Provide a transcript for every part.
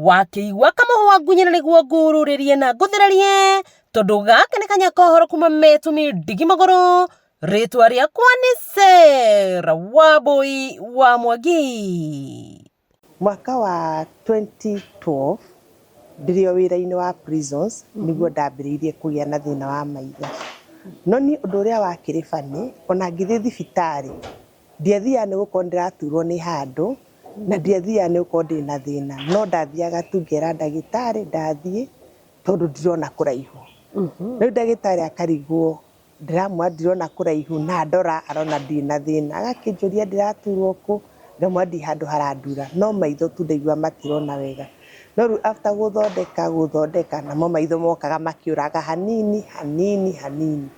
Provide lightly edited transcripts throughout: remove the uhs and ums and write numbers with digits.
Wakĩigua kamũhwa ngunyĩra nĩguo ngururĩrie na ngũthererie, tondũ gaka nĩ kanya ka ũhoro kuma Metumi Ndigi Magũrũ. Rĩtwa rĩakwa nĩ Sarah Wambui wa Mwangi. Mwaka wa 2012 ndĩrĩ o wĩra-inĩ wa prisons nĩguo ndambĩrĩirie kũgĩa na thĩna wa maitho. No niĩ ũndũ ũrĩa wakĩrĩ funny ona ngĩthiĩ thibitarĩ ndiathiaga nĩ gũkorwo nĩndĩraturwo nĩ handũ na ndiathiaga nĩ gũkorwo ndĩna thĩna, no ndathiaga tu ngera ndagĩtarĩ ndathiĩ tondũ ndirona kũraihu. Rĩu ndagĩtarĩ akarigwo ndĩramwĩra ndirona kũraihu na ndora arona ndirĩ na thĩna, agakĩnjũria ndĩraturwo kũ, ngamwĩra ndirĩ handũ harandura no maitho tu ndaigua matirona wega. No rĩu after gũthondeka gũthondeka namo maitho mokaga makĩũraga hanini hanini hanini.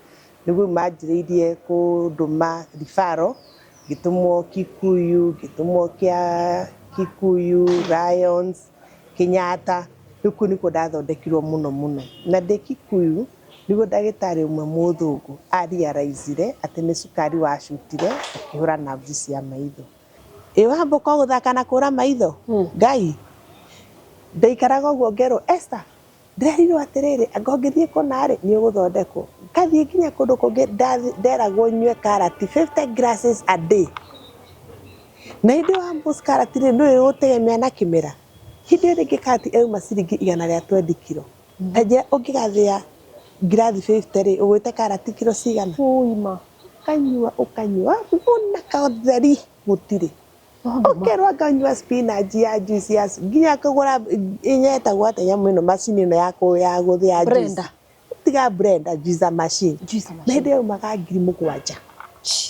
Nĩguo rĩu manjĩrĩirie kũndũma referral, ngĩtũmwo Kikuyu, ngĩtũmwo kĩa Kikuyu, Lions, Kenyatta, rĩu kũu nĩkuo ndathondekirwo mũno mũno. Na ndĩ Kikuyu nĩguo ndagĩtarĩ ũmwe mũthũngũ a realize atĩ nĩ cukari wacutire ũkĩhũra nerves cia maitho. Ĩ wambũka ũgũthaka na kũra maitho? Ngai! Ndaikaraga ũguo ngerwo Esther, Ndĩrerirwo atĩrĩrĩ, anga ũngĩthiĩ kũna rĩ, nĩ ũgũthondekwo. Ngathiĩ nginya kũndũ kũngĩ nderagwo nyue karati 50 glasses a day. Na hĩndĩ ĩyo wambũci karati rĩ, ndũĩ ĩgũtegemea na kĩmera. Hĩndĩ ĩyo rĩngĩ karati ĩrauma ciringi 120 kiro. Ta njĩra ũngĩgathĩa ngirathi 50 rĩ, ũgwĩte karati kiro cigana? Ũkanyua ũkanyua, ona kaũtheri gũtirĩ. Ũkerwo nganyua spinach ya juice ya nginya kũgũra ĩnyetagwo atĩa nyamũ ĩno macini ĩno ya gũthĩa juice. Blender. Tiga blender, juicer machine. Juicer Na hĩndĩ ĩyo yaumaga 7,000.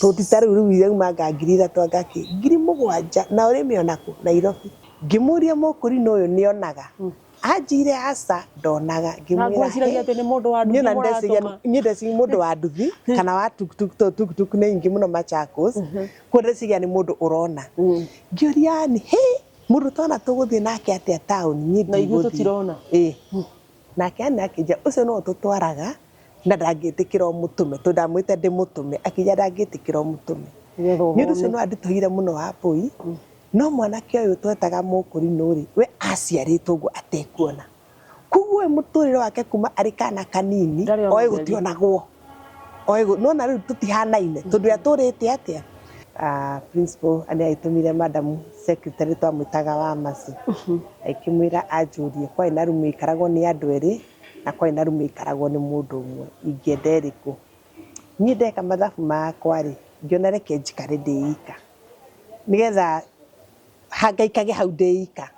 Tondũ ti ta rĩu rĩu yaumaga 3,000 anga kĩ. 7,000 na ũrĩmĩona kũ? Nairobi. Ngĩmũria mũkũrinũ ũyũ nĩonaga? Anjĩire aca ndonaga. Na Ngĩmwĩra ngwĩciragia hĩ. atĩ nĩ mũndũ wa Niĩ nduthi ona ndeciria mũratũma. niĩ ndeciria mũndũ wa nduthi kana wa tuktuk tondũ tuktuk nĩ nyingĩ mũno Machakos. Koguo ndeciria nĩ mũndũ ũrona. Ngĩũria yani hĩ mũndũ ũtona tũgũthiĩ nake atĩa taũni niĩ Na ithuĩ ndigũthiĩ. tũtirona. Ĩĩ. Nake yani akĩnjĩra ũcio nĩwe ũtũtwaraga na ndangĩtĩkĩra ũmũtũme tondũ ndamwĩte ndĩmũtũme akĩnjĩra ndangĩtĩkĩra ũmũtũme. Nĩgetha Nĩ ũndũ ũcio ũhũne. nĩ wanditũhĩire mũno Wambũi, no mwanake ũyũ twetaga mũkũrinũ rĩ, we aciarĩtwo ũguo atekuona. Koguo we mũtũrĩre wake kuma arĩ kana kanini Ndarĩ ona oĩ ũtheri. gũtionagwo. Oĩ nĩwona rĩu tũtihanaine tondũ we atũrĩte atĩa? Principal nĩ agĩtũmire madam secretary twamwĩtaga wa Mercy, agĩkĩmwĩra anjũrie kwarĩ na rumu ĩikaragwo nĩ andũ erĩ na kwarĩ na rumu ĩikaragwo nĩ mũndũ ũmwe, ingĩenda ĩrĩkũ. Niĩ ndeka mathabu makwa rĩ, ngĩona reke njikare ndĩ ika nĩgetha hangaikage hau ndĩ ika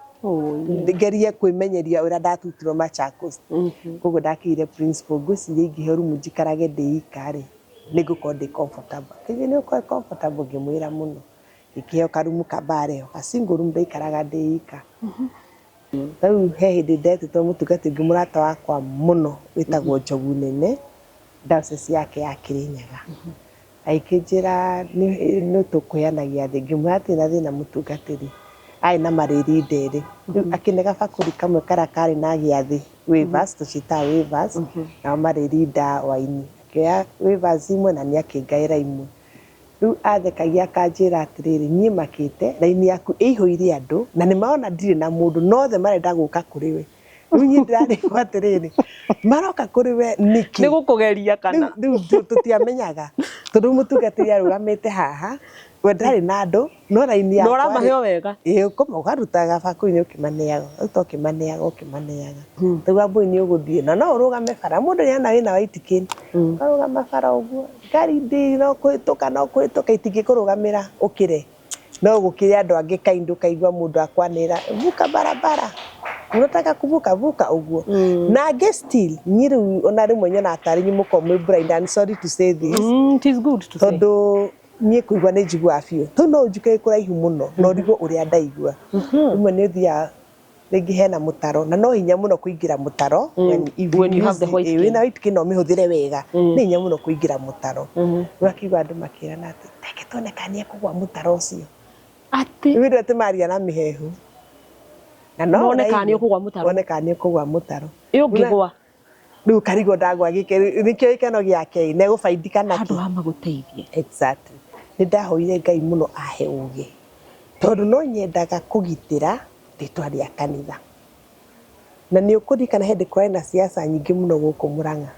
ngerie kwĩmenyeria ũrĩa ndatutirwo Machakos. Koguo ndakĩire principal ngwĩciria ingĩheo rumu njikarage ndĩ ika rĩ, nĩ ngũkorwo ndĩ comfortable. Akĩnjĩra nĩ ũgũkorwo wĩ comfortable ngĩmwĩra mũno. Ngĩkĩheo karumu ka mbare ga single room ndaikaraga ndĩ ika. Rĩu he hĩndĩ ndetĩtwo mũtungati ũngĩ mũrata wakwa mũno wĩtagwo Njogu Nene, diocese yake ya Kĩrĩnyaga. Agĩkĩnjĩra nĩ tũkũheana gĩathĩ, ngĩmwĩra hatirĩ na thĩna mũtungatĩri. Arĩ na marĩrinda erĩ, rĩu akĩne gabakũri kamwe karĩa karĩ na gĩathĩ wafers, tũciĩtaga wafers, nao marĩrinda waini. Akĩoya wafers imwe na niĩ akĩngaĩra imwe. Rĩu athekagia akanjĩra atĩrĩrĩ, niĩ makĩte, raini yaku ĩihũire andũ, na nĩ marona ndirĩ na mũndũ, no othe marenda gũka kũrĩ we. Rĩu niĩ ndĩrarigwo atĩrĩrĩ, maroka kũrĩ we nĩkĩ? Nĩ gũkũgeria kana? Rĩu tũtiamenyaga, tondũ rĩu mũtungatĩri arũgamĩte haha, we ndarĩ na andũ, no raini Na yakwa ũramahe o wega. Ĩĩ ũkaruta gabakũri-inĩ ũkĩmaneaga, ũkaruta ũkĩmaneaga ũkĩmaneaga. Rĩu Wambũi nĩ ũgũthiĩ, na no ũrũgame bara, mũndũ nĩ ona wĩna white cane, ũkarũgama bara ũguo, ngari ndĩ no kũhĩtũka no kũhĩtũka itingĩkũrũgamĩra ũkĩre. No gũkĩrĩ andũ angĩ kind ũkaigua mũndũ akwanĩrĩra vuka barabara, unataka kuvuka vuka ũguo. Na angĩ still, niĩ rĩu ona rĩmwe nyonaga tarĩ inyuĩ mũkoragwo mwĩ blind, I'm sorry to say this. It is good to say. Tondũ niĩ kũigua nĩ njiguaga biũ. Tondũ no ũnjũke kũraihu mũno na ũrigwo ũrĩa ndaigua. Rĩmwe nĩ ũthiaga rĩngĩ hena mũtaro na no hinya mũno kũingĩra mũtaro when if When you have the use- white ĩĩ, cane. wĩna white cane no ũmĩhũthĩre wega nĩ hinya mũno kũingĩra mũtaro. Rĩu akĩigua andũ makĩrana atĩ reke tuone kana nĩ ekũgwa mũtaro ũcio. Atĩ. Rĩu hĩndĩ ĩyo atĩ maria na mĩhehu. Na no Mone kana nĩ ũraigua. ũkũgwa mũtaro. Wone kana nĩ ũkũgwa mũtaro. Ĩ ũngĩgwa? Rĩu ũkarigwo ndagwa nĩkĩo gĩkeno gĩake ĩ, na egũbaidika nakĩ? Handũ ha magũteithie. Exactly. Nĩ ndahoire Ngai mũno ahe ũgĩ tondũ no nyendaga kũgitĩra rĩtwa rĩa kanitha. Na nĩ ũkũririkana hĩndĩ kũrarĩ na siasa nyingĩ mũno gũkũ Murang'a,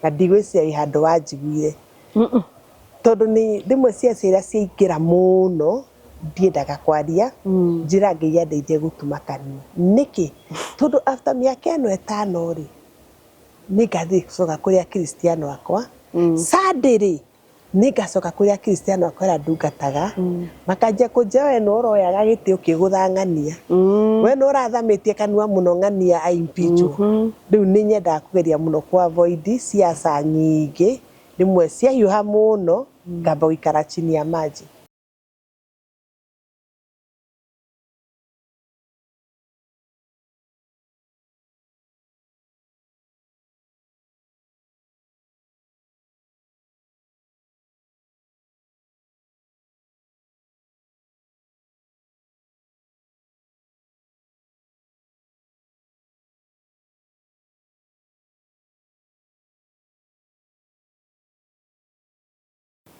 na ndigwĩciria wĩ handũ wanjiguire, tondũ nĩ rĩmwe siasa iria ciaingĩra mũno ndiendaga kwaria, njĩra Ngai andeithie gũtuma kanua. Nĩkĩ? Tondũ after mĩaka ĩno 5 rĩ, nĩngathiĩ gũcoka kũrĩ akristiano akwa. Sunday rĩ, nĩngacoka kũrĩ akristiano akwa arĩa ndungataga, makanjia kũnjĩra we nĩ ũroyaga gĩtĩ ũkĩgũtha ng'ania, we nĩ ũrathamĩtie kanua mũno ng'ania aimpeachwo. Rĩu nĩ nyendaga kũgeria mũno kũ avoid siasa nyingĩ, rĩmwe ciahiũha mũno ngamba gũikara chini ya maji.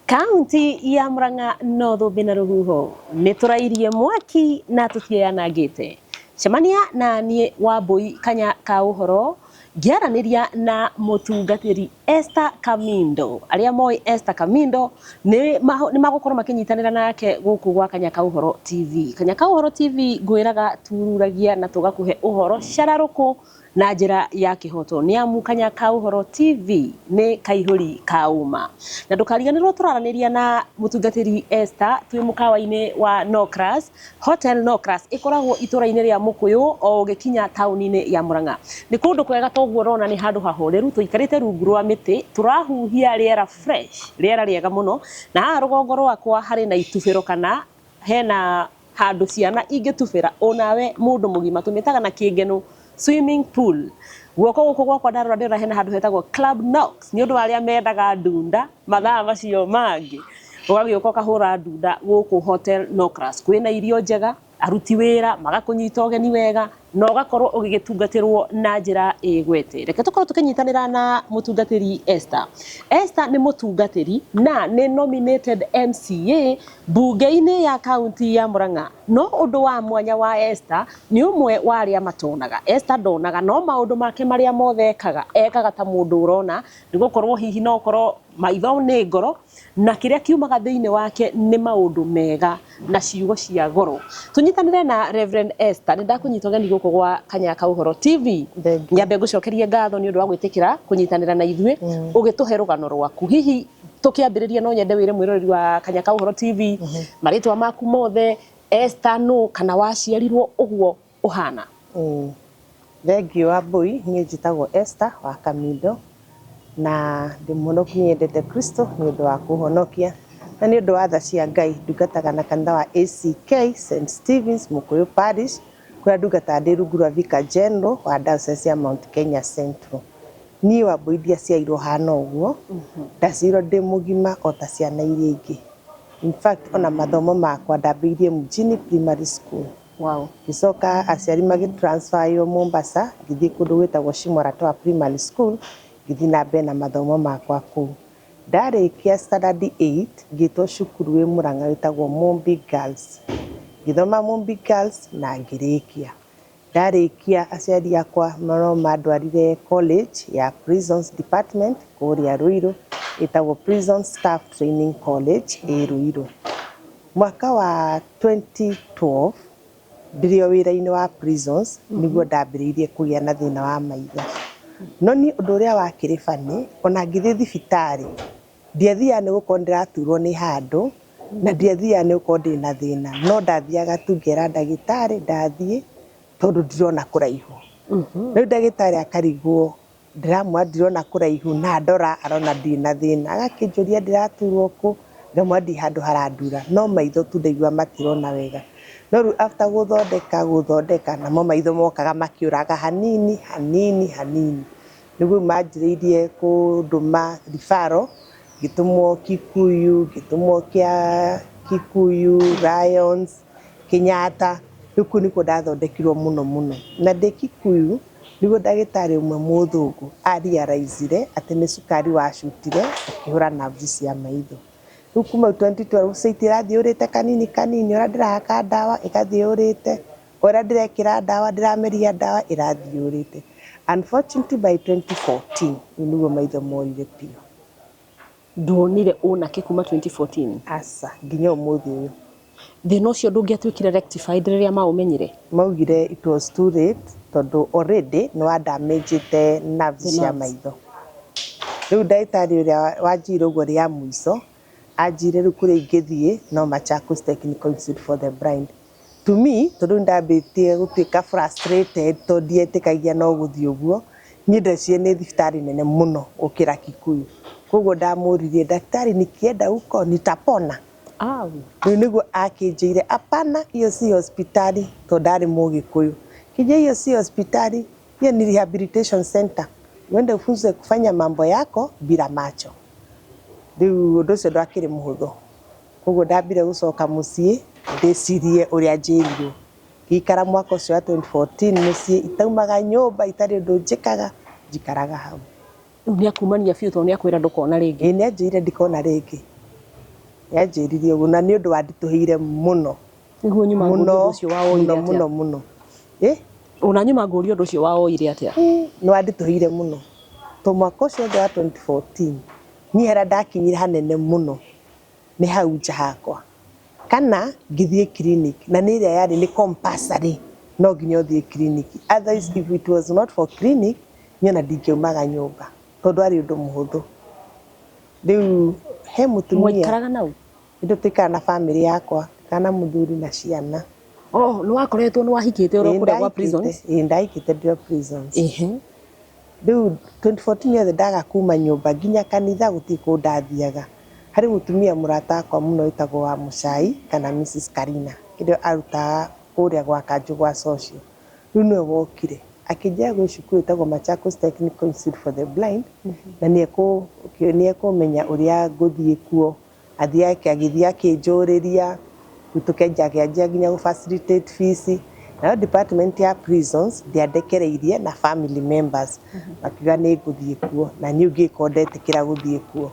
Kaunti ya Murang'a no thũmbĩ na rũhuho nĩ tũrairie mwaki na tũtiĩyanangĩte. Cemania na niĩ Wambui Kanya ka ũhoro ngĩaranĩria na mũtungatĩri Esther Kamindo. Arĩa moĩ Esther Kamindo nĩ magũkorwo makĩnyitanĩra nake gũkũ gwa Kanya ka Ũhoro TV. Kanya ka Ũhoro TV ngwĩraga tururagia na tũgakũhe ũhoro cararũkũ na njĩra ya kĩhoto, nĩ amu Kanya ka Ũhoro TV nĩ kaihũri ka ũma. Na ndũkariganĩrwo tũraranĩria na mũtungatĩri Esther twĩ mũkawa-inĩ wa Nocras, Hotel Nocras ĩkoragwo itũra-inĩ rĩa Mũkũyũ o ũgĩkinya taũni-inĩ ya Murang'a. Nĩ kũndũ kwega toguo ũrona nĩ handũ hahoreru, tũikarĩte rungu rwa mĩtĩ, tũrahuhia rĩera fresh, rĩera rĩega mũno. Na haha rũgongo rwakwa harĩ na itubĩro kana hena handũ ciana ingĩtubĩra onawe mũndũ mũgima, tũmĩtaga na kĩngeno swimming pool. Guoko gũkũ gwakwa ndarora ndĩrona hena handũ hetagwo Club Knox, nĩ ũndũ wa arĩa mendaga ndunda mathaa macio mangĩ, ũgagĩũka ũkahũra ndunda gũkũ Hotel Nocras. Kwĩna irio njega, aruti wĩra magakũnyita ũgeni wega, na ũgakorwo ũgĩgĩtungatĩrwo na njĩra ĩgwete. Reke tũkorwo tũkĩnyitanĩra na mũtungatĩri Esther. Esther nĩ mũtungatĩri na nĩ nominated MCA mbunge-inĩ ya kaunti ya Murang'a. No ũndũ wa mwanya wa Esther nĩ ũmwe wa arĩa matonaga. Esther ndonaga, no maũndũ make marĩa mothe ekaga, ekaga ta mũndũ ũrona, nĩ gũkorwo hihi no ũkorwo maitho nĩ ngoro, na kĩrĩa kiumaga thĩinĩ wake nĩ maũndũ mega na ciugo cia goro. Tũnyitanĩre na Reverend Esther, nĩ ndakũnyita ũgeni gũkũ gwa Kanya ka Ũhoro TV. Nyambe ngũcokerie ngatho nĩ ũndũ wa gwĩtĩkĩra kũnyitanĩra na ithuĩ ũgĩtũhe rũgano rwaku. Hihi tũkĩambĩrĩria no nyende wĩre mwĩroreri wa Kanya ka Ũhoro TV marĩtwa maku mothe, Esther nũ, kana waciarirwo ũguo ũhana? Thengiũ Wambui, niĩ njĩtagwo Esther wa Kamindo na ndĩ mũhonoku, nyendete Kristo nĩ ũndũ wa kũhonokia na nĩ ũndũ wa tha cia Ngai. Ndungataga na kanitha wa ACK St Stephen's Mũkũyũ Parish, kũrĩa ndungataga ndĩ rungu rwa Vicar General wa Diocese ya Mount Kenya Central. Niĩ Wambui ndiaciarirwo hana ũguo, ndaciarirwo ndĩ mũgima o ta ciana iria ingĩ. In fact, ona mathomo makwa ndambĩrĩirie Mjini Primary School. Ngĩcoka aciari magĩtransferwo Mombasa, ngĩthiĩ kũndũ gwĩtagwo Shimo la Toa Primary School, ngĩthiĩ na mbere na mathomo makwa kũu. Ndarĩkia standard 8 ngĩtwo cukuru wĩ Murang'a wĩtagwo Mumbi Girls. Ngĩthoma Mumbi Girls na ngĩrĩkia. Ndarĩkia aciari akwa no mandwarire college ya Prisons Department kũrĩa Ruiru, ĩtagwo Prison Staff Training College ĩ Ruiru. Mwaka wa 2012 ndĩrĩ o wĩra-inĩ wa prisons, nĩguo ndambĩrĩirie kũgĩa na thĩna wa maitho. No niĩ ũndũ ũrĩa wakĩrĩ funny, ona ngĩthiĩ thibitarĩ ndiathiaga nĩ gũkorwo ndĩraturwo nĩ handũ, na ndiathiaga nĩ gũkorwo ndĩna thĩna, no ndathiaga tu ngera ndagĩtarĩ ndathiĩ tondũ ndirona kũraihu. Rĩu ndagĩtarĩ akarigwo ndĩramwĩra ndirona kũraihu, na ndora arona ndirĩ na thĩna, agakĩnjũria ndĩraturwo kũ, ngamwĩra ndirĩ handũ harandura, no maitho tu ndaigua matirona wega. No rĩu after gũthondeka namo maitho mokaga makĩũraga hanini hanini hanini, nĩguo manjĩrĩirie kũndũma referral, ngĩtũmwo Kikuyu, ngĩtũmwo kĩa Kikuyu, Lions, Kenyatta. Rĩu kũu nĩkuo ndathondekirwo mũno mũno. Na ndĩ Kikuyu nĩguo ndagĩtarĩ ũmwe mũthũngũ a realize atĩ nĩ cukari wacutire ũkĩhũra nerves cia maitho. Rĩu kuma 2012 sight ĩrathiĩ yũrĩte kanini kanini, ũrĩa ndĩrahaka ndawa ĩgathiĩ yũrĩte Ũrĩa ndĩrekĩra ndawa, ndĩrameria ndawa, ĩrathiĩ yũrĩte. Unfortunately by 2014 rĩu nĩguo maitho morire biũ. Nduonire ũnake kuma 2014? Aca, nginya ũmũthĩ ũyũ. Thĩna ũcio ndũngĩatuĩkire rectified rĩrĩa maũmenyire? Maugire it was too late tondũ already nĩ wa damagĩte nerves The cia nerves. maitho. Rĩu ndagĩtarĩ ũrĩa wanjĩrire ũguo rĩa mũico, anjĩrire rĩu kũrĩa ingĩthiĩ no Machakos Technical Institute for the Blind. To me, tondũ nĩndambĩtie gũtuĩka frustrated tondũ ndietĩkagia no gũthiĩ ũguo, niĩ ndecirie nĩ thibitarĩ nene mũno gũkĩra Kikuyu. Koguo ndamũririe, daktari nikienda huko nitapona? Au. Rĩu nĩguo akĩnjĩire hapana, hiyo si hospitali, tondũ ndarĩ Mũgĩkũyũ. Kĩnjĩra hiyo si hospitali, hiyo ni rehabilitation center. Uende ufunzwe kufanya mambo yako bila macho. Rĩu ũndũ ũcio ndwakĩrĩ mũhũthũ. Koguo ndambire gũcoka mũciĩ ndĩcirie ũrĩa njĩrirwo. Ngĩikara mwaka ũcio wa 2014 mũciĩ itaumaga nyũmba, itarĩ ũndũ njĩkaga, njikaraga hau. Rĩu nĩakumania biũ tondũ nĩakwĩra ndũkona rĩngĩ. Ĩĩ nĩanjĩrire ndikona rĩngĩ. Nĩanjĩrire ũguo na nĩ ũndũ wanditũhĩire mũno. Nĩguo nyuma ngũrie Mũno, ũndũ ũcio wawoire mũno, atĩa? mũno, mũno. Ĩ? Ona nyuma ngũrie ũndũ ũcio wawoire atĩa? Nĩ wanditũhĩire mũno. To mwaka ũcio wothe wa 2014, niĩ harĩa ndakinyire hanene mũno nĩ hau nja hakwa. Kana ngĩthiĩ clinic, na nĩ ĩrĩa yarĩ nĩ compulsory, no nginya ũthiĩ clinic. Otherwise if it was not for clinic, niĩ ona ndingĩaumaga nyũmba, tondũ warĩ ũndũ mũhũthũ. Rĩu he mũtumia. Mwaikaraga nau? Ithuĩ tũikaraga na bamĩrĩ yakwa, kana mũthuri na ciana. Oh, nĩ wakoretwo nĩ wahikĩte ũrĩa kũrĩa gwa prisons? Ĩĩ ndahikĩte ndĩ o prisons. Ehe. Rĩu 2014 yothe ndaga kuma nyũmba nginya kanitha gũtirĩ kũndũ ndathiaga. Harĩ mũtumia mũrata wakwa mũno wĩtagwo wa Mũcai kana Mrs Karina, kĩrĩa arutaga kũrĩa gwa Kanjũ gwa social. Rĩu nĩwe wokire akĩnjĩra gwĩ cukuru ĩtagwo Machakos Technical Institute for the Blind na nĩekũmenya ũrĩa ngũthiĩ kuo. Athiĩ agĩthiĩ akĩnjũrĩria, rĩu tũkenja akĩanjia nginya gũ facilitate fees. Nayo department ya prisons ndĩandekereirie na family members makiuga nĩ ngũthiĩ kuo na niĩ ngĩkorwo ndetĩkĩra gũthiĩ kuo.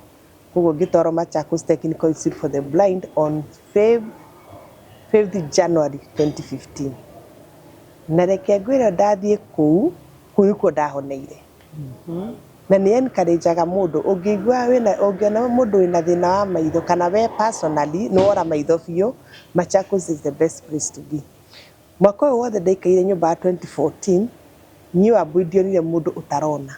Koguo ngĩtwarwo Machakos Technical Institute for the Blind on 5th January 2015. Na reke ngwĩre ndathiĩ kũu, kũu nĩkuo ndahoneire. Na nĩ encourageaga mũndũ ũngĩigua wĩna, ũngĩona mũndũ wĩna thĩna wa maitho kana we personally nĩ wora maitho biũ, Machakos is the best place to be. Mwaka ũyũ wothe ndaikaire nyũmba ya 2014, niĩ Wambui ndionire mũndũ ũtarona.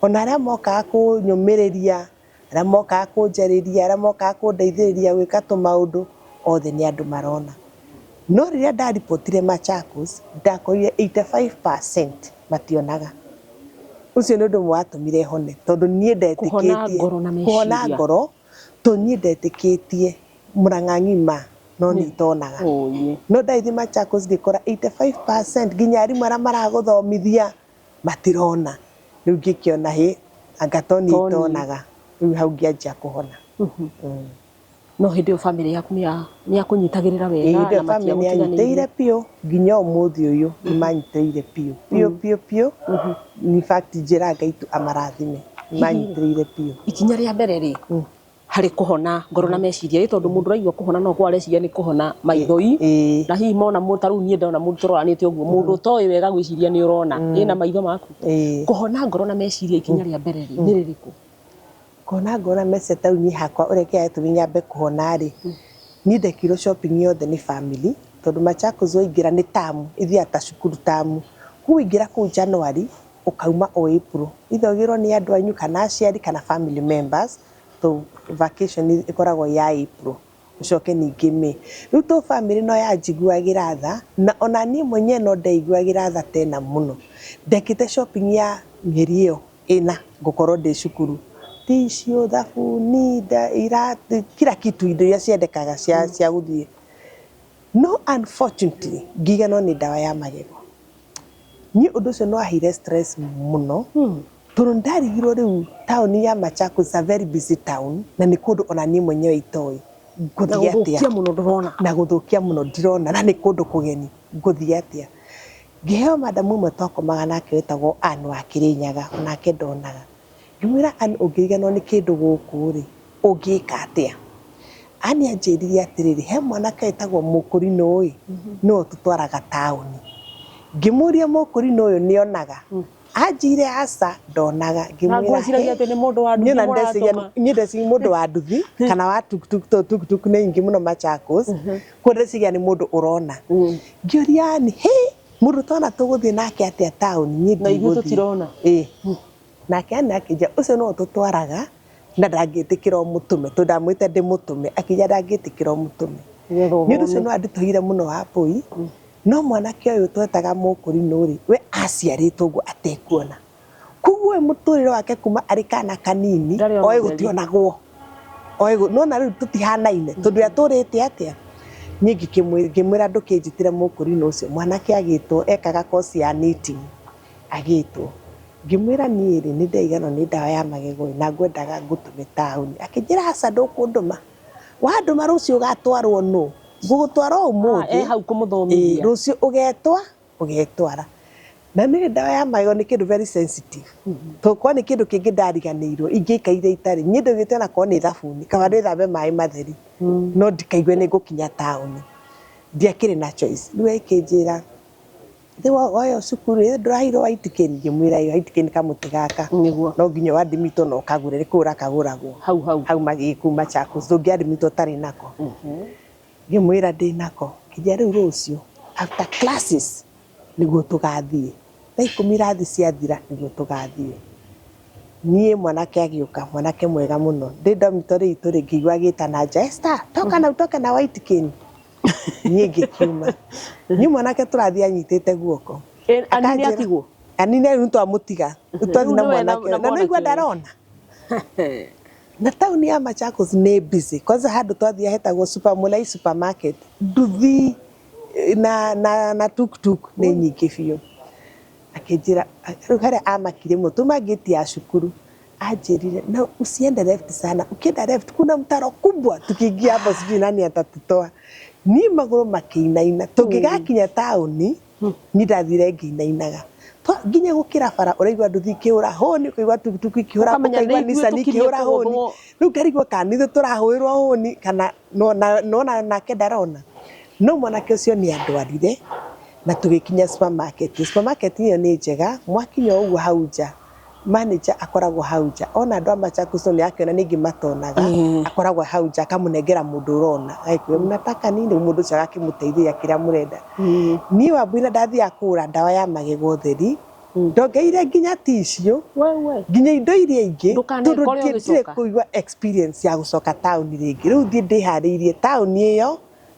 Ona arĩa mokaga kũnyũmĩrĩria, arĩa mokaga kũnjarĩria, arĩa mokaga kũndeithĩrĩria gwĩka tũmaũndũ, othe nĩ andũ marona. No rĩrĩa ndaribotire Machakos, ndakorire 85% mationaga. Ũcio nĩ ũndũ ũmwe watũmire hone, tondũ niĩ Kũhona ndetĩkĩtie ngoro na kũhona meciria. ngoro, tondũ niĩ ndetĩkĩtie Murang'a ng'ima no nĩ itonaga. Oye. No ndathiĩ Machakos ngĩkora 85% nginya arimũ arĩa maragũthomithia matirona. Rĩu ngĩkĩona hĩ, anga to niĩ To niĩ. itonaga. Rĩu hau ngĩanjia kũhona. No hĩndĩ ĩyo bamĩrĩ yaku nĩ yakũnyitagĩrĩra wega Ĩĩ, na bamĩrĩ nĩ yanyitĩrĩire matiagũtiganĩirie? biũ nginya ũmũthĩ ũyũ nĩ manyitĩrĩire biũ biũ biũ biũ. In fact njĩraga Ngai tu amarathime, nĩ manyitĩrĩire biũ. Ikinya rĩa mbere rĩ, harĩ kũhona ngoro na meciria ĩ tondũ mũndũ ũraigua kũhona no korwo areciria nĩ kũhona maithoi na hihi mona mũndũ ta rĩu niĩ ndona mũndũ tũroranĩte ũguo mũndũ ũtoĩ wega gwĩciria nĩ ũrona ĩna maitho maku. Kũhona ngoro na meciria ikinya rĩa mbere rĩ nĩ rĩrĩkũ? Kũhona ngoro na meciria ta rĩu niĩ hakwa ũrĩa kĩrĩa gĩatũmire nyambe kũhona rĩ, niĩ ndekirwo shopping yothe nĩ family tondũ Machakos waingĩra nĩ term, ĩthiaga ta cukuru term. Koguo waingĩra kũu January ũkauma o April. Either ũgĩrwo nĩ andũ anyu kana aciari kana family members, to vacation ĩkoragwo ya April ũcoke ningĩ May. Rĩu to family no yanjiguagĩra tha na ona niĩ mwenyewe no ndeiguagĩra tha tena mũno. Ndekĩte shopping ya mĩeri ĩyo ĩna ngũkorwo ndĩ cukuru. Tissue, thabuni, iratũ, kila kitu indo iria ciendekaga cia gũthiĩ. No unfortunately ngĩiganwo nĩ ndawa ya magego. Niĩ ũndũ ũcio nĩ waheire stress mũno tondũ ndarigirwo rĩu taũni ya Machakos is a very busy town na nĩ kũndũ ona niĩ mwenyewe itoĩ Na ngũthiĩ atĩa gũthũkia mũno ndũrona. na gũthũkia mũno ndirona na nĩ kũndũ kũgeni ngũthiĩ atĩa. Ngĩheo madamu ũmwe twakomaga nake wetagwo Ann wa Kĩrĩnyaga onake ndonaga. Ngĩmwĩra Ann ũngĩriganĩrwo nĩ kĩndũ gũkũ rĩ ũngĩka atĩa? Ani anjĩrire atĩrĩrĩ, he mwanake wĩtagwo Mũkũrinũ ĩ, nĩwe ũtũtwaraga taũni. Ngĩmũria Mũkũrinũ ũyũ nĩonaga? Anjĩire aca ndonaga. Na Ngĩmwĩra ngwĩciragia he atĩ nĩ mũndũ wa niĩ nduthi ona ndeciria mũratũma. niĩ ndeciria mũndũ wa nduthi kana wa tuktuk tondũ tuktuk nĩ nyingĩ mũno Machakos. Koguo ndeciria nĩ mũndũ ũrona. Ngĩũria Ani, hĩ mũndũ tona tũgũthiĩ nake atĩa taũni niĩ Na ithuĩ ndigũthiĩ. tũtirona. Ĩĩ. Nake Ani akĩnjĩra ũcio nĩwe ũtũtwaraga na ndangĩtĩkĩra ũmũtũme tondũ ndamwĩte ndĩmũtũme akĩnjĩra ndangĩtĩkĩra ũmũtũme. Nĩgetha Nĩ ũndũ ũcio ũthome. nĩ wanditũhĩire mũno Wambũi, no mwanake ũyũ twetaga Mũkũrinũ rĩ, we aciarĩtwo ũguo atekuona. Koguo we mũtũrĩre wake kuma arĩ kana kanini Ndarĩ ona oĩ ũtheri. gũtionagwo. Oĩ nona rĩu tũtihanaine tondũ we atũrĩte atĩa. Niĩ ngĩmwĩra ndũkĩnjĩtĩre Mũkũrinũ ũcio, mwanake agĩtwo ekaga koci ya knitting agĩtwo. Ngĩmwĩra niĩ rĩ nĩ ndaiganwo nĩ ndawa ya magego ĩ na ngwendaga ngũtũme taũni. Akĩnjĩra aca ndũkũndũma. Wandũma rũciũ ũgatwarwo nũ? Ngũgũtwara Ah, ũmũthĩ. e hau kũmũthomithia. Ĩĩ, rũciũ ũgetwa ũgetwara. Na nĩ ndawa ya magego nĩ kĩndũ very sensitive. Tondũ korwo nĩ kĩndũ kĩngĩ ndariganĩirwo ingĩaikarire itarĩ. Niĩ ndaugĩte ona korwo nĩ thabuni kaba ndĩthambe maĩ matheri no ndikaigue nĩ ngũkinya taũni. Ndiakĩrĩ na choice. Rĩu ĩkĩnjĩra rĩu oyo cukuru ĩ ndũraheirwo white cane? Ngĩmwĩra ĩĩ white cane kamũtĩ gaka. Nĩguo. No nginya ũadmitwo na ũkagũre nĩ kũgũra kagũragwo. Hau hau. Hau kũu Machakos ndũngĩadmitwo ũtarĩ nako. Ngĩmwĩra ndĩnako. Nginya rĩu rũciũ after classes nĩguo tũgathiĩ. Thaa ikũmi irathi ciathira nĩguo tũgathiĩ. Niĩ mwanake agĩũka, mwanake mwega mũno. Ndĩ dormitory itũ rĩ ngĩigua agĩtana nja, Esther, toka na utoke na white cane. Niĩ ngĩkiuma. Niĩ mwanake tũrathiĩ anyitĩte guoko. Anini atigwo? Anini rĩu twamũtiga. Rĩu twathiĩ na Rĩu nĩwe mwanake na na nĩwaigua mwanake ũyũ. ndarona. Na taũni ya Machakos nĩ busy. Kwanza handũ twathiĩ hetagwo Super Mulai supermarket. Nduthi na tuktuk nĩ nyingĩ biũ. Akĩnjĩra rĩu harĩa amakire mũno tuma gate ya cukuru anjĩrire na usiende left sana, ukienda left kuna mtaro kubwa, tukiingia hapo sijui nani atatutoa. Niĩ magũrũ makĩinaina tũngĩgakinya taũni niĩ ndathire ngĩinainaga. Nginya gũkĩra bara ũraigua nduthi ikĩhũra hũni, ũkaigua tukutuku ikĩhũra, Ũkamenya nĩ ũkaigua ithuĩ Nissan tũkirie ikĩhũra hũni. kũgũthwo. Rĩu ngarigwo kana nĩ ithuĩ tũrahũrĩrwo hũni kana nona nake ndarona. No mwanake ũcio nĩ andwarire na tũgĩkinya supermarket. Supermarket ĩyo nĩ njega, mwakinya ũguo hau nja, manager akoragwo hau nja. Ona andũ a Machakos nĩ akĩona nĩ matonaga, akoragwo hau nja akamũnengera mũndũ ũrona. Agĩkwĩra mnataka nini, mũndũ ũcio agakĩmũteithĩrĩria kĩrĩa mũrenda. Niĩ Wambui na ndathiaga kũgũra ndawa ya magego theri, ndongereire nginya tissue, Wewe. nginya indo iria ingĩ Ndũkanekore tondũ ndiendire ũgĩcoka. kũigua experience ya gũcoka taũni rĩngĩ. Rĩu thiĩ ndĩharĩirie taũni ĩyo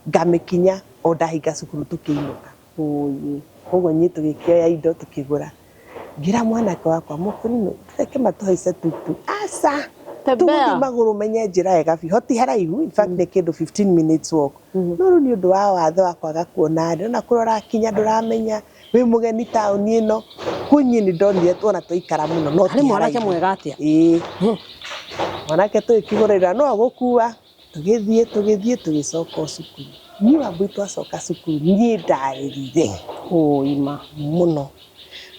ngamĩkinya o ndahinga cukuru tũkĩinũka. Ũyĩ. Koguo niĩ tũgĩkĩoya indo tũkĩgũra. Ngĩra mwanake wakwa Mũkũrinũ reke matũhaice tuktuk. Aca Tembea. tũgũthiĩ magũrũ menye njĩra wega biũ. Ho ti haraihu, in fact nĩ kĩndũ 15 minutes walk. No rĩu nĩ ũndũ wa wathe wa kwaga kuona rĩ, ona kũrĩa ũrakinya ndũramenya wĩ mũgeni taũni ĩno. Kũu niĩ nĩ ndonire ona twaikara mũno no Arĩ ti mwanake haraihu. mwega atĩa? Ĩĩ. Mwanake tũgĩkĩgũrĩra no agũkua tũgĩthiĩ tũgĩthiĩ tũgĩcoka o cukuru. Niĩ Wambui twacoka cukuru niĩ ndarĩrire Ũima. mũno.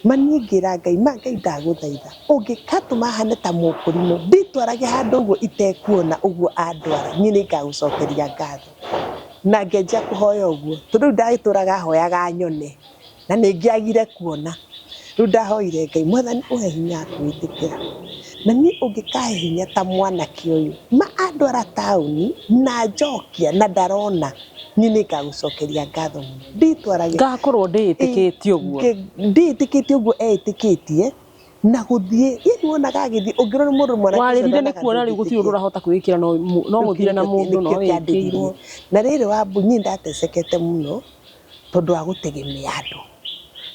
Ma niĩ ngĩra Ngai, ma Ngai ndagũthaitha ũngĩkatũma hane ta Mũkũrinũ nditwarage handũ ũguo itekuona ũguo andwara niĩ nĩ ngagũcokeria ngatho. Na ngĩanjia kũhoya ũguo tondũ rĩu ndagĩtũraga hoyaga nyone na nĩ ngĩagire kuona. Rĩu ndahoire Ngai, Mwathani ũhe hinya wa kwĩĩtĩkĩra na niĩ ũngĩkahe hinya ta mwanake ũyũ ma andwara taũni na njokia na ndarona niĩ nĩ ngagũcokeria ngatho mũno. Nditwarage Ngakorwo ndĩĩtĩkĩtie ũguo. Ndĩĩtĩkĩtie ũguo eĩtĩkĩtie na gũthiĩ yani wonaga agĩthiĩ ũngĩrora mũndũ mwanake ũcio Warĩrire nĩ ndonaga kuona rĩu gũtirĩ ũndũ ndũngĩtĩkia. ũrahota kwĩĩkĩra no mũthire na mũndũ no Nĩkĩo kĩandĩrĩirie. wĩkĩirwo. Na rĩrĩ Wambui niĩ ndatecekete mũno tondũ wa gũtegemea andũ.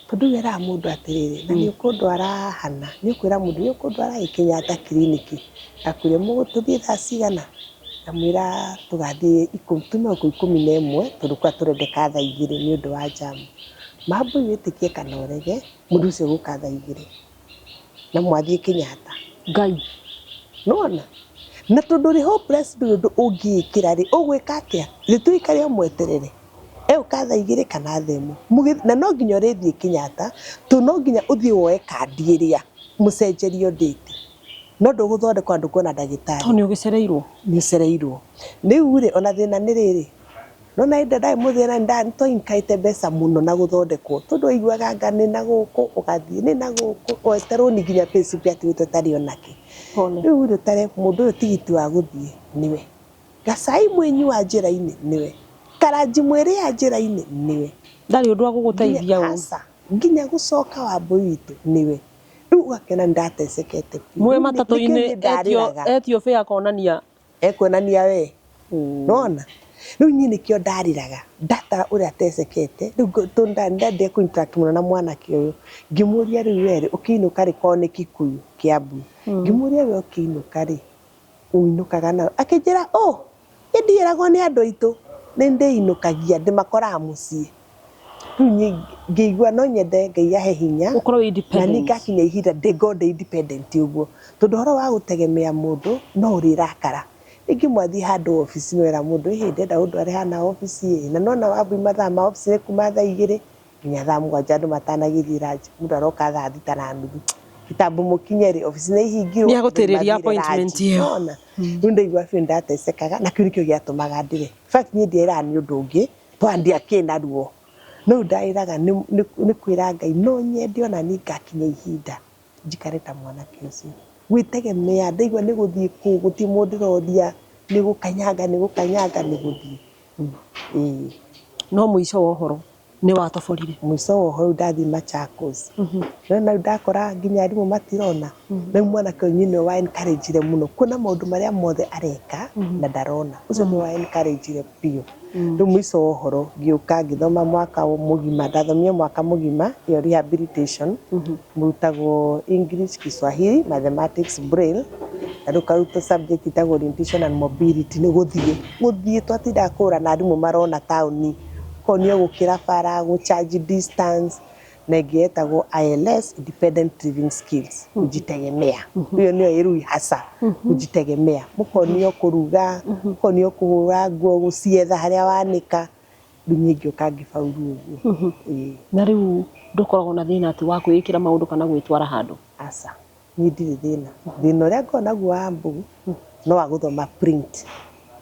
Tondũ rĩu weraga mũndũ atĩrĩrĩ na nĩ ũkũndwara hana, nĩ ũkwĩra mũndũ nĩ ũkũndwara ĩ Kenyatta kiriniki, akwĩre tũthiĩ thaa cigana? Ngamwĩra tũgathiĩ tume gũkũ 11 tondũ kũrĩa tũrendeka thaa 2 nĩ ũndũ wa njamu. Wambui wĩtĩkie kana ũrege mũndũ ũcio gũka thaa 2 na mwathiĩ Kenyatta. Ngai. Nĩwona? Na tondũ ũrĩ hopeless ndũrĩ ũndũ ũngĩĩkĩra rĩ, ũgwĩka atĩa? Rĩtũikare ũmweterere. Egũka thaa 2 kana thaa 1. Na no nginya ũrĩthiĩ Kenyatta, tondũ no nginya ũthiĩ woe kandi ĩrĩa mũcenjerio date. No ndũgũthondekwo ndũkuona ndagĩtarĩ. Tondũ nĩ ũgĩcereirwo. Nĩ ũcereirwo. Rĩu rĩ, ona thĩna nĩ rĩrĩ, nona hĩndĩ ĩrĩa ndarĩ mũthĩna nĩtwainkaĩte mbeca mũno na gũthondekwo tondũ waiguaga anga nĩ na gũkũ ũgathiĩ nĩ na gũkũ weterwo nginya payslip yatigĩtwo ĩtarĩ onakĩ. Rĩu rĩ, ũtare mũndũ ũyũ tigiti wa gũthiĩ nĩwe, gacai mwĩnyua njĩra-inĩ nĩwe, karanji mwĩrĩa njĩra-inĩ nĩwe. Ndarĩ ũndũ wa gũgũteithia ũ. Aca, nginya gũcoka Wambũi witũ nĩwe. Rĩu ũgakĩona nĩndatecekete biũ. Mwĩ Rĩu nĩkĩo matatũ-inĩ niĩ ndarĩraga. etio fare akonania. Ekuonania we. Nona rĩu niĩ nĩkĩo ndarĩraga ndatara ũrĩa atecekete rĩu ndendire kũ interact mũno na mwanake ũyũ ngĩmũria rĩu we rĩ ũkĩinũka rĩ korwo nĩ Kikuyu Kiambu ngĩmũria we ũkĩinũka rĩ ũinũkaga na akĩnjĩra oh niĩ ndiĩragwo nĩ andũ aitũ nĩ ndĩinũkagia ndĩmakoraga mũciĩ rĩu niĩ ngĩigua no nyende Ngai ahe hinya Ũkorwo wĩ na niĩ independent. ngakinya ihinda ndĩngorwo ndĩ independent ũguo tondũ ũhoro wa gũtegemea mũndũ no ũrĩrakara rĩngĩ mwathiĩ handũ obici wera mũndũ ĩhĩ ndĩrenda ũndware hana obici ĩ na nona Wambui mathaa ma obici nĩ kuma thaa 2 nginya thaa 7 andũ matanagĩthiĩ ranji mũndũ aroka thaa 6 na nuthu kitambo mũkinye rĩ obici nĩ ihingirwo Nĩ agũtĩrĩria andũ mathiire appointment ranji. ĩyo. Nona rĩu ndaigua biũ ndatecekaga na kĩu nĩkĩo gĩatũmaga ndĩre in fact niĩ ndiarĩraga nĩ ũndũ ũngĩ tondũ ndiakĩrĩ na ruo no rĩu ndarĩraga nĩ kwĩra Ngai no nyende ona niĩ ngakinya ihinda njikare ta mwanake ũcio gwĩtegemea ndaigua nĩ gũthiĩ kũu gũtirĩ mũndũ ndĩroria nĩ gũkanyanga nĩ gũkanyanga nĩ gũthiĩ. Ĩĩ. No mũico wa ũhoro nĩ watoborire. Mũico wa ũhoro ndathiĩ Machakos no na rĩu ndakora nginya arimũ matirona rĩu mwanake ũyũ nĩwe wa encourage mũno kuona maũndũ marĩa mothe areka na ndarona ũcio nĩwe wa encourage biũ. Rĩu mũico wa ũhoro ngĩũka ngĩthoma mwaka mũgima ndathomire mwaka mũgima ĩyo rehabilitation mũrutagwo English, Kiswahili, Mathematics, Braille na rĩu karutwo subject ĩtagwo orientation and mobility nĩ gũthiĩ gũthiĩ twatindaga kũra na arimũ marona taũni konio gũkĩra bara gũ charge distance na ĩngĩ yetagwo ILS independent living skills kujitegemea ĩyo nĩyo ĩrui hasa kujitegemea mũkonio kũruga mũkonio kũhũra nguo gũcietha harĩa wanĩka rĩu niĩ ngĩũka ngĩbauru ũguo. Ĩĩ. Na rĩu ndũkoragwo na thĩna atĩ wa kwĩĩkĩra maũndũ kana gwĩtwara handũ. Aca niĩ ndirĩ thĩna thĩna ũrĩa ngoragwo naguo wa mbugu no wa gũthoma print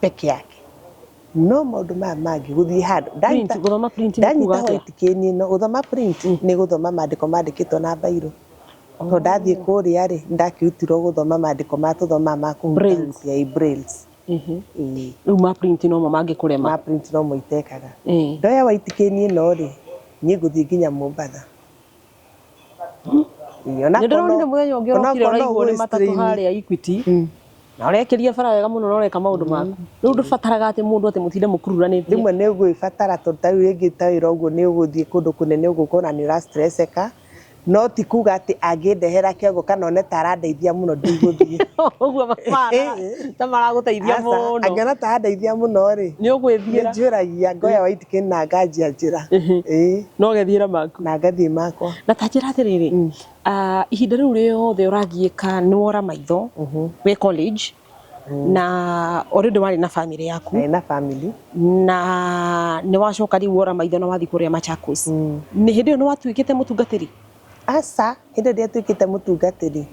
peke yake no maũndũ maya mangĩ gũthiĩ handũ Print, gũthoma print nĩ kuga ndanyita atĩa? white cane ĩno gũthoma print nĩ gũthoma mandĩko mandĩkĩtwo na bairo tondũ ndathiĩ kũrĩa rĩ ndakĩrutirwo gũthoma mandĩko ma tũthomaga ma kũhutahutia ĩ brails. Ĩĩ. Rĩu ma print nomo mangĩkũrema. Ma print nomo itekaga. Ĩĩ. Ndoya white cane ĩno rĩ niĩ ngũthiĩ nginya Mombatha. Ĩĩ, Nĩ ndĩronire mũthenya ũngĩ ũrokire onakorwo no ũraigwo nĩ ũgũĩ matatũ strain. harĩa Equity na ũrekĩria bara wega mũno na ũreka maũndũ maku rĩu ndũbataraga atĩ mũndũ atĩ mũtinde mũkururanĩtie. Rĩmwe nĩ ũgwĩbatara tondũ ta rĩu rĩngĩ ta wĩra ũguo nĩ ũgũthiĩ kũndũ kũnene ũguo ũkona nĩ ũra-stresseka no ti kuga atĩ angĩndehera kĩongo kana one ta arandeithia mũno ndigũthiĩ. Ũguo mabara ta maragũteithia Aca, mũno. Angĩona ta arandeithia mũno rĩ Nĩ ũgwĩthiĩra. nĩ njũragia ngoya white cane na nganjia njĩra. Ĩĩ. Na ũgethiĩra maku. Na ngathiĩ makwa. Na ta njĩra atĩrĩrĩ, ihinda rĩu rĩothe ũragiĩka nĩ wora maitho wĩ college na already warĩ na family yaku. Ndarĩ na family. Na nĩ wacoka rĩu wora maitho na wathiĩ kũrĩa Machakos. Nĩ hĩndĩ ĩyo nĩ watuĩkĩte mũtungatĩri? Aca, hĩndĩ ĩyo ndiatuĩkĩte mũtungatĩri.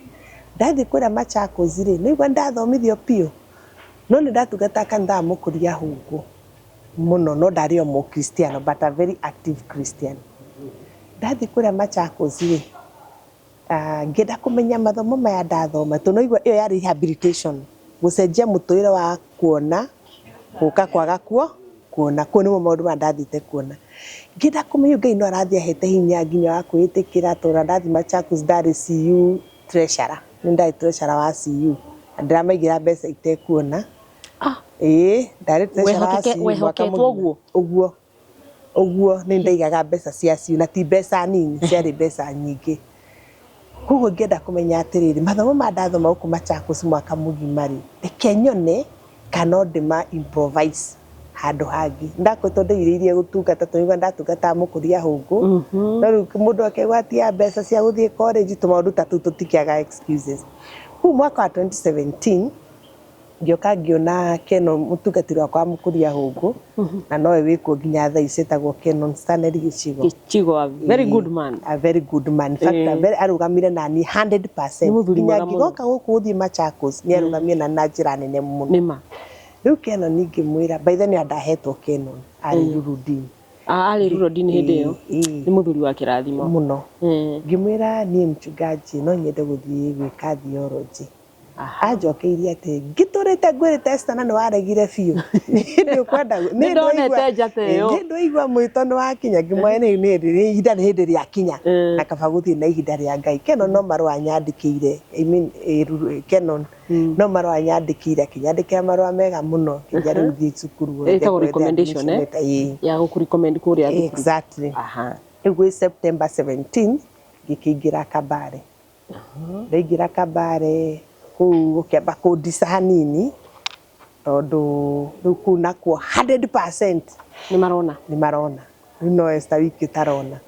Ndathiĩ kũrĩa Machakos rĩ, nĩ igua ndathomithio biũ. No nĩ ndatungataga kanitha wa Mũkũria Hũngũ mũno no ndarĩ o mũkristiano but a very active Christian. Ndathiĩ kũrĩa Machakos rĩ, ngĩenda kũmenya mathomo maya ndathoma tondũ no igua ĩyo yarĩ rehabilitation gũcenjia mũtũrĩre wa kuona gũka kwaga kuo kuona kũu nĩmo maũndũ maya ndathiĩte kuona. Ngĩenda kũmenya Ngai no arathiĩ ahete hinya nginya wa kwĩĩtĩkĩra tondũ ndathiĩ Machakos ndarĩ CU treasurer nĩ ndarĩ treasurer wa CU na ndĩramaigĩra mbeca itekuona. Ĩĩ ndarĩ treasurer wa CU mwaka Wehoketwo mũgima. ũguo? Ũguo ũguo nĩ ndaigaga mbeca cia CU na ti mbeca nini ciarĩ mbeca nyingĩ. Koguo ngĩenda kũmenya atĩrĩrĩ mathomo maya ndathoma gũkũ Machakos mwaka mũgima rĩ reke nyone kana no ndĩma improvise handũ hangĩ. Ndakoretwo ndĩrirĩirie gũtungata tondũ ndatungataga Mũkũria Hũngũ no rĩu mũndũ akegwatia mbeca cia gũthiĩ college tũmaũndũ ta tũu tũtikĩaga excuses. Kũu mwaka wa 2017 Ngĩũka ngĩona Canon mũtungatĩri wakwa wa Mũkũria Hũngũ, na nowe wĩkuo nginya thaa ici, etagwo Canon Stanley Gĩcigo. Gĩcigo, a very good man. A very good man. In fact, a very arũgamire nani 100%. Nĩ mũthuri Nginya mwega mũno. ngĩgoka gũkũ gũthiĩ Machakos, nĩ arũgamire nani na njĩra nene mũno. Nĩ ma. Rĩu Canon ingĩmwĩra, by then ndahetwo Canon, arĩ Rurudini. Arĩ Rurudini hĩndĩ ĩyo. Ĩĩ. Nĩ mũthuri wa kĩrathimo. Mũno. Ngĩmwĩra niĩ mchungaji no nyende gũthiĩ gwĩka theology. Anjokeirie atĩ ngĩtũrĩte ngwĩrĩte Esther na nĩ waregire biũ. Nĩ ũkwenda Nĩ ndonete njata ĩyo. Nĩ ndwaigua mwĩto nĩ wakinya, ngĩmwĩra nĩ nĩ ihinda nĩ hĩndĩ rĩakinya na kaba gũthiĩ na ihinda rĩa Ngai. Kenon no marũa anyandĩkĩire, I mean, Kenon no marũa anyandĩkĩire, akĩnyandĩkĩra marũa mega mũno, akĩnjĩra rĩu thiĩ cukuru wethe Ĩtagwo recommendation, eh? admission letter. Ĩĩ. Ya gũkũ-recommend kũrĩa thukuru. Exactly. Rĩu gwĩ September 17 ngĩkĩingĩra Kabare. Ndaingĩra Kabare kũu gũkĩamba kũndica hanini tondũ rĩu kũu nakuo 100% Nĩ marona. Nĩ marona. Rĩu no Esther wiki ũtarona.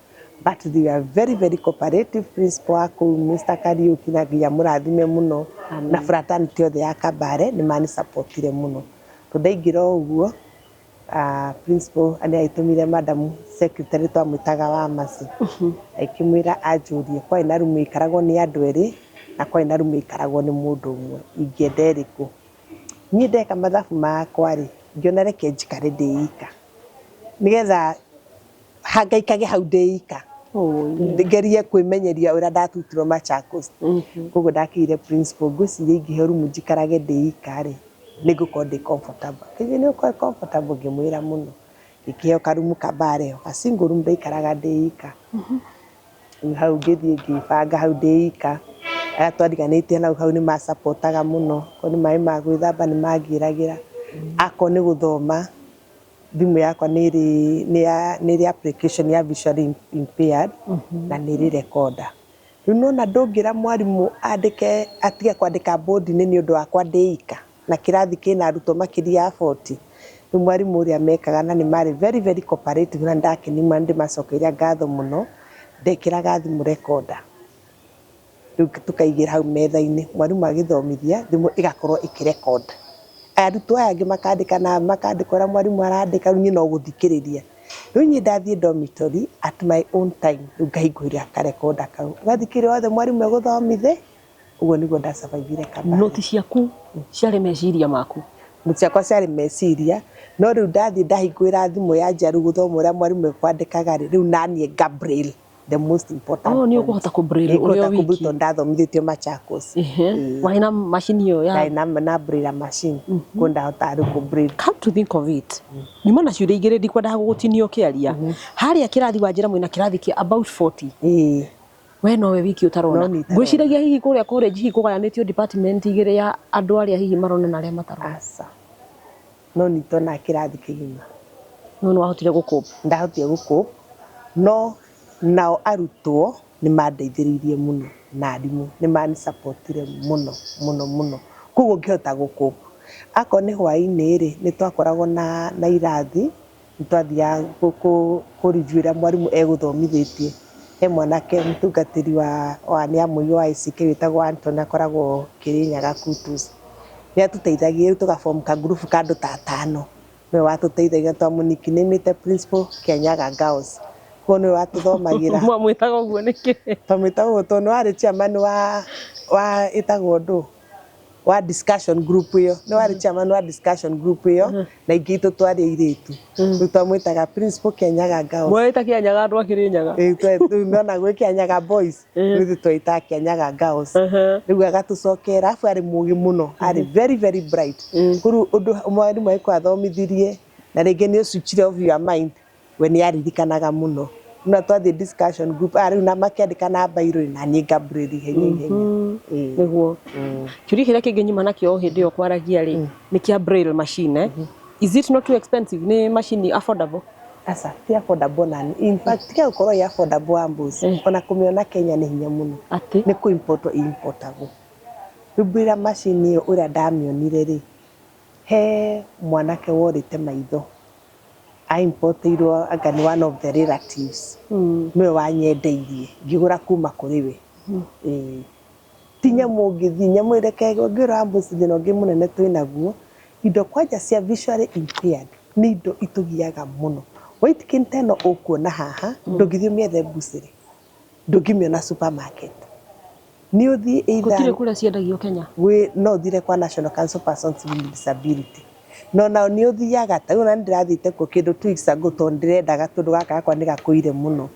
But they were very very cooperative, principal wa kũu Mr. Kariuki na nginya mũrathime mũno na fraternity yothe ya Kabare nĩ manisupportire mũno. Tondũ ndaingĩra o ũguo, principal nĩ agĩtũmire madam secretary twamwĩtaga wa Mercy, akĩmwĩra anjũrie kwarĩ na rumu ĩikaragwo nĩ andũ erĩ na kwarĩ na rumu ĩikaragwo nĩ mũndũ ũmwe, ingĩenda ĩrĩkũ. Niĩ ndeka mathabu makwa rĩ, ngĩona reke njikare ndĩ ika nĩgetha hangaikage hau ndĩ ika, ngerie kwĩmenyeria ũrĩa ndatutirwo Machakos. Koguo ndakĩire principal, ngwĩciria ingĩheo rumu njikarage ndĩ ika rĩ, nĩ ngũkorwo ndĩ comfortable. Akĩnjĩra nĩ ũgũkorwo comfortable, ngĩmwĩra mũno. Ngĩkĩheo karumu Kabare, a single room, ndaikaraga ndĩ ika. Rĩu hau ngĩthiĩ ngĩbanga hau ndĩ ika. Arĩa twariganĩtie nao hau nĩ macapotaga mũno, akorwo nĩ maĩ ma gwĩthamba nĩ mangĩragĩra, akorwo nĩ gũthoma, thimũ yakwa nĩ ĩrĩ application ya visually impaired na nĩ ĩrĩ recorder. Rĩu nĩwona ndũngĩra mwarimũ andĩke atige kwandĩka bodi-inĩ nĩ ũndũ wakwa ndĩ ika na kĩrathi kĩna arutwo makĩria ya 40. Rĩu mwarimũ ũrĩa mekaga na nĩ marĩ very very cooperative na nĩndakenia nĩ ndĩmacokeirie ngatho mũno, ndekĩraga thimũ recorder. Rĩu tũkaigĩra hau metha-inĩ, mwarimũ agĩthomithia thimũ ĩgakorwo ĩkĩ record. Arutwo aya angĩ makandĩka na makandĩka ũrĩa mwarimũ arandĩka, rĩu niĩ no gũthikĩrĩria. Rĩu niĩ ndathiĩ dormitory at my own time, rĩu ngahingũrĩra karekonda kau, ngathikĩrĩria othe mwarimũ egũthomithia. Ũguo nĩguo ndasurvivire Kabare. Noti ciaku ciarĩ meciria maku? Noti ciakwa ciarĩ meciria, no rĩu ndathiĩ ndahingũrĩra thimũ yanjia rĩu gũthoma ũrĩa mwarimũ ekwandĩkaga rĩ, rĩu naniĩ Gabriel, the most important Oh, nĩ ũkũhota kũ-braille ũrĩ o Nĩngũhota wiki. kũ-braille tondũ ndathomithĩtio Machakos. Warĩ na macini ĩyo ya Ndarĩ na braille machine, koguo ndahotaga rĩu kũ-braille. Come to think of it, nyuma na ciũria igĩrĩ, ndikwendaga gũgũtinia ũkĩaria. Harĩa kĩrathi wanjĩra mwĩna kĩrathi kĩa about 40. Ĩĩ. We nowe wiki ũtarona. No niĩ itarona. Ngwĩciragia hihi kũrĩa college hihi kũgayanĩtio department igĩrĩ ya andũ arĩa hihi marona na arĩa matarona. Aca. No niĩ itonaga kĩrathi kĩgima. No nĩ wahotire gũkũpa? Ndahotire gũkũpa, no nao arutwo nĩ mandeithĩrĩirie mũno na arimũ nĩ manisupportire mũno mũno mũno, koguo ngĩhota gũkũpa. Akorwo nĩ hwaĩ-inĩ rĩ, nĩ twakoragwo na irathi, nĩ twathiaga kũ review ũrĩa mwarimũ egũthomithĩtie. He mwanake mũtungatĩri wa nĩ amũiyũ wa ACK wĩtagwo Anton, akoragwo Kĩrĩnyaga Kutus. Nĩ atũteithagia, rĩu tũgaform ka group ka andũ ta atano. Nĩwe watũteithagia, twamũnicknamĩte Principal Kĩanyaga Girls. Koguo nĩwe watũthomagĩra. Mwamwĩtaga ũguo nĩkĩ? Twamwĩtaga ũguo tondũ nĩwe warĩ chairman wa ĩtagwo ndũ wa discussion group ĩyo, nĩwe warĩ chairman wa discussion group ĩyo na ingĩ itũ twarĩ airĩtu. Rĩu twamwĩtaga Principal Kĩanyaga Girls. Mwĩta Kĩanyaga andũ a Kĩrĩnyaga? Ĩĩ, rĩu nona gwĩ Kĩanyaga Boys, rĩu ithuĩ twetaga Kĩanyaga Girls. Rĩu agatũcokera, arabu arĩ mũgĩ mũno, arĩ very very bright. Koguo ũndũ mwarimũ agĩkorwo athomithirie na rĩngĩ nĩ ũswitchire off your mind, we nĩ aririkanaga mũno. Na twathiĩ discussion group, rĩu na makĩandĩka na mbairũ na niĩ ngabraille ihenya ihenya. Ĩĩ. Nĩguo. Kĩũria kĩrĩa kĩngĩ nyuma nakĩo hĩndĩ ĩyo kwaragia rĩ, nĩ kĩa braille machine, eh? Is it not too expensive? Nĩ machine affordable? Aca, ti affordable nani. In fact, tiga gũkorwo ĩ affordable Ambos. Ona kũmĩona Kenya nĩ hinya mũno. Atĩ? Nĩ kũ-importwo ĩ-importagwo. Rĩu braille machine ĩyo ũrĩa ndamĩonire rĩ, he mwanake worĩte maitho. Aimportĩirwo anga nĩ one of the relatives. Nĩwe wanyendeirie, ngĩgũra kuma kũrĩ we. Ĩĩ. Ti nyamũ ũngĩthiĩ nyamũ ĩreke ngĩra wa thĩna ũngĩ mũnene twĩnaguo, indo kwanja cia visually impaired nĩ indo itũgiaga mũno. White cane ta ĩno ũkuona haha, ndũngĩthiĩ ũmĩethe mbucĩrĩ, ndũngĩmĩona supermarket, nĩ ũthiĩ either Gũtirĩ kũrĩa ciendagio Kenya? Wĩ no ũthire kwa National Council Persons with Disability, no nao nĩ ũthiaga ta rĩu ona nĩ ndĩrathiĩte kuo kĩndũ 2 weeks ago, tondũ ndĩrendaga, tondũ gaka gakwa nĩ gakũire mũno.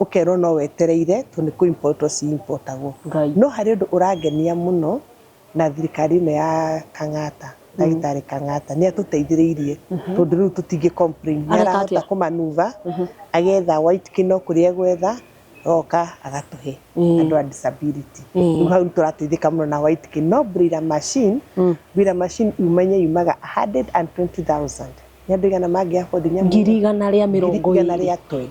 Ũkerwo no wetereire tondũ nĩ kũ-importwo ci-importagwo. Ngai. No harĩ ũndũ ũrangenia mũno na thirikari ĩno ya Kang'ata, ndagĩtarĩ Kang'ata nĩ atũteithĩrĩirie, tondũ rĩu tũtingĩ complain. Nĩ Areka arahota atĩa? kũmanuva agetha white cane o kũrĩa egwetha, oka agatũhe andũ a disability. Rĩu hau nĩ tũrateithĩka mũno na white cane, no braille machine, braille machine umenye yumaga 120,000. Nĩ andũ igana mangĩ afford nyamũ ĩyo? 120,000. 120,000.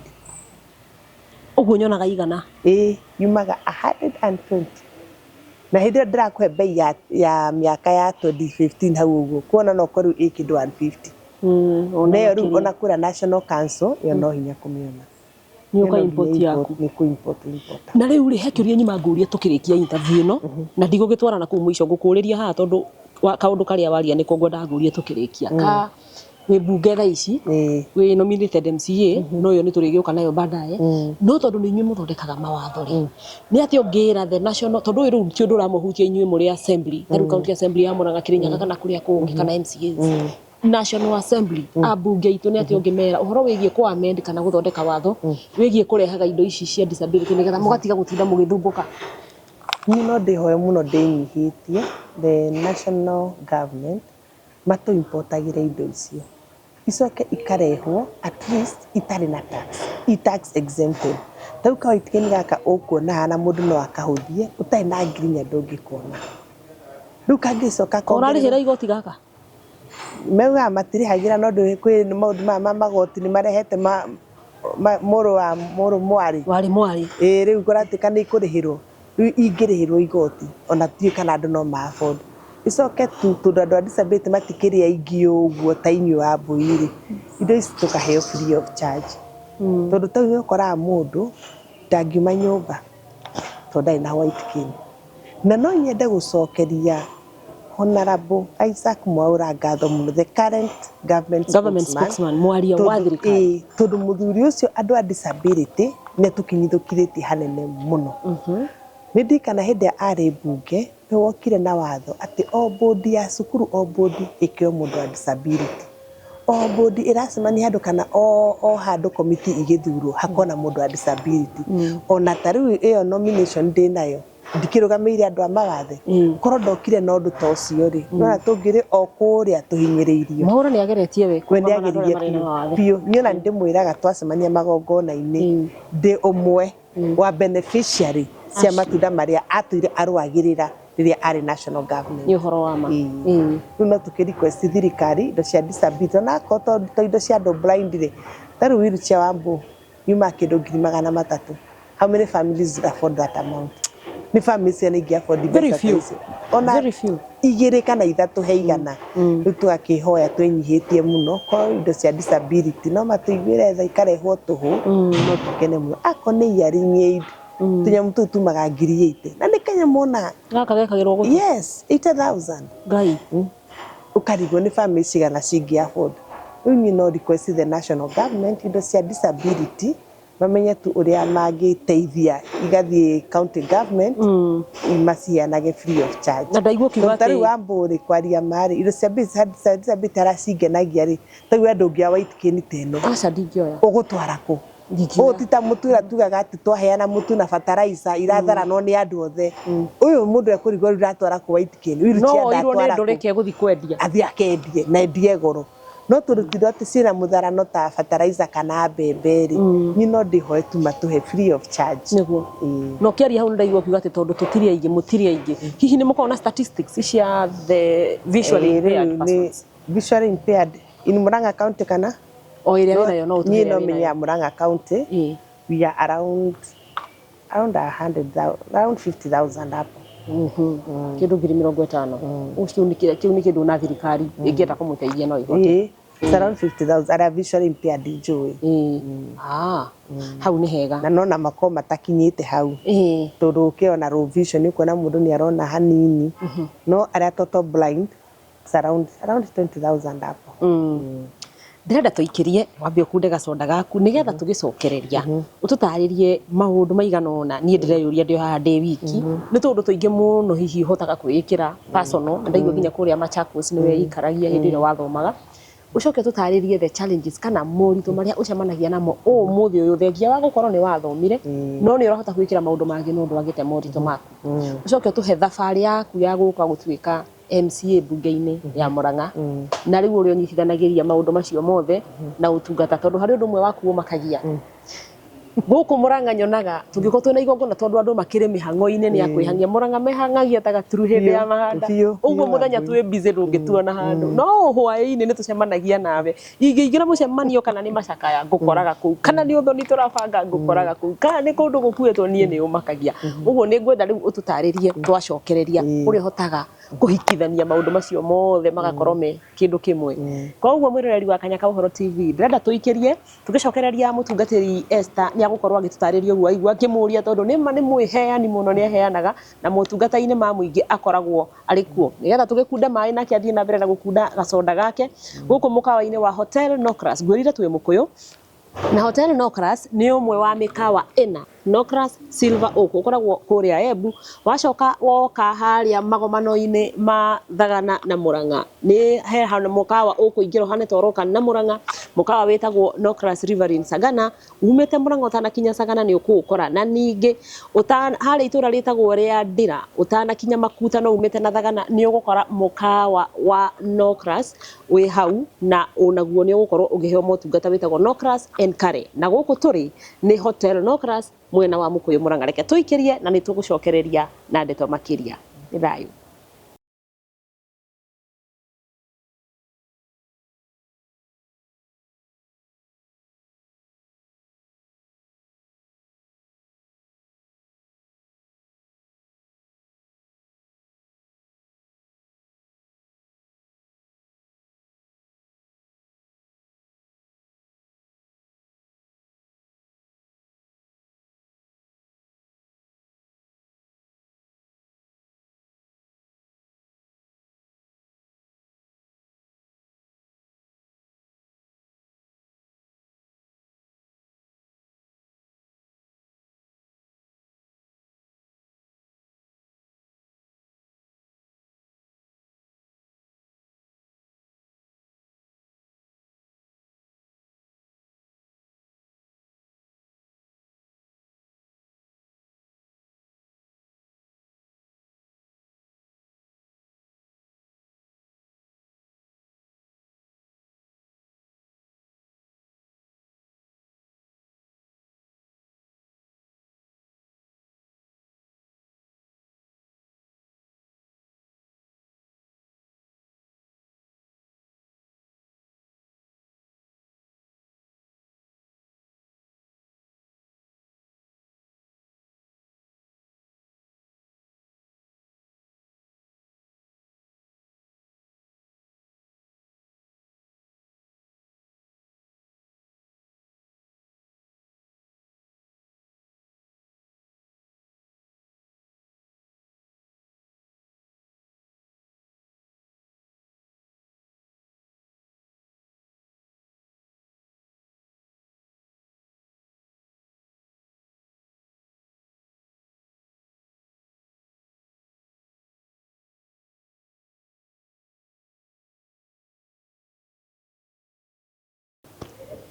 Ũguo nyonaga igana. Ĩĩ, yumaga 120, na hĩndĩ ĩyo ndĩrakũhe bei ya mĩaka ya 2015 hau ũguo, kuona no korwo rĩu ĩ kĩndũ 150. Ona Na ĩyo rĩu makĩria. Ona kũrĩa National Council ĩyo no hinya kũmĩona. Nĩ ũka Ĩyo no import nginya yaku. Nĩ kũ import import. Na rĩu rĩ, he kĩũria nyuma ngũrie tũkĩrĩkia interview ĩno, na ndigũgĩtwara na kũu mũico, ngũkũrĩria haha tondũ kaũndũ karĩa waria nĩko ngwendaga ngũrie tũkĩrĩkia. Ka wĩ mbunge thaa ici, wĩ nominated MCA, no ĩyo nĩ tũrĩgĩũka nayo baadaye, no tondũ nĩ inyuĩ mũthondekaga mawatho rĩ, nĩ atĩa ũngĩra the national, tondũ ũyũ rĩu ti ũndũ ũramũhutia inyuĩ mũrĩ assembly, ta rĩu county assembly ya Murang'a, Kirinyaga kana kũrĩa kũngĩ, kana MCAs, National Assembly, ambunge aitũ, nĩ atĩa ũngĩmera ũhoro wĩgiĩ kũ amend kana gũthondeka watho wĩgiĩ kũrehaga indo ici cia disability nĩgetha mũgatiga gũtinda mũgĩthumbũka? Niĩ no ndĩhoe mũno ndĩnyihĩtie the national government matũ importagĩre indo icio, icoke ikarehwo at least itarĩ na tax, i tax exempted. Ta rĩu ka white cane gaka ũkuona haha, na mũndũ no akahũthie, ũtarĩ na 4,000 ndũngĩkona. Rĩu kangĩcoka Ũrarĩhĩra igoti gaka? Maugaga matirĩhagĩra, no ndũĩ kwĩ maũndũ maya ma magoti nĩ marehete ma mũrũ wa mũrũ mwarĩ. Warĩ mwarĩ. Ĩĩ, rĩu kũratuĩka nĩ ikũrĩhĩrwo. Rĩu ingĩrĩhĩrwo igoti, ona tiũĩ kana andũ no ma afford. Icoke tu tondũ andũ a disability matikĩrĩ aingĩ ũguo ta inyuĩ wa mbũi rĩ, indo ici tũkaheo free of charge, tondũ ta rĩu nĩ ũkoraga mũndũ ndangiuma nyũmba tondũ ndarĩ na white cane. Na no nyende gũcokeria Honorable Isaac Mwaura ngatho mũno, the current government government spokesman, spokesman, mwaria wa thirikari. Ĩĩ, tondũ mũthuri ũcio andũ a disability nĩ atũkinyithũkithĩtie hanene mũno. Nĩ ndirikana hĩndĩ ĩrĩa arĩ mbunge, nĩ wokire na watho atĩ o board ya cukuru, o board ĩkĩrwo mũndũ wa disability, o board ĩracemania handũ kana o handũ committee igĩthurwo hakorwo na mũndũ wa disability. Ona ta rĩu ĩyo nomination ndĩnayo, ndikĩrũgamĩire andũ a mawathe, korwo ndokire na ũndũ ta ũcio rĩ, nona tũngĩrĩ o kũrĩa tũhinyĩrĩirio. Mwaura nĩ ageretie we We kũrũgama na andũ arĩa nĩageririe marĩ na biũ mawathe. Biũ. Niĩ ona nĩndĩmwĩraga twacemania magongona-inĩ, ndĩ ũmwe wa beneficiary cia matunda marĩa atũire arũagĩrĩra rĩrĩa arĩ national government. Nĩ ũhoro wa ma. Ĩĩ. Rĩu no tũkĩ request thirikari indo cia disability, ona akorwo to indo cia andũ blind rĩ, ta rĩu wheelchair wa mbũ yuma kĩndũ 300,000. How many families afford that amount? Nĩ families cigana ingĩ afford Very mbeca ta few. icio? Ona Very few. igĩrĩ kana ithatũ he igana. Rĩu tũgakĩhoya twĩnyihĩtie mũno, korwo indo cia disability no matũiguĩre tha ikarehwo tũhũ, no tũkene mũno. Akorwo nĩ hearing aid, tũnyamũ tũu tumaga 80,000, na nĩ kanyamũ ona Gaka gekagĩrwo gũtũ? Yes, 80,000. Ngai. Ũkarigwo nĩ family cigana cingĩ afford. Rĩu niĩ no request the national government indo cia disability mamenye tu ũrĩa mangĩteithia igathiĩ county government, maciheanage free of charge. Na ndaigua ũkiuga Tondũ ta rĩu atĩ wambũ rĩ, kwaria marĩ indo cia disability arĩa cingenagia rĩ, ta rĩu we ndũngĩoya white cane ta ĩno? Aca, ndingĩoya. Ũgũtwara kũ? Ndingĩoya. Ũyũ ti ta mũtu ũrĩa tugaga atĩ twaheana mũtu na fertilizer iratharanwo nĩ andũ othe. Ũyũ mũndũ ekũrigwo rĩu ndatwara kũ white cane? No Wheelchair woirwo nĩ ndatwara kũ? ndũrĩke gũthiĩ kwendia. Athiĩ akendie na endie goro, no tondũ ti atĩ ciĩna mũtharano ta fertilizer kana mbembe rĩ, niĩ no ndĩhoe tu matũhe free of charge. Nĩguo. Ĩĩ. Na ũkĩaria hau nĩ ndaigua ũkiuga atĩ tondũ tũtirĩ aingĩ, mũtirĩ aingĩ, hihi nĩ mũkoragwo na statistics cia the visually Ĩĩ, impaired rĩu nĩ persons? Visually impaired in Murang'a County kana O ĩrĩa wĩnayo no ũtũhe Niĩ ĩrĩa no wĩnayo. menye ya Murang'a County. We are around 100,000, around 50,000 hapo. Kĩndũ 50,000. Ũcio nĩ kĩu nĩ kĩndũ na thirikari ĩngĩenda kũmũteithia no ĩhote. Ĩĩ. It's around 50,000 arĩa visually impaired njũĩ. Ah, hau nĩ hega. Na nona makorwo matakinyĩte hau. Tondũ ũkĩona low vision nĩ ũkuona mũndũ nĩ arona hanini. No arĩa total blind it's around 20,000 hapo. Ndĩrenda tũikĩrie wambe ũkunde gaconda gaku nĩgetha tũgĩcokereria ũtũtarĩrie maũndũ maigana ũna. Niĩ ndĩreyũria ndĩ o haha ndĩ wiki nĩ tũũndũ tũingĩ mũno hihi ũhotaga kwĩĩkĩra personal, na ndaigua nginya kũrĩa Machakos nĩ weikaragia hĩndĩ ĩrĩa wathomaga. Ũcoke ũtũtarĩrie the challenges kana moritũ marĩa ũcemanagia namo ũmũthĩ ũyũ, thengia wa gũkorwo nĩ wathomire no nĩ ũrahota gwĩkĩra maũndũ mangĩ no ndwagĩte moritũ maku. Ũcoke ũtũhe thabarĩ yaku ya gũka gũtuĩka MCA mbunge-inĩ ya Murang'a, na rĩu ũrĩa ũnyitithanagĩria maũndũ macio mothe na ũtungata, tondũ harĩ ũndũ ũmwe waku ũmakagia gũkũ Murang'a. Nyonaga tũngĩkorwo twĩna igongona, tondũ andũ makĩrĩ mĩhang'o-inĩ nĩ akwĩhang'ia, Murang'a mehang'agia ta gaturu hĩndĩ ya mahanda. Ũguo mũthenya twĩ busy ndũngĩtuona handũ, no hwaĩ-inĩ nĩ tũcemanagia nawe. Ingĩingĩra mũcemanio kana nĩ macakaya, ngũkoraga kũu, kana nĩ ũthoni tũrabanga, ngũkoraga kũu, kana nĩ kũndũ gũkuĩtwo, niĩ nĩ ũmakagia. Ũguo nĩ ngwenda rĩu ũtũtarĩrie twacokereria ũrĩa ũhotaga kũhikithania maũndũ macio mothe magakorwo me kĩndũ kĩmwe. Koguo mwĩroreri wa Kanya ka Ũhoro TV, ndĩrenda tũikĩrie tũgĩcokereria mũtungatĩri Esther nĩ agũkorwo agĩtũtarĩria ũguo aigua ngĩmũria, tondũ nĩ ma nĩ mwĩheani mũno, nĩ aheanaga na motungata-inĩ ma mũingĩ akoragwo arĩ kuo, nĩgetha tũgĩkunde maĩ nake athiĩ na mbere na gũkunda gaconda gake gũkũ mũkawa-inĩ wa Hotel Nocras. Ngwĩrire twĩ Mũkũyũ na Hotel Nocras nĩ ũmwe wa mĩkawa ĩna. Nocras Silver Oak ũkoragwo kũrĩa Embu, wacoka woka harĩa magomano-inĩ ma Thagana na Murang'a nĩ he mũkawa ũkũingĩra ũhane ta ũroka na Murang'a, mũkawa wĩtagwo Nocras Riverine Sagana. Umĩte Murang'a ũtanakinya Sagana nĩ ũkũũkora, na ningĩ harĩa itũra rĩtagwo rĩa Ndĩra ũtanakinya Makuta no umĩte na Thagana nĩ ũgũkora mũkawa wa Nocras wĩ hau, na onaguo nĩ ũgũkorwo ũkĩheo motungata wĩtagwo Nocras and Curry. Na gũkũ tũrĩ nĩ Hotel Nocras mwena wa Mũkũyũ Murang'a. Reke tũikĩrie na nĩ tũgũcokereria na ndeto makĩria. Nĩ thayũ.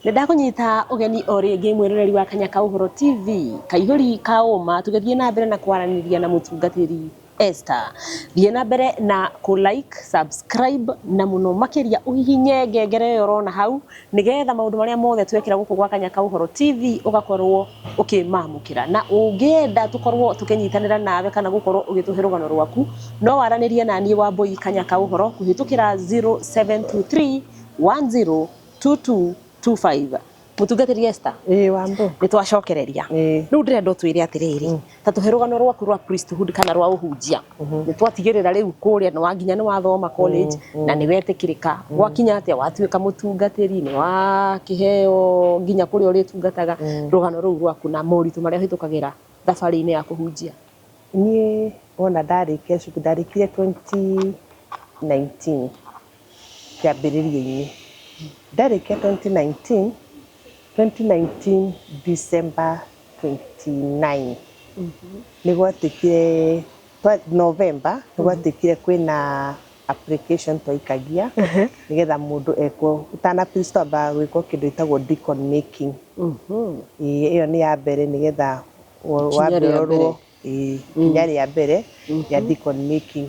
Nĩ ndakũnyita ũgeni o rĩngĩ mwĩroreri wa Kanya ka Ũhoro TV, kaihũri ka ũma, tũgĩthiĩ na mbere na kwaranĩria na mũtungatĩri Esther. Thiĩ na mbere na kũ like, subscribe na mũno makĩria ũhihinye ngengere ĩyo ũrona hau, nĩgetha maũndũ marĩa mothe twekĩra gũkũ gwa Kanya ka Ũhoro TV ũgakorwo ũkĩmamũkĩra. Na ũngĩenda tũkorwo tũkĩnyitanĩra nawe kana gũkorwo ũgĩtũhe rũgano rwaku, no waranĩrie na niĩ Wambũi Kanya ka Ũhoro kũhĩtũkĩra 0723 10 2225. Mũtungatĩri Esther, Ĩĩ Wambũ. Nĩ twacokereria. Rĩu ndĩrenda ũtwĩre atĩrĩrĩ, ta tũhe rũgano rwaku rwa priesthood kana rwa ũhunjia. Nĩ twatigĩrĩra rĩu kũrĩa nĩ wa nginya nĩ wathoma college na nĩ wetĩkĩrĩka. Gwakinya atĩa watuĩka mũtungatĩri, nĩ wakĩheo nginya kũrĩa ũrĩtungataga, rũgano rũu rwaku na moritũ marĩa ũhĩtũkagĩra thabarĩ-inĩ ya kũhunjia. Niĩ wona ndarĩkia cukuru, ndarĩkirie 2019 kĩambĩrĩria-inĩ. Ndarĩkia 2019, 2019 December 29 nĩ gwatuĩkire, November nĩ gwatuĩkire kwĩna application twaikagia nĩgetha mũndũ ekwo, ũtana priest wambaga gwĩkwo kĩndũ gĩtagwo deacon making. Ĩĩ ĩyo nĩ ya mbere nĩgetha Ikinya wambe rĩa ũrorwo mbere. Ĩĩ, ikinya rĩa mbere rĩa deacon making.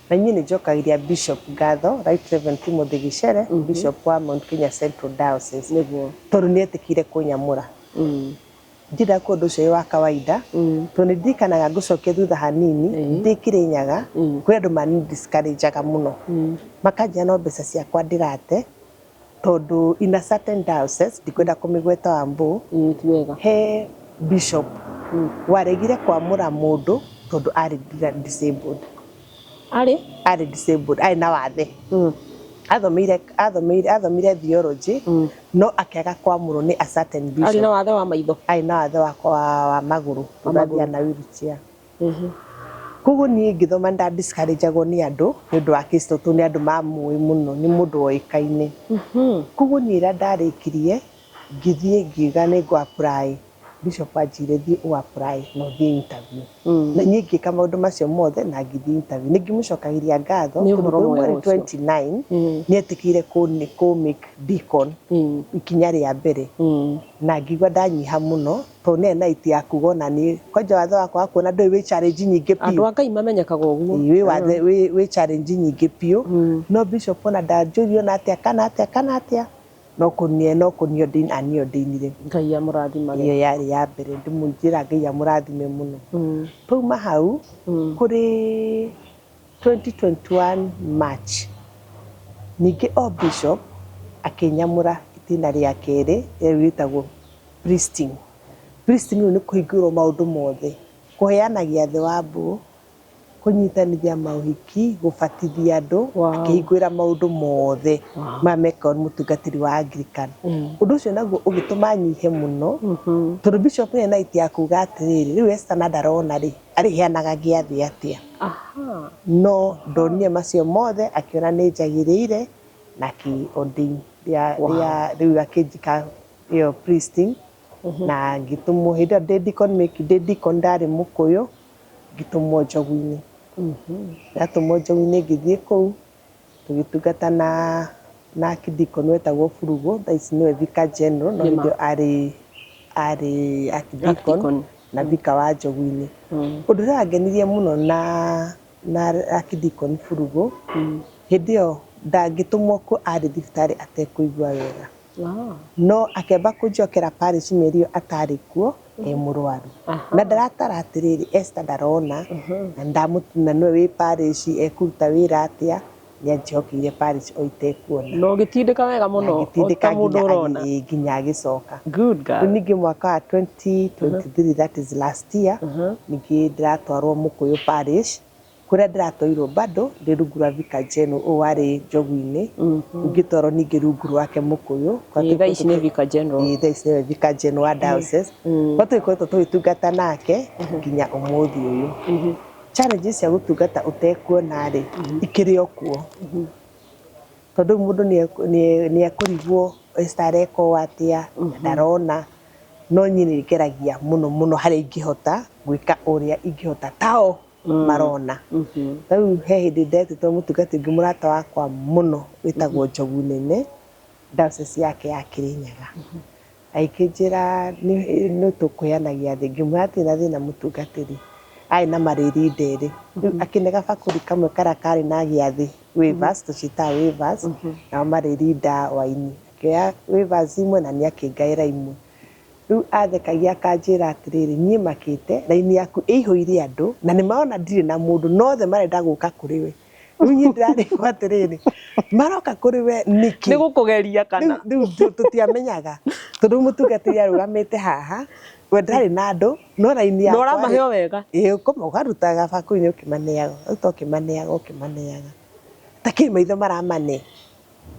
Na niĩ nĩ njokagĩria Bishop ngatho, Right Reverend Timothy Gichere, Bishop wa Mount Kenya Central Diocese, tondũ nĩ etĩkĩire kũnyamũra. Ndiendaga kuona ũndũ ũcio wĩ wa kawaida, tondũ nĩ ndirikanaga ngũcokia thutha hanini, ndĩ Kĩrĩnyaga, kũrĩ andũ mani discourage aga mũno. Makanjĩra no mbeca ciakwa ndĩrate, tondũ in a certain diocese, ndikwenda kũmĩgweta Wambũ, Ĩĩ ti wega. He bishop waregire kwamũra mũndũ tondũ arĩ disabled. Arĩ? Arĩ disabled, arĩ na wathe. Athomeire athomeire athomire theology no akĩaga kwamũrwo nĩ a certain Arĩ bishop. na wathe wa maitho? Arĩ na wathe wa magũrũ, tondũ athiaga na wheelchair. Koguo niĩ ngĩthoma nĩ nda discourage agwo nĩ andũ nĩ ũndũ wa Kristo tondũ nĩ andũ mamũĩ mũno, nĩ mũndũ woĩkaine. Koguo niĩ rĩrĩa ndarĩkirie, ngĩthiĩ ngiuga nĩ ngũ apply, bishop anjĩrire thiĩ ũ apply na ũthiĩ interview. Na niĩ ngĩka maũndũ macio mothe na ngĩthiĩ interview. Nĩ ngĩmũcokagĩria ngatho Nĩ tondũ ũhoro kwĩ mwega mweri ũcio. 29 nĩ etĩkĩire kũ make deacon ikinya rĩa mbere. Na ngĩigua ndanyiha mũno tondũ nĩ na right ya kuga ona niĩ kwanja wathe wakwa wa kuona ndũĩ wĩ challenge nyingĩ Andũ biũ. a Ngai mamenyekaga ũguo. Ĩĩ, wĩ wathe wĩ challenge nyingĩ biũ. No bishop ona ndanjũririe ona atĩa kana atĩa kana atĩa no kũnie no kũni ordain ani ordainire. Ngai amũrathimage. Ĩyo yarĩ ya mbere ndĩmũnjĩra Ngai amũrathime mũno. Twauma hau kũrĩ 2021 March ningĩ o bishop akĩnyamũra itĩna rĩa kerĩ rĩu rĩtagwo priesting. Priesting rĩu nĩ kũhingũrwo maũndũ mothe, kũheana gĩathĩ wa mbũ, kũnyitanithia maũhiki, gũbatithia andũ, akĩhingũra maũndũ mothe maya mekagwo nĩ mũtungatĩri wa Anglican. Ũndũ ũcio naguo ũgĩtũma nyihe mũno tondũ bishop nĩ na right ya kuga atĩrĩrĩ, rĩu Esther na ndarona rĩ, arĩheanaga gĩathĩ atĩa? No ndonire macio mothe akĩona nĩ njagĩrĩire na akĩ ordain rĩa rĩu akĩnjĩka ĩyo priesting na ngĩtũmwo hĩndĩ ĩyo ndĩ deacon ndĩ deacon ndarĩ Mũkũyũ, ngĩtũmwo Njogu-inĩ. Ndatũmwo Njogu-inĩ ngĩthiĩ kũu tũgĩtungata na archdeacon wetagwo Burugu, thaa ici nĩwe vicar general no hĩndĩ ĩyo arĩ archdeacon Archdeacon. Na vicar wa Njogu-inĩ. Ũndũ ũrĩa wangenirie mũno na archdeacon Burugu, hĩndĩ ĩyo ndangĩtũmwo kuo arĩ thibitarĩ atekũigua wega. No akĩamba kũnjokera parish mĩeri ĩyo atarĩ kuo e mũrwaru. Na ndaratara atĩrĩrĩ, Esther ndarona na nĩwe wĩ parish ekũruta wĩra atĩa, nĩ anjĩhokeire parish o itekuona. Na ũgĩtindĩka wega mũno o Ngĩtindĩka ta mũndũ nginya ũrona. Nginya agĩcoka. Good girl. Rĩu ningĩ mwaka wa 2023, that is last year, ningĩ ndĩratwarwo Mũkũyũ parish kũrĩa ndĩratwairwo bado ndĩ rungu rwa vicar general ũyũ warĩ Njogu-inĩ, ngĩtwarwo ningĩ rungu rwake Mũkũyũ. Ĩĩ, thaa ici nĩ vicar general. Ĩĩ, thaa ici nĩwe vicar general wa diocese. Kwa tũgĩkoretwo tũgĩtungata nake nginya ũmũthĩ ũyũ. Challenges cia gũtungata ũtekuona rĩ, ikĩrĩ o kuo. Tondũ mũndũ nĩ ekũrigwo Esther areka ũũ atĩa, na ndarona. No niĩ nĩ ngeragia mũno mũno harĩa ingĩhota gwĩka ũrĩa ingĩhota tao marona. Rĩu he hĩndĩ ndetĩtwo mũtungati ũngĩ mũrata wakwa mũno wĩtagwo Njogu Nene, diocese yake ya Kĩrĩnyaga. Agĩkĩnjĩra nĩ tũkũheana gĩathĩ, ngĩmwĩra hatirĩ na thĩna mũtungatĩri. Arĩ na marĩrinda erĩ. Rĩu akĩne gabakũri kamwe karĩa karĩ na gĩathĩ waivers, tũciĩtaga waivers, nao marĩrinda waini. Akĩoya waivers imwe na niĩ akĩngaĩra imwe. Rĩu athekagia akanjĩra atĩrĩrĩ, niĩ makĩte, raini yaku ĩihũire andũ, na nĩ marona ndirĩ na mũndũ, no othe marenda gũka kũrĩ we. Rĩu niĩ ndĩrarigwo atĩrĩrĩ, maroka kũrĩ we nĩkĩ? Nĩ gũkũgeria kana? Rĩu tũtiamenyaga tondũ mũtungatĩri arũgamĩte haha, we ndarĩ na andũ, no raini yakwa Na ũramahe o wega? Ĩĩ, ũkaruta gabakũri-inĩ ũkĩmaneaga, ũkaruta ũkĩmaneaga ũkĩmaneaga. Ta kĩ maitho maramane?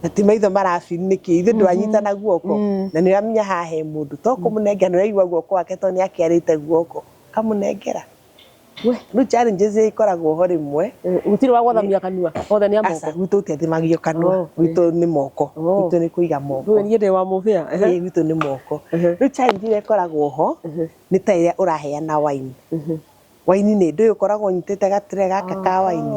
Na ti maitho marabi nĩkĩ? Ithuĩ ndwanyitana guoko na nĩ ũramenya haha he mũndũ, to kũmũnengera nĩ ũraigua guoko gwake tondũ nĩ akĩarĩte guoko, ũkamũnengera. Rĩu challenges iria ikoragwo ho rĩmwe Gũtirĩ wa gwathamia kanua, othe nĩ a moko. Aca, gwitũ gũtiathamagio kanua, gwitũ nĩ moko, gwitũ nĩ kũiga moko. Rĩu niĩ ndĩ wa mũbĩa. Ĩĩ gwitũ nĩ moko. Rĩu challenge ĩrĩa ĩkoragwo ho nĩ ta ĩrĩa ũraheana wine. Wine nĩ ndũĩ ũkoragwo ũnyitĩte gatray gaka ka wine,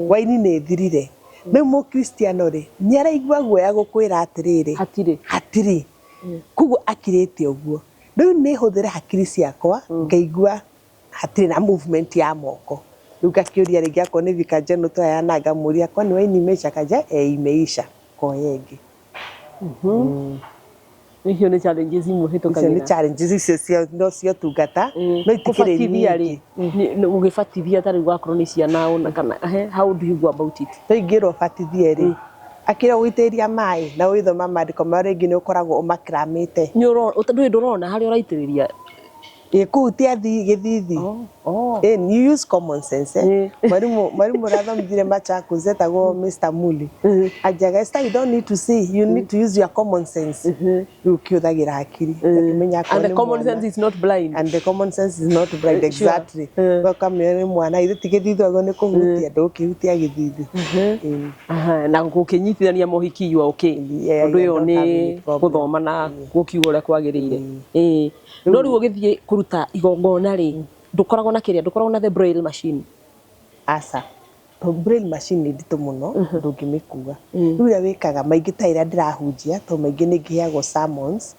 wine nĩ ĩthirire. Rĩu mũkristiano rĩ, nĩ araigua guoya gũkwĩra atĩrĩrĩ, Hatirĩ. Hatirĩ. Koguo akirĩte ũguo. Rĩu nĩ hũthĩre hakiri ciakwa ngaigua hatirĩ na movement ya moko. Rĩu ngakĩũria rĩngĩ akorwo nĩ Vicar General tũraheana ngamũria kwani waini imeisha? Akanja eh imeisha, koya ĩngĩ. Icio nĩ challenges imwe Icio nĩ hĩtũkagĩra. challenges icio cia no cia ũtungata no itikĩrĩ Kũbatithia rĩ, nyingĩ. ũgĩbatithia ta rĩu wakorwo nĩ ciana ona kana how do you go about it? Ta ingĩrwo batithie rĩ, akĩrĩ gũitĩrĩria maĩ na ũgĩthoma maandĩko marĩa rĩngĩ nĩ ũkoragwo ũmakramĩte. Nĩ ndũĩ ndũrona harĩa ũraitĩrĩria. Ĩ kũu ti athii gĩthithi. Eh, you use common sense eh. Mwalimu mwalimu ũrathomithire Machakos etagwo Mr. Muli. Anjaga Esther, you don't need to see, you need to use your common sense. Rĩu ũkĩhũthagĩra hakiri. Ũgakĩmenya akorwo And the nĩ common mwana. sense is not blind. And the common sense is not blind, exactly. Ũkamenya nĩ mwana, ithe ti gĩthithi agwo nĩ kũhutia, ndũkĩhutia gĩthithi. Ĩĩ. Aha, na gũkĩnyitithania mohiki you are okay. Yeah, Ũndũ I ũyũ don't nĩ have any problem. gũthoma na gũkiuga ũrĩa kwagĩrĩire. Ĩĩ. No rĩu ũgĩthiĩ kũruta igongona rĩ, ndũkoragwo na kĩrĩa, ndũkoragwo na the braille machine. Aca. To braille machine nĩ nditũ mũno, ndũngĩmĩkua. Rĩu ũrĩa wĩkaga, maingĩ ta ĩrĩa ndĩrahunjia, tondũ maingĩ nĩ ngĩheagwo sermons,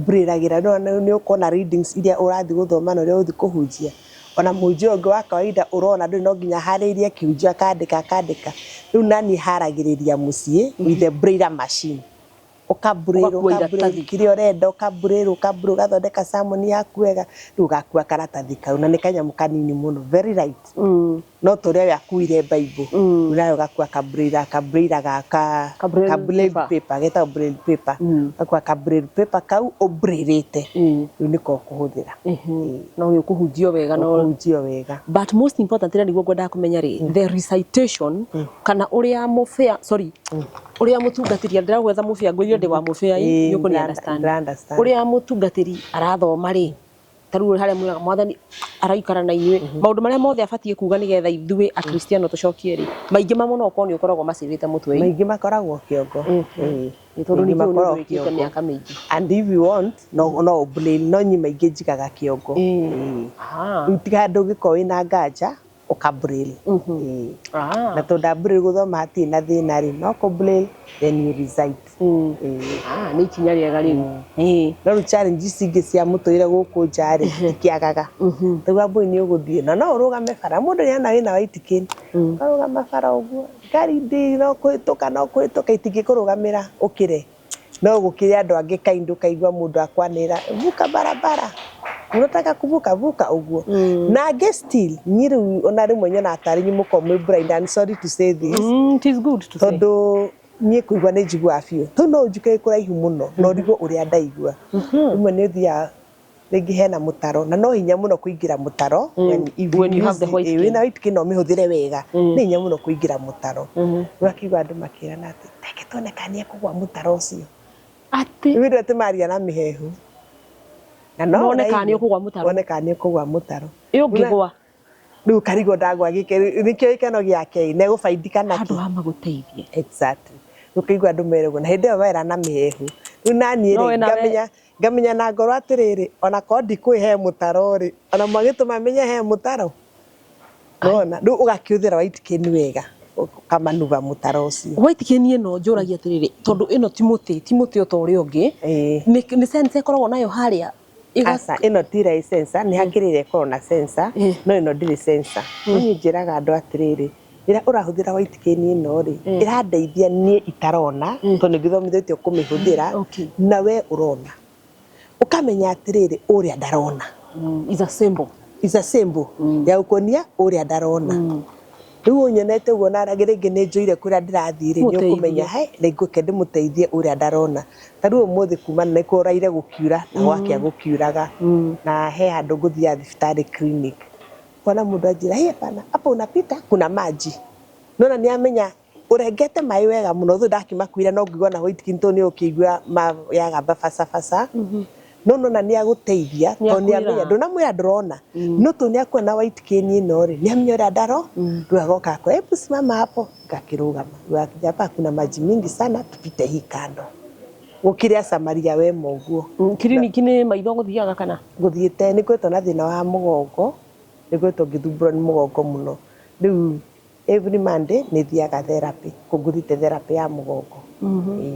braillagĩra, nĩ ũkona readings iria ũrathiĩ gũthoma na ũrĩa ũgũthiĩ kũhunjia. Ona mũhunjia ũngĩ wa kawaida ũrona ndũrĩ no nginya aharĩrĩrie kĩhunjio akandĩka akandĩka. Rĩu naniĩ haragĩrĩria mũciĩ with the brailler machine. Ũka braille Ũgakua ũka braille iratathi. Kĩrĩa ũrenda, ũka braille ũka braille ũgathondeka sermon yaku wega, rĩu ũgakua karatathi kau na nĩ kanyamũ kanini mũno, very light. No ta ũrĩa we akuire Bible, rĩu nawe ũgakua ka braille ka braille gaka Ka braille ka braille paper. Paper getagwo braille paper. Ũgakua ka braille paper kau ũbraillĩte, rĩu nĩko ũkũhũthĩra. No nĩ ũkũhunjio wega no Ũkũhunjio wega. But most important ĩrĩa nĩguo ngwendaga kũmenya rĩ, the recitation kana ũrĩa mũbĩa, sorry, ũrĩa mũtungatĩri, ndĩragwetha mũbĩa ngwĩrire ndĩ wa mũbĩa, Ĩĩ, nĩ ũkũni understand. Ndĩra understand. Ũrĩa mũtungatĩri arathoma rĩ, ta rĩu harĩa mwĩraga mwathani araikara na inyuĩ, maũndũ marĩa mothe abatiĩ kuga nĩgetha ithuĩ akristiano tũcokie rĩ, maingĩ mamo no ũkorwo nĩ ũkoragwo macĩvĩte mũtwe-inĩ. Maingĩ makoragwo kĩongo. Ĩĩ. Nĩ tondũ Maingĩ ningĩ ũyũ nĩ ũndũ makoragwo wĩkĩte kĩongo. mĩaka mĩingĩ. And if you want, no no ũbraille, no niĩ maingĩ njigaga kĩongo. Ĩĩ. Rĩu tiga ndũngĩkorwo wĩna nganja, ũka braille. Ĩĩ. Na tondũ ndabraille gũthoma hatirĩ na thĩna rĩ, no kũ braille then you recite. Ĩĩ. Ah, nĩ ikinya rĩega rĩu. Ĩĩ. No rĩu challenge ici ingĩ cia mũtũrĩre gũkũ nja rĩ, itikĩagaga. Rĩu Wambũi nĩ ũgũthiĩ na no ũrũgame bara, mũndũ nĩona wĩna white cane, ũkarũgama bara ũguo, ngari ndĩ no kũhĩtũka no kũhĩtũka itingĩkũrũgamĩra ũkĩre. No gũkĩrĩ andũ angĩ kind ũkaigua mũndũ akwanĩrĩra vuka barabara, unataka kuvuka vuka ũguo. Na angĩ still, niĩ rĩu ona rĩmwe nyonaga tarĩ inyuĩ mũkoragwo mwĩ blind, I'm sorry to say this. It is good to say. Tondũ niĩ kũigua nĩ njiguaga biũ. Tondũ no ũnjũke kũraihu mũno na ũrigwo ũrĩa ndaigua. Rĩmwe nĩ ũthiaga rĩngĩ hena mũtaro na no hinya mũno kũingĩra mũtaro when if When you have the use white ĩĩ, cane. wĩna white cane no ũmĩhũthĩre wega, nĩ hinya mũno kũingĩra mũtaro. Ũgakĩigua andũ makĩrana atĩ reke tuone kana nĩ ekũgwa mũtaro ũcio. Atĩ Rĩu atĩ maria na mĩhehu. Na no Mone kana nĩ ũraigua. ũkũgwa mũtaro. Wone kana nĩ ũkũgwa mũtaro. Ĩ ũngĩgwa Rĩu ũkarigwo ndagwa nĩkĩo gĩkeno gĩake ĩ, na egũbaidika nakĩ. Handũ ha magũteithie. Exactly. Ũkaigua andũ meragwo na hĩndĩ ĩyo mera na mĩhehu. Rĩu naniĩ No rĩ, we nawe- ngamenya na ngoro atĩrĩrĩ, ona korwo ndikũĩ he mũtaro rĩ, ona mwagĩtũma menye he mũtaro. Nona, rĩu ũgakĩhũthĩra white cane wega, ũkamanuba mũtaro ũcio. White cane ĩno njũragia atĩrĩrĩ, tondũ ĩno ti mũtĩ, ti mũtĩ o ta ũrĩa ũngĩ. Ĩĩ. Nĩ sensor ĩkoragwo nayo harĩa Aca, ĩno ti ĩrĩ sensor, nĩ hakĩrĩ ĩrĩa ĩkoragwo na sensor, no ĩno ndĩrĩ sensor. No niĩ njĩraga andũ atĩrĩrĩ, rĩrĩa ũrahũthĩra white cane ĩno rĩ, ĩrandeithia niĩ itarona, tondũ nĩ ngĩthomithĩtio kũmĩhũthĩra, na we ũrona. Ũkamenya atĩrĩrĩ, ũrĩa ndarona. Is a symbol. Is a symbol ya gũkuonia ũrĩa ndarona. Rĩu ũnyonete ũguo na rĩngĩ nĩ njũire kũrĩa ndĩrathiĩ rĩ, nĩ ũkũmenya he rĩngĩ ũke ndĩmũteithie ũrĩa ndarona. Ta rĩu ũmũthĩ kuma nĩ kũraire gũkiura na gwakĩa gũkiuraga na he handũ ngũthiaga thibitarĩ clinic. Kona mũndũ anjĩra, "Hey, hapana, hapo unapita kuna maji." Nona nĩ amenya ũrengete maĩ wega mũno thũ ndakimakuire no ngĩigua na white king tondũ nĩ ũkĩigua yagamba bacabaca. No nona nĩ agũteithia tondũ nĩ amenya ndũnamwĩra ndũrona no tondũ nĩ akuona white cane ĩno rĩ nĩ amenya ũrĩa ndaro rĩu agoka akwa hebu simama hapo ngakĩrũgama rĩu akinya hapa kuna maji mingi sana tupite hii kando gũkĩrĩa Samaria wema ũguo. Kiriniki nĩ maitho gũthiaga kana? Ngũthiĩte nĩ ngoretwo na thĩna wa mũgongo, nĩ ngoretwo ngĩthumbũrwo nĩ mũgongo mũno. Rĩu every Monday nĩ thiaga therapy, ngũthiĩte therapy ya mũgongo.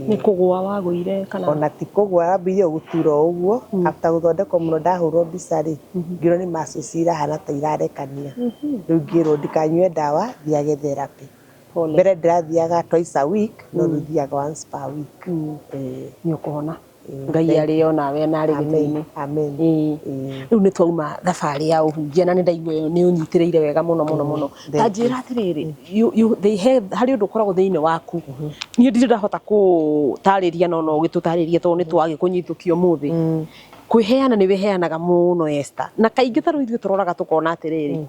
Nĩ kũgũa wagũire kana? Ona ti kũgũa, wambĩrĩirie o gũtura o ũguo, after gũthondekwo mũno ndahũrwo mbica rĩ, ngĩrwo nĩ muscles irahana ta irarekania. Rĩu ngĩrwo ndikanyue ndawa, thiage therapy. Mbere ndĩrathiaga twice a week, no rĩu thiaga once per week. Nĩ ũkũhona. Ngai arĩ o nawe na arĩ gĩtĩ-inĩ. Amen. Rĩu nĩ twauma thabarĩ ya ũhunjia na nĩ ndaigua ĩyo nĩ ũnyitĩrĩire wega mũno mũno mũno. Ta njĩra atĩrĩrĩ, harĩ ũndũ ũkoragwo thĩinĩ waku. Niĩ ndirĩ ndahota kũtarĩria no no ũgĩtũtarĩrie tondũ nĩ twagĩkũnyitũkia ũmũthĩ. Kwĩheana nĩ wĩheanaga mũno Esther. Na kaingĩ ta rĩu ithuĩ tũroraga tũkona atĩrĩrĩ,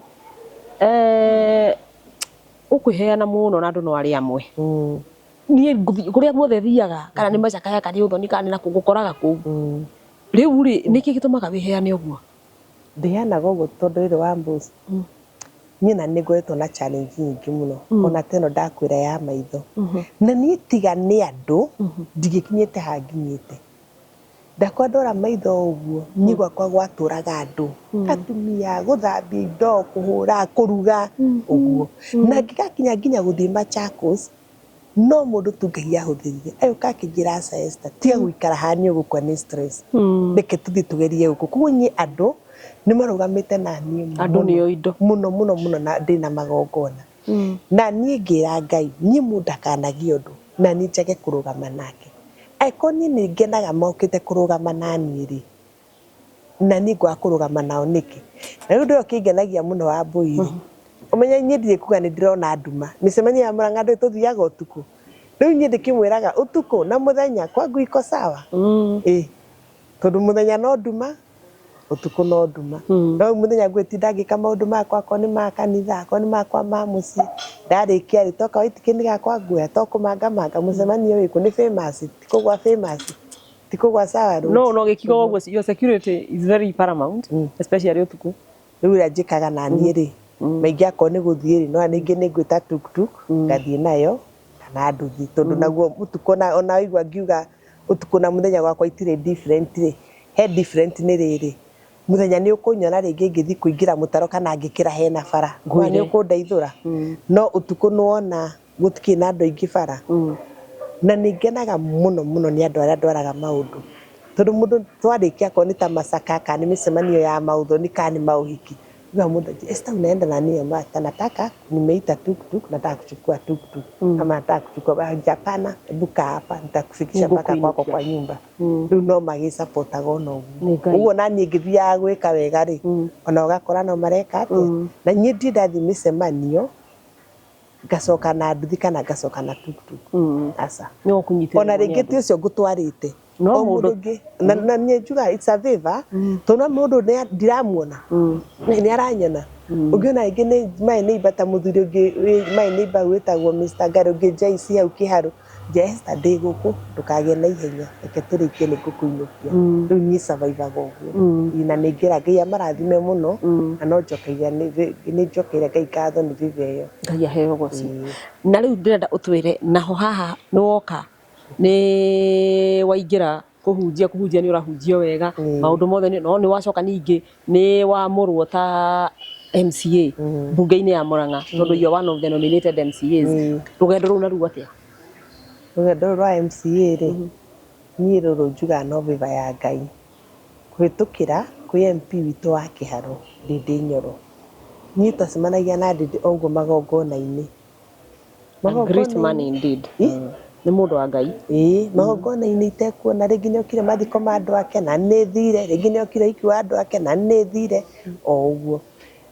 ũkwĩheana mũno na andũ no arĩa amwe. Niĩ kũrĩa guothe thiaga kana nĩ macakaya kana nĩ ũthoni kana nĩ nakũ ngũkoraga kũu. Rĩu rĩ nĩkĩ gĩtũmaga wĩheane ũguo? Ndĩheanaga ũguo tondũ rĩrĩ wa Mbũci, niĩ na nĩ ngoretwo na challenge nyingĩ mũno ona ta ĩno ndakwĩra ya maitho. Na niĩ tiga nĩ andũ ndingĩkinyĩte haha nginyĩte. Ndakwa ndora maitho ũguo niĩ gwakwa gwatũraga andũ atumia gũthambia indo kũhũra kũruga ũguo na ngĩgakinya nginya gũthiĩ Machakos no mũndũ tu Ngai ahũthĩrire agĩũka akĩnjĩra aca Esther tiga gũikara haha nĩ ũgũkua nĩ stress reke tũthiĩ tũgerie gũkũ. Koguo niĩ andũ nĩ marũgamĩte na niĩ Andũ nĩo indo. mũno mũno mũno na ndĩ na magongona. Na niĩ ngĩra Ngai niĩ mũndũ ndakanagie ũndũ na niĩ njage kũrũgama nake. Angĩkorwo niĩ nĩ ngenaga mokĩte kũrũgama na niĩ rĩ, na niĩ ngwaga kũrũgama nao nĩkĩ? Na rĩu ũndũ ũrĩa ũkĩngenagia mũno Wambũi rĩ, ũmenye niĩ ndirĩ kuga nĩ ndĩrona nduma. Mĩcemanio ya Mũrang'a ndũĩ tũthiaga ũtukũ. Rĩu niĩ ndĩkĩmwĩraga ũtukũ na mũthenya kwangu iko sawa. Ĩ, tondũ mũthenya no nduma, ũtukũ no nduma. No rĩu mũthenya ngwĩtinda ngĩka maũndũ makwa akorwo nĩ ma kanitha, akorwo nĩ makwa ma mũciĩ. Ndarĩkia rĩ, toka white gakwa nguoya to kũmangamanga mũcemanio wĩkũ nĩ famous, ti kũgwa famous, ti kũgwa sawa road. No no gĩkiuga ũguo your security is very paramount especially ũtukũ. Rĩu ũrĩa njĩkaga na niĩ rĩ, maingĩ akorwo nĩ gũthiĩ rĩ, no ningĩ nĩ ngwĩta tuktuk ngathiĩ nayo kana nduthi tondũ naguo ũtukũ ona waigua ngiuga ũtukũ na mũthenya gwakwa itirĩ different rĩ, he different nĩ rĩrĩ, mũthenya nĩ ũkũnyona rĩngĩ ngĩthiĩ kũingĩra mũtaro kana ngĩkĩra hena bara ngwa nĩ ũkũndeithũra no ũtukũ nĩ wona gũtikĩrĩ na andũ aingĩ bara. Na nĩ ngenaga mũno mũno nĩ andũ arĩa ndwaraga maũndũ tondũ mũndũ twarĩkia akorwo nĩ ta macaka kana nĩ mĩcemanio ya maũthoni kana nĩ maũhiki, uga mũndũ anjĩra Esther unaenda na nini? Nataka nimeita tuktuk, nataka kuchukua tuktuk ama nataka kuchukua, hapana, hebu kaa hapa nitakufikisha mpaka kwako kwa nyumba. Rĩu no magĩcapotaga ona ũguo. Ũguo na niĩ ngĩthiaga gwĩka wega rĩ, ona ũgakora no mareka atĩa. Na niĩ ndirĩ ndathiĩ mĩcemanio ngacoka na nduthi kana ngacoka na tuktuk. Aca. Ona rĩngĩ ti ũcio ngũtwarĩte No mũndũ ũngĩ na niĩ njugaga it's a favor tondũ no mũndũ ndiramuona nĩ aranyona. Ũngĩona rĩngĩ nĩ my neighbor ta mũthuri ũngĩ my neighbor wĩtagwo Mr. Ngari ũngĩ JC hau Kĩharũ, njĩra Esther ndĩ gũkũ ndũkagĩe na ihenya reke tũrĩkie nĩ ngũkũinũkia. Rĩu niĩ survive-aga ũguo na nĩ ngĩra Ngai amarathime mũno na no njokagia nĩ njokeire Ngai ngatho nĩ favor ĩyo. Ngai aheo ũgoci. Na rĩu ndĩrenda ũtwĩre naho haha nĩ woka nĩ waingĩra kũhunjia kũhunjia nĩ ũrahunjia wega maũndũ mothe no nĩ wacoka ningĩ nĩ wamũrwo ta MCA mbunge-inĩ ya Murang'a tondũ you are one of the nominated MCAs. Rũgendo rũu naruo atĩa? Rũgendo rũrũ rwa MCA rĩ, niĩ rũrũ njugaga no favor ya Ngai kũhĩtũkĩra kwĩ MP witũ wa Kĩharũ Ndindi Nyoro. Niĩ twacemanagia na Ndindi o ũguo magongona-inĩ. A great man indeed. Nĩ mũndũ wa Ngai. Ĩĩ, magongona-inĩ itekuona rĩngĩ nĩ okire mathiko ma andũ ake na nĩ thire, rĩngĩ nĩ okire ũhiki wa andũ ake na nĩ thire, o ũguo.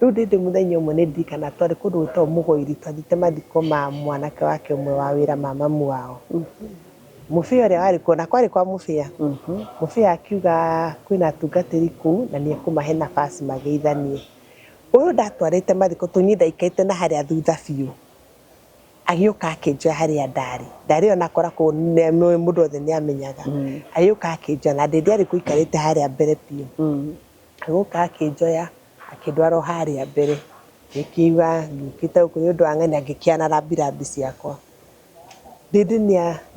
Rĩu ndĩndĩ mũthenya ũmwe nĩ ndirikana twarĩ kũndũ gwĩtagwo Mũgoiri, twathiĩte mathiko ma mwanake wake ũmwe wa wĩra ma mamu wao. Mũbĩa ũrĩa warĩ kuo, na kwarĩ kwa mũbĩa, mũbĩa akiuga kwĩna atungatĩri kũu na nĩ ekũmahe nafasi mageithanie. Ũyũ ndatwarĩte mathiko tondũ niĩ ndaikarĩte na harĩa thutha biũ, agĩũka akĩnjoya harĩa ndarĩ. Ndarĩ ona kora kũu mũndũ wothe nĩ amenyaga. Agĩũka akĩnjoya na ndĩndĩ arĩ kũikarĩte harĩa mbere biũ. Agĩũka akĩnjoya akĩndwara o harĩa mbere. Ngĩkiuga ngĩũkĩte gũkũ nĩ ũndũ wa ng'ania, ngĩkĩana rambirambi ciakwa. Ndĩndĩ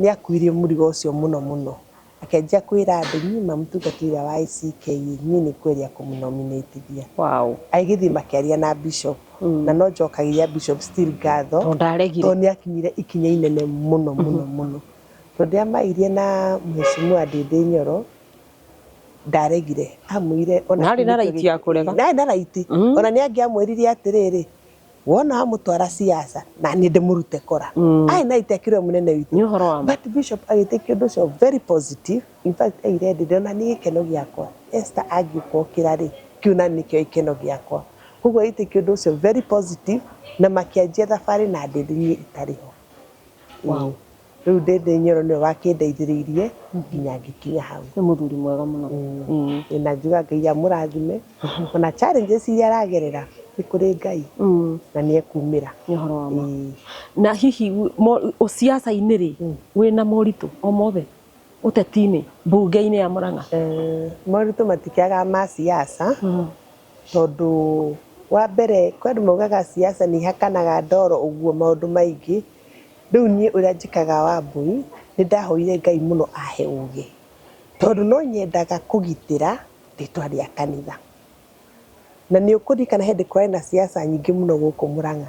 nĩ akuirie mũrigo ũcio mũno mũno. Akĩanjia kwĩra andũ niĩ ma mũtungatĩri ũrĩa wa ACK niĩ nĩ ngũgeria kũmũnominĩtithia. Wow. Agĩthiĩ makĩaria na bishop. Na no njokagĩria bishop still ngatho. Tondũ ndaregire. Tondũ nĩ akinyire ikinya inene mũno mũno mũno. Tondũ ndĩamairie na mheshimiwa Ndĩndĩ Nyoro, ndaregire. Amwĩrire ona Na arĩ na right ya kũrega. Na arĩ na right. Ona nĩ angĩamwĩrire atĩrĩrĩ, wona wamũtwara siasa na niĩ ndĩmũrute kora. Arĩ na right akĩrwo mũnene witũ. Nĩ ũhoro wa ma. But bishop agĩtĩkia ũndũ ũcio very positive. In fact augire ndĩrona nĩ gĩkeno gĩakwa. Esther angĩũka okĩra rĩ, kĩu na nĩkĩo gĩkeno gĩakwa. Koguo agĩtĩkia ũndũ ũcio very positive na makĩanjia thabarĩ na ndĩndĩ niĩ itarĩ ho. Wow. Rĩu Ndĩndĩ Nyoro nĩwe wakĩndeithĩrĩirie nginya ngĩkinya hau. Nĩ mũthuri mwega mũno. Na njuga Ngai amũrathime. Ona challenges iria aragerera nĩ kũrĩ Ngai na nĩ ekumĩra. Nĩ ũhoro wa ma. Na hihi siasa-inĩ rĩ, wĩna moritũ o mothe ũteti-inĩ, mbunge-inĩ ya Murang'a? Moritũ matikĩagaga ma siasa tondũ wa mbere kwĩ andũ maugaga siasa nĩ ihakanaga ndoro ũguo maũndũ maingĩ. Rĩu niĩ ũrĩa njĩkaga Wambui, nĩ ndahoire Ngai mũno ahe ũgĩ. Tondũ no nyendaga kũgitĩra rĩtwa rĩa kanitha. Na nĩ ũkũririkana hĩndĩ kwarĩ na siasa nyingĩ mũno gũkũ Murang'a.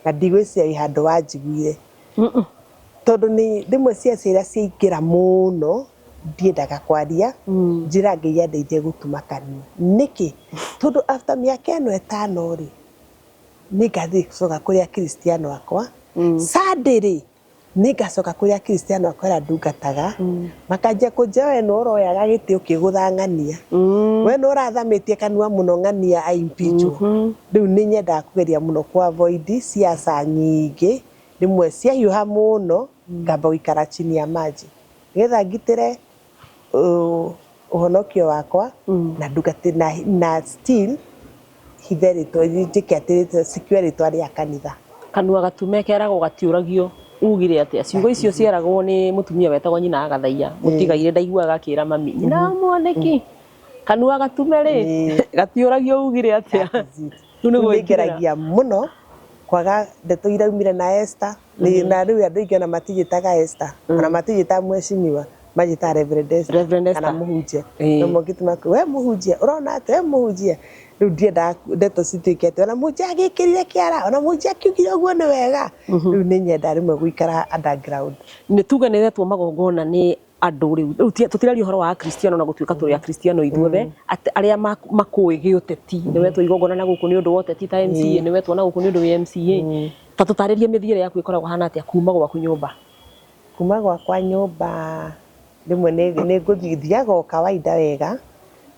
Na ndigwĩciria wĩ handũ wanjiguire. Tondũ nĩ rĩmwe siasa iria ciaingĩra mũno, ndiendaga kwaria, njĩraga Ngai andeithie gũtuma kanua. Nĩkĩ? Tondũ after mĩaka ĩno ĩtano rĩ, nĩ ngathiĩ gũcoka kũrĩ akristiano akwa. Sunday rĩ, nĩ ngacoka kũrĩ akristiano akwa arĩa ndungataga, makanjia kũnjĩra we nĩ ũroyaga gĩtĩ ũkĩgũtha ng'ania. We nĩ ũrathamĩtie kanua mũno ng'ania a impeach. Rĩu nĩ nyendaga kũgeria mũno kũ avoid siasa nyingĩ, rĩmwe ciahiũha mũno, ngamba gũikara chini ya maji. Nĩgetha ngitĩre ũhonokio wakwa na ndungate na still hithe rĩtwa, njĩke atĩ secure rĩtwa rĩa kanitha. Kanua gatume keragwo gatiũragio ugire atĩa. Ciugo icio cieragwo nĩ mũtumia wetagwo nyina wa Gathaia, mũtigaire ndaiguaga akĩra mami, nyina wa mwanĩki, kanua gatume rĩ, gatiũragio ugire atĩa. Rĩu nĩguo Rĩu nĩngeragia mũno kwaga ndeto iraumire na Esther, na rĩu andũ aingĩ ona matinjĩtaga Esther, ona matinjĩtaga mheshimiwa, manjĩtaga Reverend Esther, Reverend Esther. kana mũhunjia. No mokĩte makuga, we mũhunjia, ũrona atĩa, we mũhunjia. Rĩu ndiendaga ndeto cituĩke atĩ ona mũhunjia agĩkĩrire kĩara, ona mũhunjia akiugire ũguo nĩ wega. Rĩu nĩ nyendaga rĩmwe gũikara underground. Nĩ tuge nĩ wetwo magongona nĩ andũ rĩu. Rĩu tũtiraria ũhoro wa akristiano na gũtuĩka tũrĩ akristiano ithuothe, atĩ arĩa makũĩ gĩũteti, nĩ wetwo igongona na gũkũ nĩ ũndũ wa ũteti ta MCA, nĩ wetwo na gũkũ nĩ ũndũ wa MCA. Ta tũtarĩrie mĩthiĩre yaku ĩkoragwo hana atĩa kuma gwaku nyũmba? Kuma gwakwa nyũmba rĩmwe nĩ ngũthiĩ, thiaga o kawaida wega,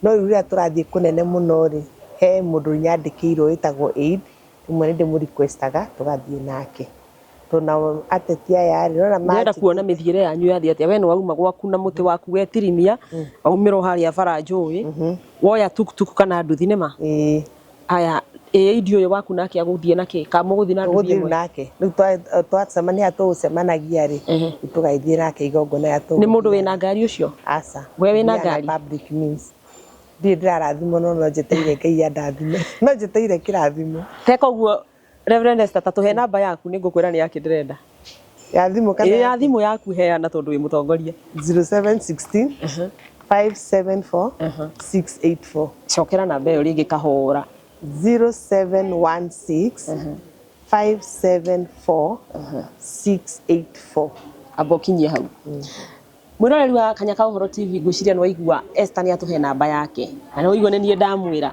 no rĩu rĩrĩa tũrathiĩ kũnene mũno rĩ, he mũndũ nyandĩkĩirwo wĩtagwo aide, rĩmwe nĩ ndĩmũ-requestaga tũgathiĩ nake. Tondũ nao ateti aya rĩ, nĩwona Ndĩrenda kuona mĩthiĩre yanyu yathiĩ atĩa. We nĩ wauma gwaku na mũtĩ waku wetirimia, waumĩra o harĩa bara njũĩ, woya tuktuk kana nduthi nĩma? Ĩĩ. Aya, aide ũyũ waku nake agũthiĩ nake? Kana mũgũthiĩ na nduthi Tũgũthiĩ ĩmwe? nake. Rĩu twacemania tũgũcemanagia rĩ, tũgagĩthiĩ nake igongona rĩrĩa Nĩ mũndũ wĩna ngari ũcio? Aca. We wĩna Thiaga na ngari? public means. Ndirĩ ndĩrarathimwo no no njetereire Ngai andathime. No njetereire kĩrathimo. Teka ũguo Reverend Esther, ta tũhe namba yaku nĩ ngũkwĩra nĩ yakĩ ndĩrenda. Ya thimũ kana Ĩĩ, ya thimũ yaku heana tondũ wĩ mũtongoria. 0716 574 684. Cokera namba ĩyo rĩngĩ kahora. 0716 574 684. Amba ũkinyie hau. Mwĩroreri wa Kanya ka Ũhoro TV, ngwĩciria nĩ waigua Esther nĩ atũhe namba yake. Na nĩ waigua nĩ niĩ ndamwĩra.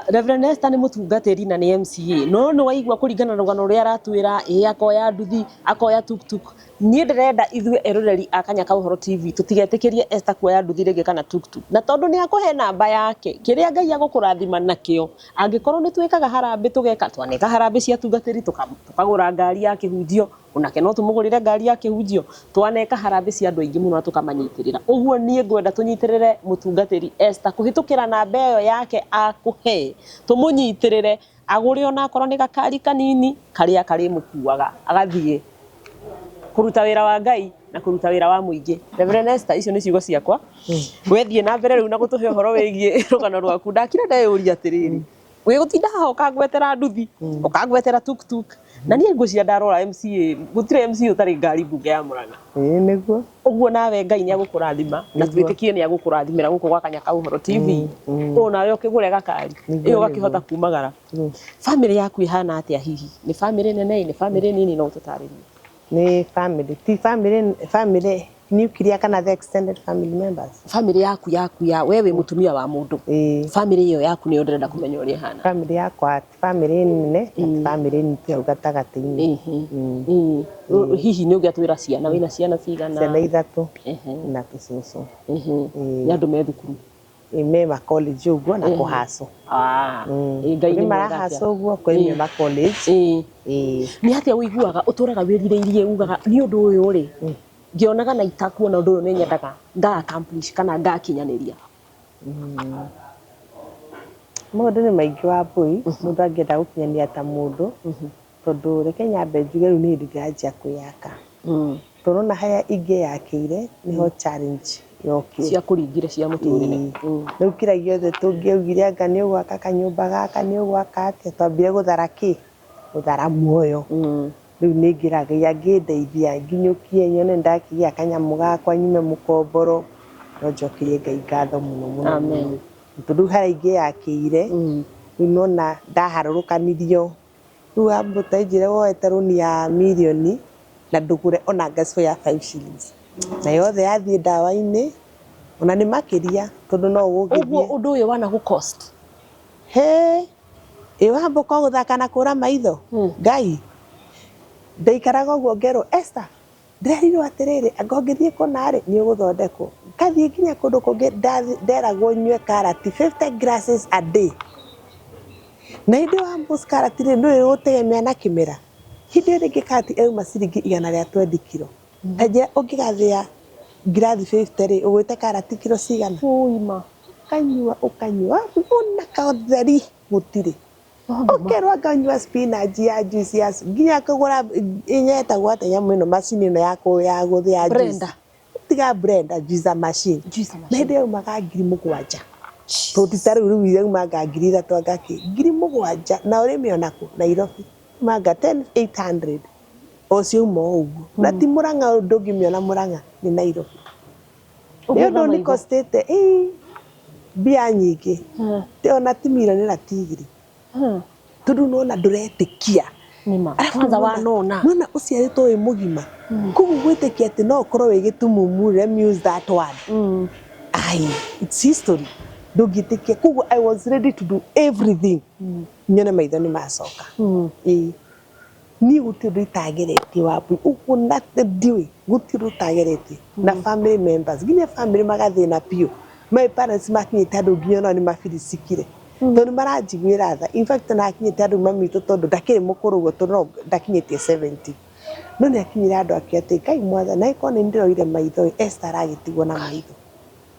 Reverend Esther nĩ mũtungatĩri na nĩ MCA no nĩ waigua kũringana na rũgano rũrĩa aratwĩra, ĩ akoya nduthi, akoya tuktuk. Niĩ ndĩrenda ithuĩ eroreri a Kanya ka Ũhoro TV tũtigetĩkĩrie Esther kuoya nduthi rĩngĩ kana tuktuk, na tondũ nĩ akũhe namba yake, kĩrĩa Ngai agũkũrathima nakĩo, angĩkorwo nĩ twĩkaga harambĩ tũgeka, twaneka harambĩ cia atungatĩri tũkagũra ngari ya kĩhunjio, onake no tũmũgũrĩre ngari ya kĩhunjio, twaneka harambĩ cia andũ aingĩ mũno na tũkamanyitĩrĩra. Ũguo niĩ ngwenda tũnyitĩrĩre mũtungatĩri Esther kũhĩtũkĩra namba ĩyo yake akũhe, tũmũnyitĩrĩre agũre onakorwo nĩ gakari kanini karĩa karĩmũkuaga agathiĩ kũruta wĩra wa Ngai na kũruta wĩra wa mũingĩ. Reverend Esther, icio nĩ ciugo ciakwa. Wethiĩ na mbere rĩu na gũtũhe ũhoro wĩgiĩ rũgano rwaku. Ndakira ndeyũria atĩrĩrĩ, wĩgũtinda haha ũkangwetera nduthi, ũkangwetera tuktuk, na niĩ ngwĩciria ndarora MCA, gũtirĩ MCA ũtarĩ ngari mbunge ya Murang'a. Ĩĩ nĩguo. Ũguo nawe Ngai nĩ agũkũrathima na twĩtĩkie nĩ agũkũrathimĩra gũkũ gwa Kanya ka Ũhoro TV. Ũũ nawe ũkĩgũre gakari, ĩ ũgakĩhota kumagara. Famĩlĩ yaku ĩhana atĩa hihi? Nĩ famĩlĩ nene, nĩ famĩlĩ nini? No ũtũtarĩrie. Nĩ family, ti family, family nuclear kana the extended family members. Famĩlĩ yaku yaku ya we wĩ mũtumia wa mũndũ. Famĩlĩ ĩyo yaku nĩyo ndĩrenda kũmenya ũrĩa ĩhana. Family yakwa ti family nene na ti family nini, twĩ hau gatagatĩ-inĩ. Hihi nĩ ũngĩatwĩra ciana, wĩna ciana cigana? Ciana ithatũ na tũcũcũ. Nĩ andũ me thukuru? Me ma college ũguo na kũhacũ. Ngai Kwĩ nĩ mwega marahacũ atĩa? ũguo, kwĩ me ma college. Nĩ atĩa ũiguaga ũtũraga wĩrirĩirie ugaga nĩ ũndũ ũyũ rĩ, ngĩonaga na itakuona ũndũ ũyũ nĩ nyendaga nga accomplish kana ngakinyanĩria? Maũndũ nĩ maingĩ Wambũi, mũndũ angĩenda gũkinyania ta mũndũ, tondũ reke nyambe njuge rĩu nĩ hĩndĩ ndĩranjia kwĩyaka. Tondũ nĩwona harĩa ingĩyakĩire nĩho challenge yokire. Cia kũringire cia mũtũrĩre. Rĩu kĩrĩa gĩothe tũngĩaugire anga nĩ ũgwaka kanyũmba gaka, nĩ ũgwaka atĩa, twambire gũthara kĩ? Gũthara muoyo. Rĩu nĩ ngĩra Ngai angĩndeithia nginyũkie nyone ndakĩgĩa kanyamũ gakwa nyume mũkomboro, no njokerie Ngai ngatho mũno mũno mũno. Tondũ rĩu harĩa ingĩyakĩire, rĩu nĩwona ndaharũrũkanirio. Rĩu wambũ ta njĩre woete rũni ya mirioni na ndũgũre ona ngacibũ ya 5 shillings. Na yothe yathiĩ ndawa-inĩ, ona nĩ makĩria tondũ no ũgũgĩthiĩ. Ũguo ũndũ ũyũ wana gũ cost? He, ĩ wambũka gũthaka na kũra maitho? Ngai, ndaikaraga ũguo ngerwo, Esther, ndĩrerirwo atĩrĩrĩ, anga ũngĩthiĩ kũna rĩ, nĩ ũgũthondekwo. Ngathiĩ nginya kũndũ kũngĩ nderagwo nyue karati 50 glasses a day. Na hĩndĩ ĩyo Wambũi karati rĩ, ndũĩ ĩgũtegemea na kĩmera. Hĩndĩ ĩyo rĩngĩ karati ĩrauma ciringi igana rĩa 20 kiro. Ta njĩra ũngĩgathĩa ngirathi 50 rĩ, ũgwĩte karati kiro cigana? Ũkanyua, ũkanyua, ona kaũtheri gũtirĩ. Ũkerwo nganyua spinach ya juice ya nginya kũgũra ĩnyetagwo atĩa nyamũ ĩno macini ĩno ya gũthĩa juice. Blender. Tiga blender, juicer machine. Juicer machine. Na hĩndĩ ĩyo yaumaga 7,000. Tondũ ti ta rĩu rĩu yaumaga 3,000 anga kĩ. 7,000 na ũrĩmĩona kũ? Nairobi. Yaumaga 10,800. O ciauma o ũguo. Na ti Murang'a ndũngĩmĩona Murang'a, nĩ Nairobi. Nĩ ũndũ nĩ costĩte mbia nyingĩ. Ona ti mirioni na ti igĩrĩ. Tondũ nĩwona ndũretĩkia. Kwanza wanona. Nĩwona ũciarĩtwo wĩ mũgima. Koguo gwĩtĩkia atĩ no ũkorwo wĩ gĩtumumu, let me use that word. Ai, it's history. Ndũngĩtĩkia. Koguo I was ready to do everything. Nyone maitho nĩ macoka. Ĩĩ. Niĩ gũtirĩ ũndũ itageretie Wambui. Ũguo na ndiũĩ, gũtirĩ ũndũ ũtageretie. Na family members, nginya family magathĩna biũ. My parents makinyĩte handũ nginya onao nĩ mabiricikire. Tondũ nĩ maranjiguĩra tha. In fact ona akinyĩte handũ mami witũ tondũ ndakĩrĩ mũkũrũ ũguo tondũ no ndakinyĩtie 70. No nĩ akinyire handũ akiuga atĩ Ngai mwathani, na angĩkorwo nĩ niĩ ndĩroire maitho ĩ, Esther aragĩtigwo na maitho.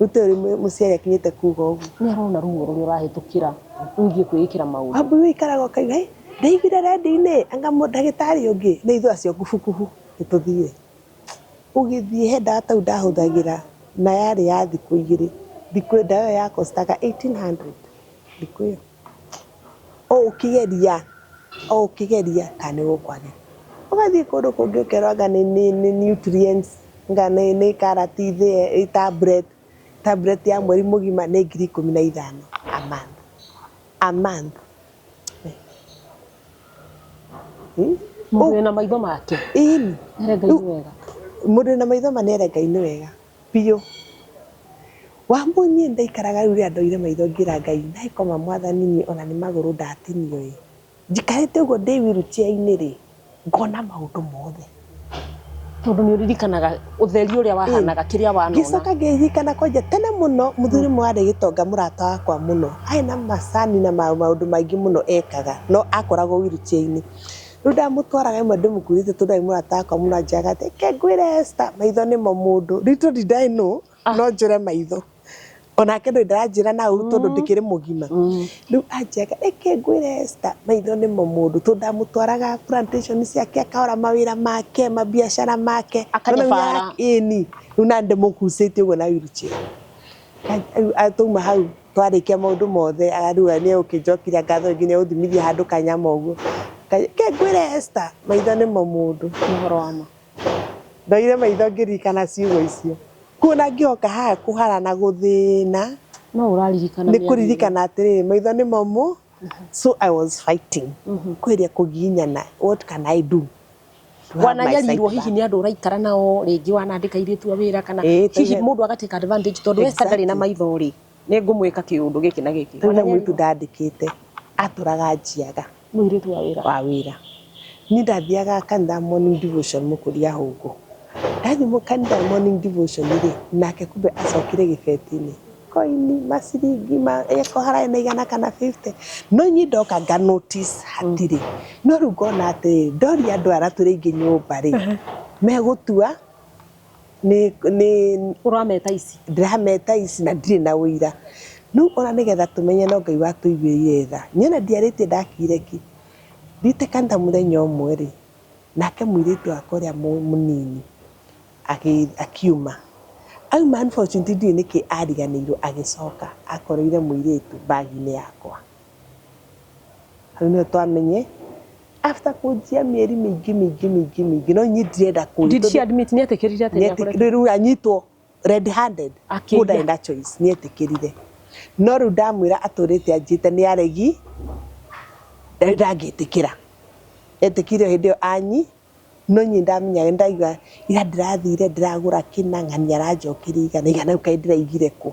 Rĩu tũĩ mũciari akinyĩte kuga ũguo. Nĩ arona ruo rũrĩa ũrahĩtũkĩra rwĩgiĩ kwĩĩkĩra maũndũ. Wambui ũikaraga ũkauga, "Hĩ, ndaiguire redio-inĩ anga ndagĩtarĩ ũngĩ." Na ithuĩ acio kubukubu nĩ tũthire. Ũgĩthiĩ he ndawa tau ndahũthagĩra na yarĩ ya thikũ igĩrĩ. Thikũ ndawa ĩyo yakostaga 1800 thikũ ĩyo. O ũkĩgeria, o ũkĩgeria kana nĩ gũkwagĩra. Ũgathiĩ kũndũ kũngĩ ũkerwo anga nĩ nutrients, anga nĩ karati thĩe, tablet, tablet ya mweri mũgima nĩ 15,000 a month. A month. Mũndũ wĩna maitho make. Ĩni. Ere Ngai nĩ wega. Mũndũ wĩna maitho ma nĩ ere Ngai nĩ wega. Biũ. Wambũi niĩ ndaikaraga rĩu rĩrĩa ndoire maitho ngĩra Ngai ndagĩkoma mwathani niĩ ona nĩ magũrũ ndatinio ĩ. Njikarĩte ũguo ndĩ wheelchair-inĩ rĩ, ngona maũndũ mothe. Tondũ nĩ ũririkanaga ũtheri ũrĩa wahanaga kĩrĩa wanona. Ngĩcoka ngĩririkana kwanja tene mũno mũthuri ũmwe warĩ gĩtonga mũrata wakwa mũno, arĩ na macani na maũndũ maingĩ mũno ekaga no akoragwo wheelchair-inĩ. Rĩu ndamũtwaraga rĩmwe ndĩmũkuĩte tondũ arĩ mũrata wakwa mũno anjĩraga atĩ reke ngwĩre Esther maitho nĩmo mũndũ. Little did I know no njũre maitho. Onake ndũĩ ndaranjĩra na ũru tondũ ndĩkĩrĩ mũgima. Rĩu anjĩraga reke ngwĩre Esther maitho nĩmo mũndũ tondũ ndamũtwaraga plantation ciake akahora mawĩra make mabiacara make. Akanyabara. Ĩni rĩu nani ndĩmũgucĩtie ũguo na wheelchair. Rĩu twauma hau twarĩkia maũndũ mothe rĩu nĩ egũkĩnjokeria ngatho rĩngĩ nĩ egũthimithia handũ kanyama ũguo. Reke ngwĩre Esther maitho nĩmo mũndũ. Nĩ ũhoro wa ma. Ndoire maitho ngĩririkana ciugo icio. Kuona ngĩoka haha kũhara na gũthĩna No ũraririkana nĩ kũririkana atĩrĩrĩ maitho nĩ momũ so I was fighting kwĩria kũgiginyana what can I do to have my sight Wananyarirwo hihi back? nĩ andũ ũraikara nao rĩngĩ wanandĩka airĩtu a wĩra kana Ĩĩ, hihi tauge- mũndũ aga take advantage tondũ Esther ndarĩ na Exactly. maitho rĩ nĩ ngũmwĩka kĩũndũ gĩkĩ na gĩkĩ. Rĩu na mũirĩtu ndandĩkĩte atũraga njiaga Mũirĩtu wa wĩra. Wa wĩra. Niĩ ndathiaga kanitha morning devotion mũkũria hũngũ. Ndathiĩ kanitha morning devotion rĩ, nake kumbe acokire gĩbeti-inĩ. Koini, maciringi, eko hararĩ na igana kana 50. No niĩ ndoka nga notice hatirĩ. No rĩu ngona atĩrĩrĩ, ndoria andũ arĩa tũrĩ aingĩ nyũmba rĩ, megũtua nĩ nĩ Ũrameta ici. Ndĩrameta ici na ndirĩ na ũira. Rĩu ona nĩgetha tũmenye no Ngai watũiguĩrĩire tha. Niĩ ona ndiarĩtie ndakire ki. Thiĩte kanitha mũthenya ũmwe rĩ, nake mũirĩtu wakwa ũrĩa mũnini akiuma. Auma unfortunately ndiũĩ nĩkĩ ariganĩirwo agĩcoka akoreire mũirĩtu bag-inĩ yakwa. Hau nĩho twamenye after kũnjia mĩeri mĩingĩ mĩingĩ mĩingĩ mĩingĩ no niĩ ndirenda kũria. Did she admit nĩ etĩkĩrire atĩ nĩ akoretwo? Rĩu anyitwo red handed. Akĩiya. Kũu ndarĩ na choice nĩ etĩkĩrire. No rĩu ndamwĩra atũrĩte anjĩte nĩ aregi ndangĩtĩkĩra. Etĩkire hĩndĩ ĩyo anyi no niĩ ndamenyaga ndaigua ira ndĩrathire ndĩragũra kĩna ng'ania aranjokeria igana igana rĩu kaĩ ndĩraigire kũ.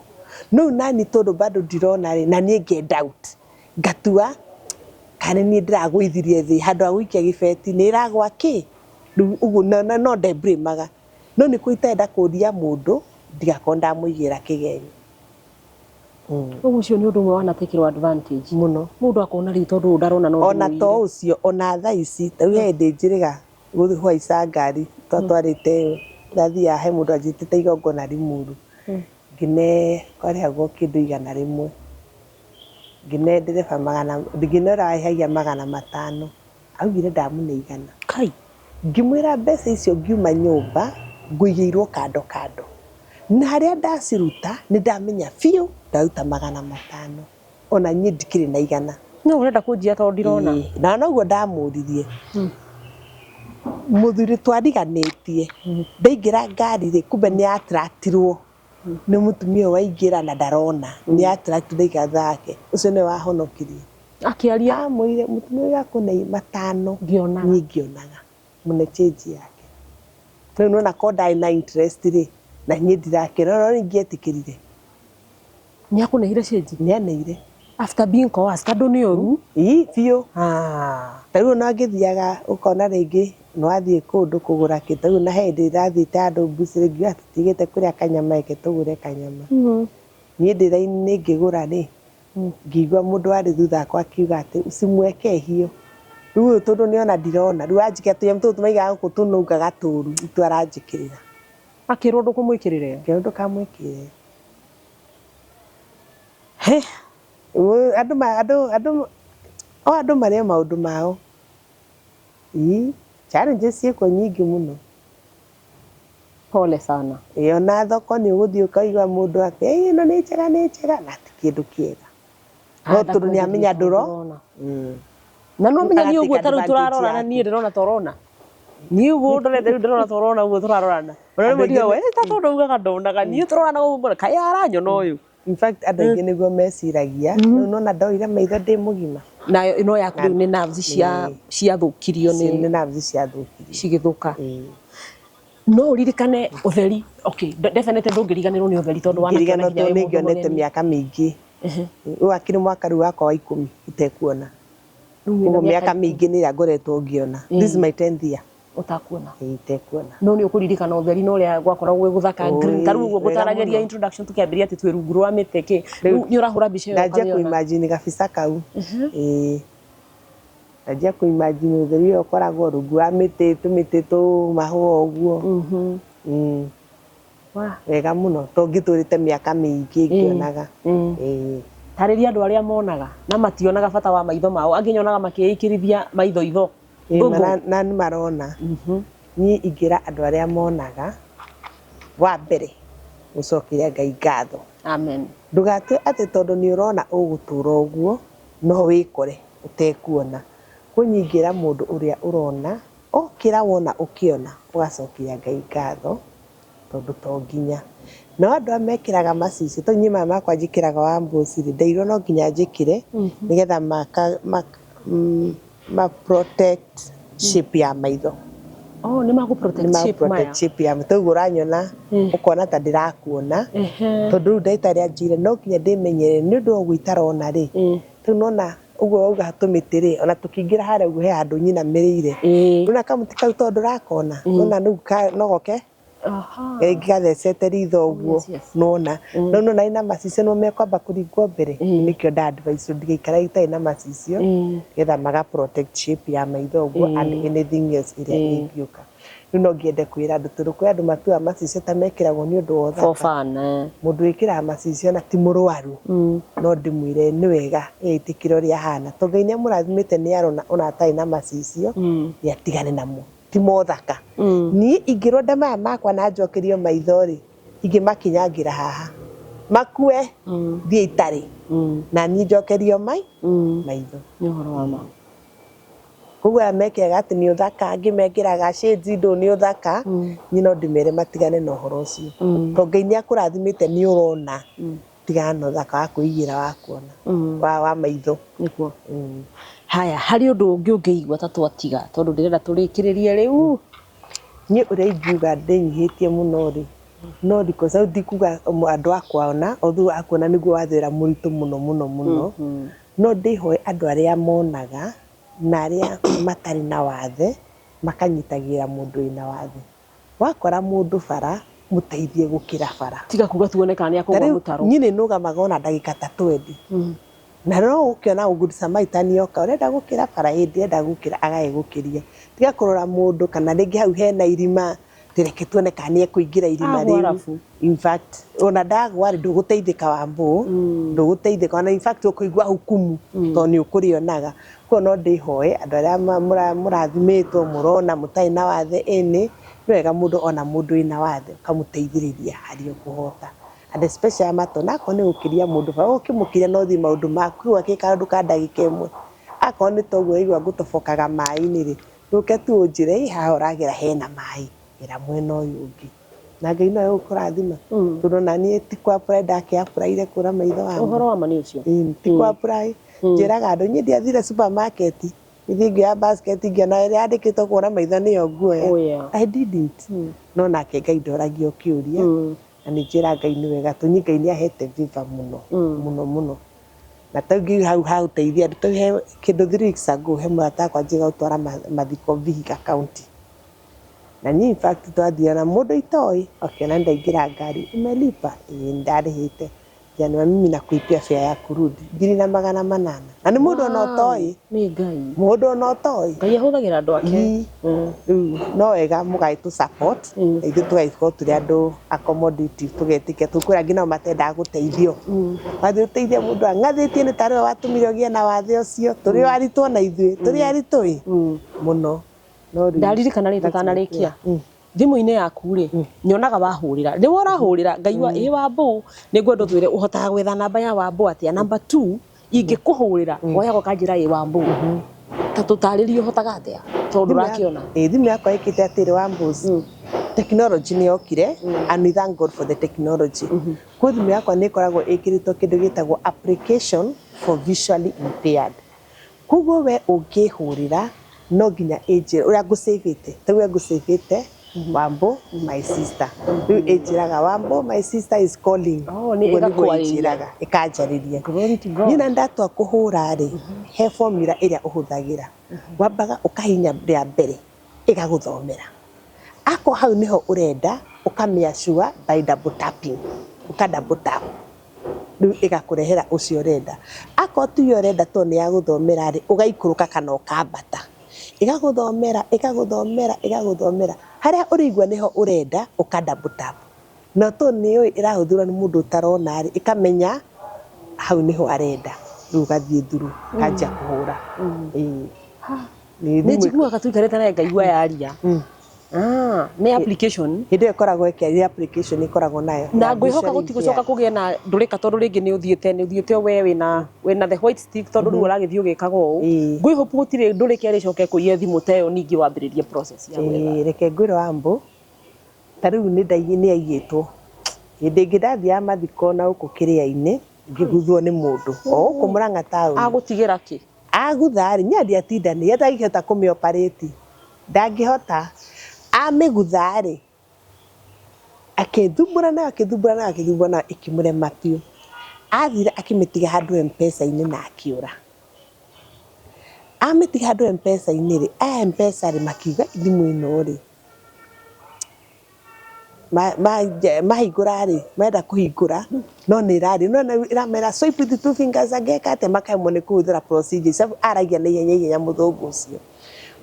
No rĩu nani tondũ bado ndirona rĩ na niĩ nge doubt ngatua kana nĩ niĩ ndĩragũithirie thĩ handũ ha gũikia gĩbeti nĩ ĩragwa kĩ rĩu ũguo no nde blame aga no nĩ kũ itarenda kũria mũndũ ndigakorwo ndamũigĩra kĩgenyo. Ũguo ũcio nĩ ũndũ ũmwe wanatekĩrwo advantage Mũno. Mũndũ akona rĩu tondũ ũyũ ndarona no Ona to ndĩmũiyire. ũcio ona thaa ici ta rĩu he hĩndĩ njĩrĩga kũhaica ngari twatwarĩte ndathiaga he mũndũ anjĩtĩte igongona Limuru ngĩne kwarĩhagwo kĩndũ 100 ngĩne ndereba magana ngĩne ũrĩa warĩhagia 500 augire ndamũne 100. Kai. Ngĩmwĩra mbeca icio ngiuma nyũmba ngũigĩirwo kando kando na harĩa ndaciruta nĩ ndamenya biũ ndaruta 500 ona niĩ ndikĩrĩ na 100. No ũrenda kũnjia tondũ ndirona. Ĩĩ, na noguo ndamũririe mũthuri twariganĩtie ndaingĩra ngari rĩ kumbe nĩ attractirwo nĩ mũtumia ũyũ waingĩra na ndarona nĩ attractirwo ndaigara thake ũcio nĩwe wahonokirie. Akĩaria. Amwĩrire mũtumia ũyũ akũne 500 Ngĩonaga. Niĩ ngĩonaga mũne change yake. Rĩu nĩwona korwo ndarĩ na interest rĩ na niĩ ndirakĩona no ningĩetĩkĩrire. Nĩ akũneire change? Nĩ aneire. After being coerced andũ nĩ oru. Ii biũ. Ta rĩu ona ngĩthiaga ũkona rĩngĩ nĩ wathiĩ kũndũ kũgũra kĩndũ ta rĩu ona he hĩndĩ ndathiĩte handũ mbucĩrĩ ngiuga tũtigĩte kũrĩa kanyama reke tũgũre kanyama. Niĩ ndĩ raini-inĩ ngĩgũra rĩ, ngĩigua mũndũ warĩ thutha wakwa akiuga atĩ usimweke hiyo. Rĩu ũyũ tondũ nĩona ndirona rĩu anjĩkĩra tũnyamũ tũtũ maigaga gũkũ tũnungaga tũru nĩtuo aranjĩkĩrĩra. Akĩrwo ndũkũmwĩkĩrĩra ĩyo? Akĩrwo ndũkamwĩkĩrĩre. He. Andũ andũ andũ o andũ marĩ o maũndũ mao. Ii, challenges ciĩkuo nyingĩ mũno. Pole sana. Ĩĩ ona thoko nĩ ũgũthiĩ ũkaigua mũndũ atĩ ĩĩ ĩno nĩ njega nĩ njega na ti kĩndũ kĩega. No tondũ nĩ amenya ndũro. Na no menya niĩ ũguo ta rĩu tũrarorana niĩ ndĩrona ta ũrona. Niĩ ũguo ndorete rĩu ndĩrona ta ũrona ũguo tũrarorana. Ona rĩmwe ndigagwo ĩ ta tondũ augaga ndonaga niĩ tũrorana ũguo ngona kaĩ aranyona ũyũ. In fact andũ aingĩ nĩguo meciragia rĩu nona ndoire maitho ndĩ mũgima. Nayo ĩno yaku rĩu nĩ nerves cia ciathũkirio nĩ nĩ nerves ciathũkirio. Cigĩthũka. No ũririkane ũtheri, okay, definitely ndũngĩriganĩrwo nĩ ũtheri tondũ wanakĩona Ngĩriganĩrwo nginya tondũ wĩ nĩ mũndũ ngĩonete mũgeni. mĩaka mĩingĩ. Ũyũ akĩrĩ mwaka rĩu wakwa wa 10 itekuona. Rĩu wĩna Koguo mĩaka mĩaka mĩingĩ nĩ ĩrĩa ngoretwo ngĩona. This is my 10th year. Ũtakuona. Ĩĩ, itekuona. No nĩ ũkũririkana ũtheri na ũrĩa gwakoragwo gwĩ gũthaka green. Ta rĩu ũguo Ũĩ, wega ngũtaragĩria mũno. introduction tũkĩambĩrĩria atĩ twĩ rungu rwa mĩtĩ kĩ. Rĩu nĩ ũrahũra mbica ĩyo Ndanjia ũkamĩona. kũ-imagine gabica kau. Ĩĩ. Ndanjia kũ-imagine ũtheri ũyũ ũkoragwo rungu wa mĩtĩ, tũmĩtĩ tũ mahũa ũguo. Wega mũno to ngĩtũrĩte mĩaka mĩingĩ ngĩonaga. Ĩĩ. Tarĩria andũ arĩa monaga na mationaga bata wa maitho mao, angĩ nyonaga makĩĩkĩrithia maitho itho. Ĩĩ, Ngũngũ. na nĩ marona. Niĩ ingĩra andũ arĩa monaga, wa mbere gũcokeria Ngai ngatho. Amen. Ndũgatue atĩ tondũ nĩ ũrona ũgũtũra ũguo, no wĩkore ũtekuona. Koguo niĩ ingĩra mũndũ ũrĩa ũrona, okĩra wona ũkĩona, ũgacokeria Ngai ngatho, tondũ to nginya. Nao andũ aya mekĩraga macicio, tondũ niĩ maya makwa njĩkĩraga wa mbũci rĩ, ndeirwo no nginya njĩkĩre, nĩgetha ma protect shape ya maitho. Oh, nĩ magũ protect Nĩ shape maya. protect shape ya maitho. Ũguo ũranyona, ũkona ta ndĩrakuona. Tondũ rĩu ndagĩtarĩ anjĩrire no nginya ndĩmenyerere nĩ ũndũ wa ũguo itarona rĩ. Rĩu nona ũguo wauga tũmĩtĩ rĩ, ona tũkĩingĩra harĩa ũguo he handũ nyinamĩrĩire. Nona kamũtĩ kau tondũ ndũrakona, nona rĩu no goke rĩngĩ gathecete ritho ũguo, nona. No nona ina macicio nĩmo mekwamba kũringwo mbere. Nĩkĩo nda advise ndigaikare itarĩ na macicio, nĩgetha maga protect shape ya maitho ũguo and anything else ĩrĩa ĩngĩũka. Rĩu no ngĩende kwĩra andũ tondũ kwĩ andũ matuaga macicio ta mekĩragwo nĩ ũndũ wa For ũthaka. fun. Mũndũ wĩkĩraga macicio na ti mũrwaru, no ndĩmwĩre nĩ wega etĩkĩre ũrĩa ahana. Tondũ Ngai nĩ amũrathimĩte nĩ arona ona atarĩ na macicio, nĩ atigane namo. Ti mothaka. Niĩ ingĩrwo nda maya makwa na njokerio maitho rĩ, ingĩmakinyangĩra haha. Makue, thiĩ itarĩ. Na niĩ njokerio maitho. Nĩ ũhoro wa ma. Koguo arĩa mekĩraga atĩ nĩ ũthaka, angĩ mekĩraga shades ndũ nĩ ũthaka, niĩ no ndĩmere matigane na ũhoro ũcio. Tondũ Ngai nĩ akũrathimĩte nĩ ũrona, tigana na ũthaka wa kwĩigĩra wa kuona, wa maitho. Nĩguo. Haya, harĩ ũndũ ũngĩ ũngĩigua ta twatiga, tondũ ndĩrenda tũrĩkĩrĩrie rĩu. Niĩ ũrĩa ingiuga ndĩnyihĩtie mũno rĩ, no because rĩu ndikuga andũ a kuona, although a kuona nĩguo wathe wĩra mũritũ mũno mũno mũno, no ndĩhoe andũ arĩa monaga na arĩa matarĩ na wathe makanyitagĩrĩra mũndũ wĩna wathe. Wakora mũndũ bara, mũteithie gũkĩra bara. Tiga kuga tuone kana nĩ akũgwa mũtaro. Niĩ nĩ nũgamaga ona ndagĩka ta 20. Na no ũkĩona Good Samaritan yoka, ũrenda gũkĩra bara, ĩĩ ndĩrenda gũkĩra, agagĩgũkĩria. Tiga kũrora mũndũ kana rĩngĩ hau hena irima, reke tuone kana nĩ ekũingĩra irima rĩu. In fact, ona ndagwa rĩ, ndũgũteithĩka Wambũ, ndũgũteithĩka. Ona in fact ũkũigua hukumu, tondũ nĩ ũkũrĩonaga. Koguo no ndĩhoe andũ arĩa mũrathimĩtwo, mũrona mũtarĩ na wathe ĩnĩ, nĩ wega mũndũ ona mũndũ wĩna wathe ũkamũteithĩrĩria harĩa ũkũhota. And especially aya matona, akorwo nĩ gũkĩria mũndũ bara, ũkĩmũkĩria no ũthiĩ maũndũ maku, rĩu akĩ kaũndũ ka ndagĩka ĩmwe. Akorwo nĩ ta ũguo ũraigua ngũtobokaga maĩ-inĩ rĩ, ndũke tu ũnjĩre, ĩ haha ũragera hena maĩ, gera mwena ũyũ ũngĩ. Na Ngai no egũkũrathima. Tondũ ona niĩ ti kũ apply ndakĩ apply kũra maitho wakwa. Ũhoro wa ma nĩ ũcio. Ti kũ apply. Njĩraga andũ, niĩ ndiathire supermarket, gĩthiĩ ngĩoya basket ngĩona ĩrĩa yandĩkĩtwo kũra maitho nĩyo nguoya. I didn't. No nake Ngai ndoragio kĩũria. Na nĩ njĩra Ngai nĩ wega tondũ niĩ Ngai nĩ ahete favor mũno, mũno mũno. Na ta rĩu hau ha gũteithia andũ, ta rĩu he kĩndũ 3 weeks ago he mũrata wakwa njĩraga gũtwara mathiko Vihiga County. Na niĩ in fact twathiaga na mũndũ itoĩ, akĩona ndaingĩra ngari, umelipa? Ĩĩ ndarĩhĩte. Njanĩra mimi nakulipia fare ya kurudi 1800. Na nĩ mũndũ ona ũtoĩ. Nĩ Ngai. Mũndũ ona ũtoĩ. Ngai ahũthagĩra andũ ake. Rĩu no wega mũgagĩtũ support, na ithuĩ tũgagĩkorwo tũrĩ andũ accommodative, tũgetĩkia tondũ kwĩ angĩ nao matendaga gũteithio. Wathiĩ ũteithie mũndũ ang'athĩtie nĩ tarĩ we watũmire ũgĩe na wathe ũcio, tũrĩ o aritũ ona ithuĩ, tũrĩ aritũ ĩ mũno. No rĩu Ndaririkana rĩ tũtanarĩkia. Thimũ-inĩ yaku rĩ, nyonaga wahũrĩra. Nĩwe ũrahũrĩra, ngaigua ĩ Wambũ, nĩ ngwenda ũtwĩre ũhotaga gwetha namba ya Wambũ atĩa. Number 2, ingĩkũhũrĩra, woyaga ũkanjĩra ĩ Wambũ. Ta tũtarĩrie ũhotaga atĩa, tondũ ndũrakĩona. Thimũ yakwa ĩkĩte atĩrĩ Wambũ, technology nĩ yokire, and we thank God for the technology. Koguo thimũ yakwa nĩ ĩkoragwo ĩkĩrĩtwo kĩndũ gĩtagwo application for visually impaired. Koguo we ũngĩhũrĩra, no nginya ĩnjĩre ũrĩa ngũcĩvĩte, ta ũrĩa ngũcĩvĩte Wambo my sister. Rĩu ĩnjĩraga Wambo my sister is calling. Oh, nĩ Ũguo nĩguo ĩgakwarĩria. ĩnjĩraga, ĩkanjarĩria. Glory to God. Niĩ na ndatua kũhũra rĩ, he formula ĩrĩa ũhũthagĩra. Wambaga ũkahihinya rĩa mbere, ĩgagũthomera. Akorwo hau nĩho ũrenda, ũkamĩacua by double tapping, ũka double tap. Rĩu ĩgakũrehera ũcio ũrenda. Akorwo tiwe ũrenda tondũ nĩ yagũthomera rĩ, ũgaikũrũka kana ũkambata. Ĩgagũthomera, ĩgagũthomera, ĩgagũthomera. Harĩa ũrĩigua nĩho ũrenda, ũka double tap. Na tondũ nĩ yũĩ ĩrahũthĩrwo nĩ mũndũ ũtarona rĩ, ĩkamenya hau nĩho arenda. Rĩu ũgathiĩ through, ũkanjia kũhũra. Ĩĩ. Nĩ Nĩ thimũ njiguaga tũikarĩte naye ngaigua yaria. Ah, nĩ application. Hĩndĩ ĩyo ĩkoragwo ĩkĩaria application ĩkoragwo nayo. Na ya ngwĩhoka visually gũtigũcoka impaired. kũgĩa na ndũrĩka tondũ rĩngĩ nĩ ũthiĩte nĩ ũthiĩte we wĩna wĩna the white stick tondũ rĩu ũragĩthiĩ ũgĩkaga ũũ. Ngwĩhoka gũtirĩ ndũrĩka ĩrĩcoke kũiya thimũ ta ĩyo ningĩ wambĩrĩrie process ya gwetha. Ĩĩ, reke ngwĩre Wambũ, ta rĩu nĩ aiyĩtwo. Hĩndĩ ĩngĩ ndathiaga mathiko na gũkũ kĩrĩa-inĩ, ngĩguthwo nĩ mũndũ o gũkũ Mũrang'a taũni. Agũtigĩra kĩ? Agutha rĩ, niĩ ndiatindanĩire, ndangĩhota kũmĩ operate, ndangĩhota. Amĩgutha rĩ, akĩthumbũra nayo, akĩthumbũra nayo, akĩthumbũra nayo, ĩkĩmũrema biũ. Athire akĩmĩtiga handũ M-Pesa-inĩ na akĩũra. Amĩtiga handũ M-Pesa-inĩ rĩ, aya M-Pesa rĩ, makiuga thimũ ĩno rĩ, mahingũra rĩ, marenda kũhingũra no nĩ ĩraria, no ĩramera swipe with two fingers angĩka atĩa makaremwo nĩ kũhũthĩra procedure ici, aragia na ihenya ihenya mũthũngũ ũcio.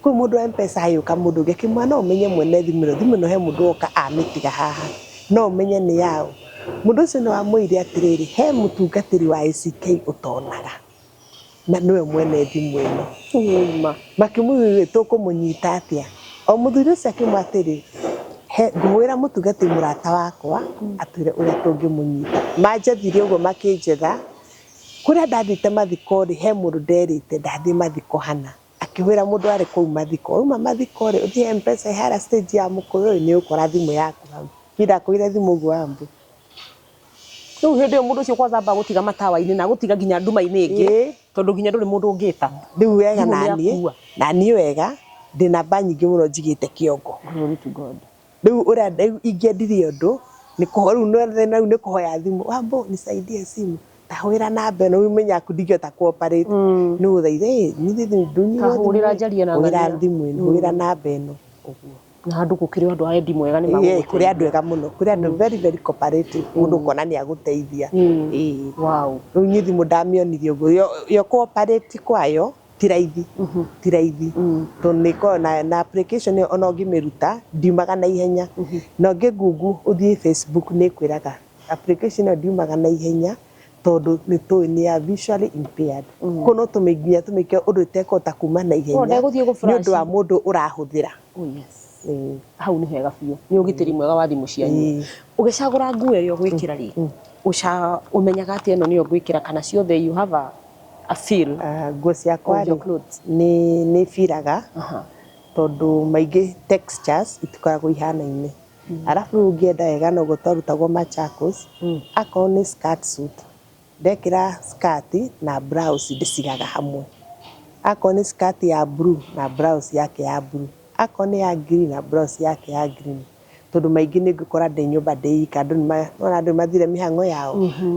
Kũu mũndũ wa M-Pesa agĩũka mũndũ ũngĩ akĩmwĩra no ũmenye mwene thimũ ĩno, thimũ ĩno he mũndũ woka amĩtiga haha, no ũmenye nĩ yaũ. Mũndũ ũcio nĩ wamwĩrire atĩrĩrĩ, he mũtungatĩri wa ACK ũtonaga na nĩwe mwene thimũ ĩno. Makĩmũria tũkũmũnyita atĩa? O mũthuri ũcio akĩmwĩra atĩrĩ, he ngũhũrĩra mũtungatĩri mũrata wakwa atwĩre ũrĩa tũngĩmũnyita. Manjethire ũguo makĩnjetha, kũrĩa ndathiĩte mathiko rĩ, he mũndũ nderĩte ndathiĩ mathiko hana. Akĩhũrĩra mũndũ warĩ kũu mathiko, wauma mathiko rĩ, ũthiĩ M-Pesa ĩ harĩa stage ya mũkũyũ rĩ, nĩ ũgũkora thimũ yaku hau. Niĩ ndakũire thimũ ũguo Ambu. Rĩu hĩndĩ ĩyo mũndũ ũcio kwanza amba gũtiga matawa-inĩ na agũtiga nginya nduma-inĩ ĩngĩ Ĩĩ. tondũ nginya ndũrĩ mũndũ ũngĩta. Rĩu wega Thimũ nĩ naniĩ, akua. naniĩ wega, ndĩ namba nyingĩ mũno njigĩte kĩongo. Glory to God. Rĩu ũrĩa rĩu ingĩendirie ũndũ, nĩ kũho rĩu rĩu nĩ kũhoya thimũ, Wambũ nisaidie simu, ta hũrĩra namba ĩno, rĩu menya aku ndingĩhota kũ operate. Nĩ ũthaithe ndunyirwo thimũ Kahũrĩra njarie na hũrĩra ng'ania. thimũ ĩno, hũrĩra namba ĩno, ũguo. Na handũ gũkĩrĩ andũ a wendi mwega nĩ Ĩĩ, kũrĩ magũgũteithia. andũ ega mũno, kũrĩ andũ very very cooperative, mũndũ ũkona nĩ agũteithia. Ĩĩ. Wow. Rĩu niĩ thimũ ndamĩonirie ũguo, yo yo kũ operate kwayo ti raithi, ti raithi tondũ nĩ ĩkoragwo na na application ĩyo ona ũngĩmĩruta ndiumaga na ihenya. Na ũngĩ Google ũthiĩ Facebook nĩ ĩkwĩraga application ĩyo ndiumaga na ihenya tondũ nĩ tũĩ nĩ ya visually impaired. Koguo no tũmĩ nginya tũmĩke ũndũ ĩtekũhota kuma na ihenya ndĩgũthiĩ gũ nĩ ũndũ wa flash. mũndũ ũrahũthĩra. Oh yes. Hau nĩ hega biũ. Nĩ ũgitĩri mwega wa thimũ cianyu. Ũgĩcagũra nguo ĩrĩa ũgwĩkĩra rĩ, ũca ũmenyaga atĩ ĩno nĩyo ngwĩkĩra kana ciothe you have a feel Nguo ciakwa of your rĩ, clothes? nĩ nĩ biraga tondũ maingĩ textures itikoragwo ihanaine. Arabu rĩu ũngĩenda wega noguo twarutagwo Machakos, akorwo nĩ skirt suit, ndekĩra skirt na blouse ndĩcigaga hamwe. Akorwo nĩ skirt ya blue na blouse yake ya blue, akorwo nĩ ya green na blouse yake ya green. Tondũ maingĩ nĩ ngũkora ndĩ nyũmba ndĩ ika, andũ nĩ nĩwona andũ nĩ mathire mĩhang'o yao,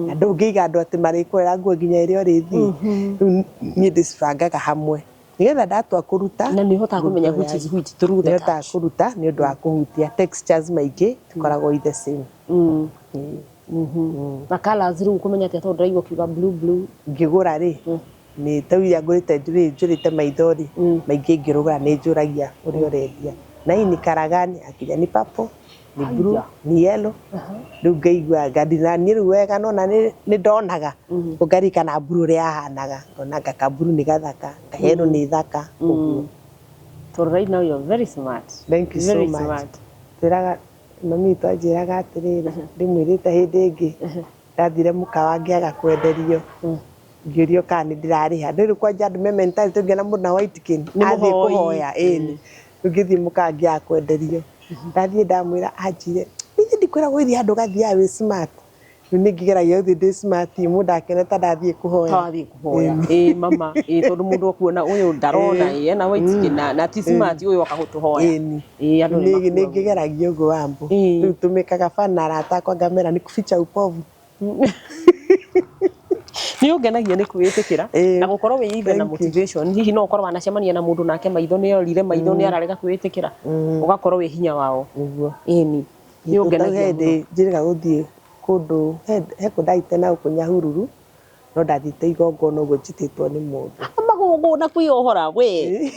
na ndũngĩiga andũ atĩ marĩkũrera nguo nginya ĩrĩa ũrĩthiĩ. Rĩu niĩ ndĩcibangaga hamwe nĩgetha ndatua kũruta Na nĩ ũhotaga kũmenya which is which through the nĩhotaga touch. kũruta nĩ ũndũ wa kũhutia textures maingĩ itikoragwo i the same. Na colours rĩu ũkũmenya atĩa tondũ ndĩraigua ũkiuga blue blue. Ngĩgũra rĩ, nĩ ta iria ngũrĩte njũrĩte maitho rĩ, maingĩ ngĩrũgũra nĩ njũragia ũrĩa ũrendia. Na hii ni colour gani? Akĩnjĩra ni purple, ni blue, ni yellow. Rĩu ngaigua ngandina niĩ rĩu wega nona nĩ ndonaga, ngarikana blue ũrĩa yahanaga, ngona anga ka blue nĩ gathaka, ka yellow nĩ thaka, ũguo. Tondũ right now you're very smart. Thank you so Very much. smart. Twĩraga mami witũ anjĩraga atĩrĩrĩ, ndĩmwĩrĩte hĩndĩ ĩngĩ, ndathire mũkawa ngĩaga kwenderio, ngĩũrio kana nĩ ndĩrarĩha. Nĩ rĩu kwanja andũ me mentality ũngĩona mũndũ na white cane, Nĩ athiĩ mũhoi. kũhoya, ĩni. Rĩu ngĩthiĩ mũkawa ngĩaga kwenderio. Ndathiĩ ndamwĩra anjĩre, githĩ ndikwĩragwo ũthiĩ handũ ũgathiaga wĩ smart. Rĩu nĩ ngĩgeragia gũthiĩ ndĩ smart mũndũ akene ta ndathiĩ kũhoya. Ta wathiĩ kũhoya. Ĩĩ mama, ĩĩ tondũ mũndũ akuona ũyũ ndarona ĩĩ ena white skin na ti smart ũyũ oka gũtũhoya. Ĩni. Ĩĩ andũ nĩ Nĩ makuagwo. ngĩgeragia ũguo Wambũ. Ĩĩ. Rĩu tũmĩkaga fun na arata akwa ngamera nĩ kuficha upovu. Nĩ ũngenagia nĩ kwĩĩtĩkĩra Ĩĩ. na gũkorwo wĩ even na Thank you. motivation. Hihi no ũkorwo wanacemania na mũndũ nake maitho nĩ orire maitho nĩ ararega kwĩĩtĩkĩra. Ũgakorwo wĩ hinya wao. Nĩguo. Ĩni. Nĩ ũngenagia He mũno. hĩndĩ njĩrĩga gũthiĩ kũndũ he kũndũ ndathiĩte na gũkũ Nyahururu no ndathiĩte igongona ũguo njĩtĩtwo nĩ mũndũ. Magongona kwĩyohora we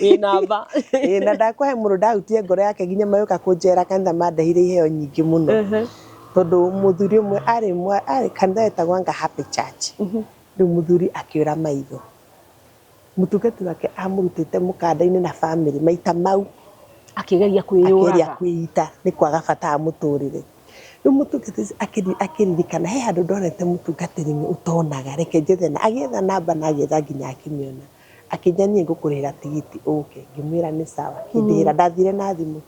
wĩ namba. Ĩĩ na ndakũhe mũndũ ndahutirie ngoro yake nginya magĩũka kũnjera kanitha mandehire iheo nyingĩ mũno. Tondũ mũthuri ũmwe arĩ arĩ kanitha wetagwo anga Happy Church. Rĩu mũthuri akĩũra maitho. Mũtungati wake amũrutĩte mũkanda-inĩ na bamĩrĩ maita mau Akĩgeria akĩgeria kwĩyũraga. kwĩita nĩ kwaga bata wa mũtũrĩre. Rĩu mũtungatĩri ũcio akĩririkana he handũ ndonete mũtungatĩri ũtonaga reke njethe na agĩetha namba na agĩetha nginya akĩmĩona. Akĩnjĩra niĩ ngũkũrĩhĩra tigiti ũke. Ngĩmwĩra nĩ sawa. Akĩndĩhĩra ndathire na thimũ.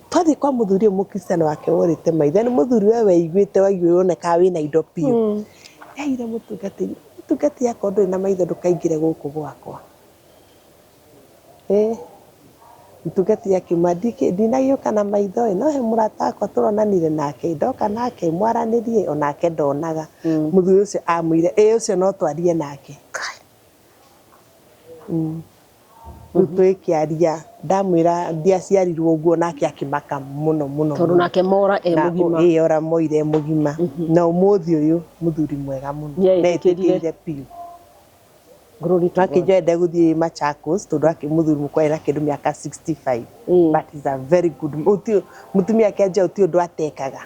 Twathiĩ kwa mũthuri ũyũ mũkristiano wake worĩte maitho nĩ mũthuri we weiguĩte waiguĩ wonekaga wĩna indo biũ. Ndeheire mũtungatĩri, mũtungatĩri akorwo ndũrĩ na maitho ndũkaingĩre gũkũ gwakwa. Ĩĩ mũtungatĩri akiuma ndinagĩũka na maitho ĩ no he mũrata wakwa tũronanire nake ndoka nake mwaranĩrie onake ndonaga. Mũthuri ũcio amwĩre ĩ ũcio no twarie nake. Rĩu twĩkĩaria ndamwĩra ndiaciarirwo ũguo nake akĩmaka mũno mũno. Tondũ nake mora e Na mũgima. ĩĩ ora moire e mũgima. Na ũmũthĩ ũyũ mũthuri mwega mũno. Nĩeĩtĩkĩrire. Nĩetĩkĩrire biũ. Glory to God. Akĩnjoya ndegũthiĩ Machakos tondũ akĩ mũthuri mũkũrũ arĩ na kĩndũ mĩaka 65. But he's a very good ũti mũtumia ake anjia gũtirĩ ũndũ atekaga.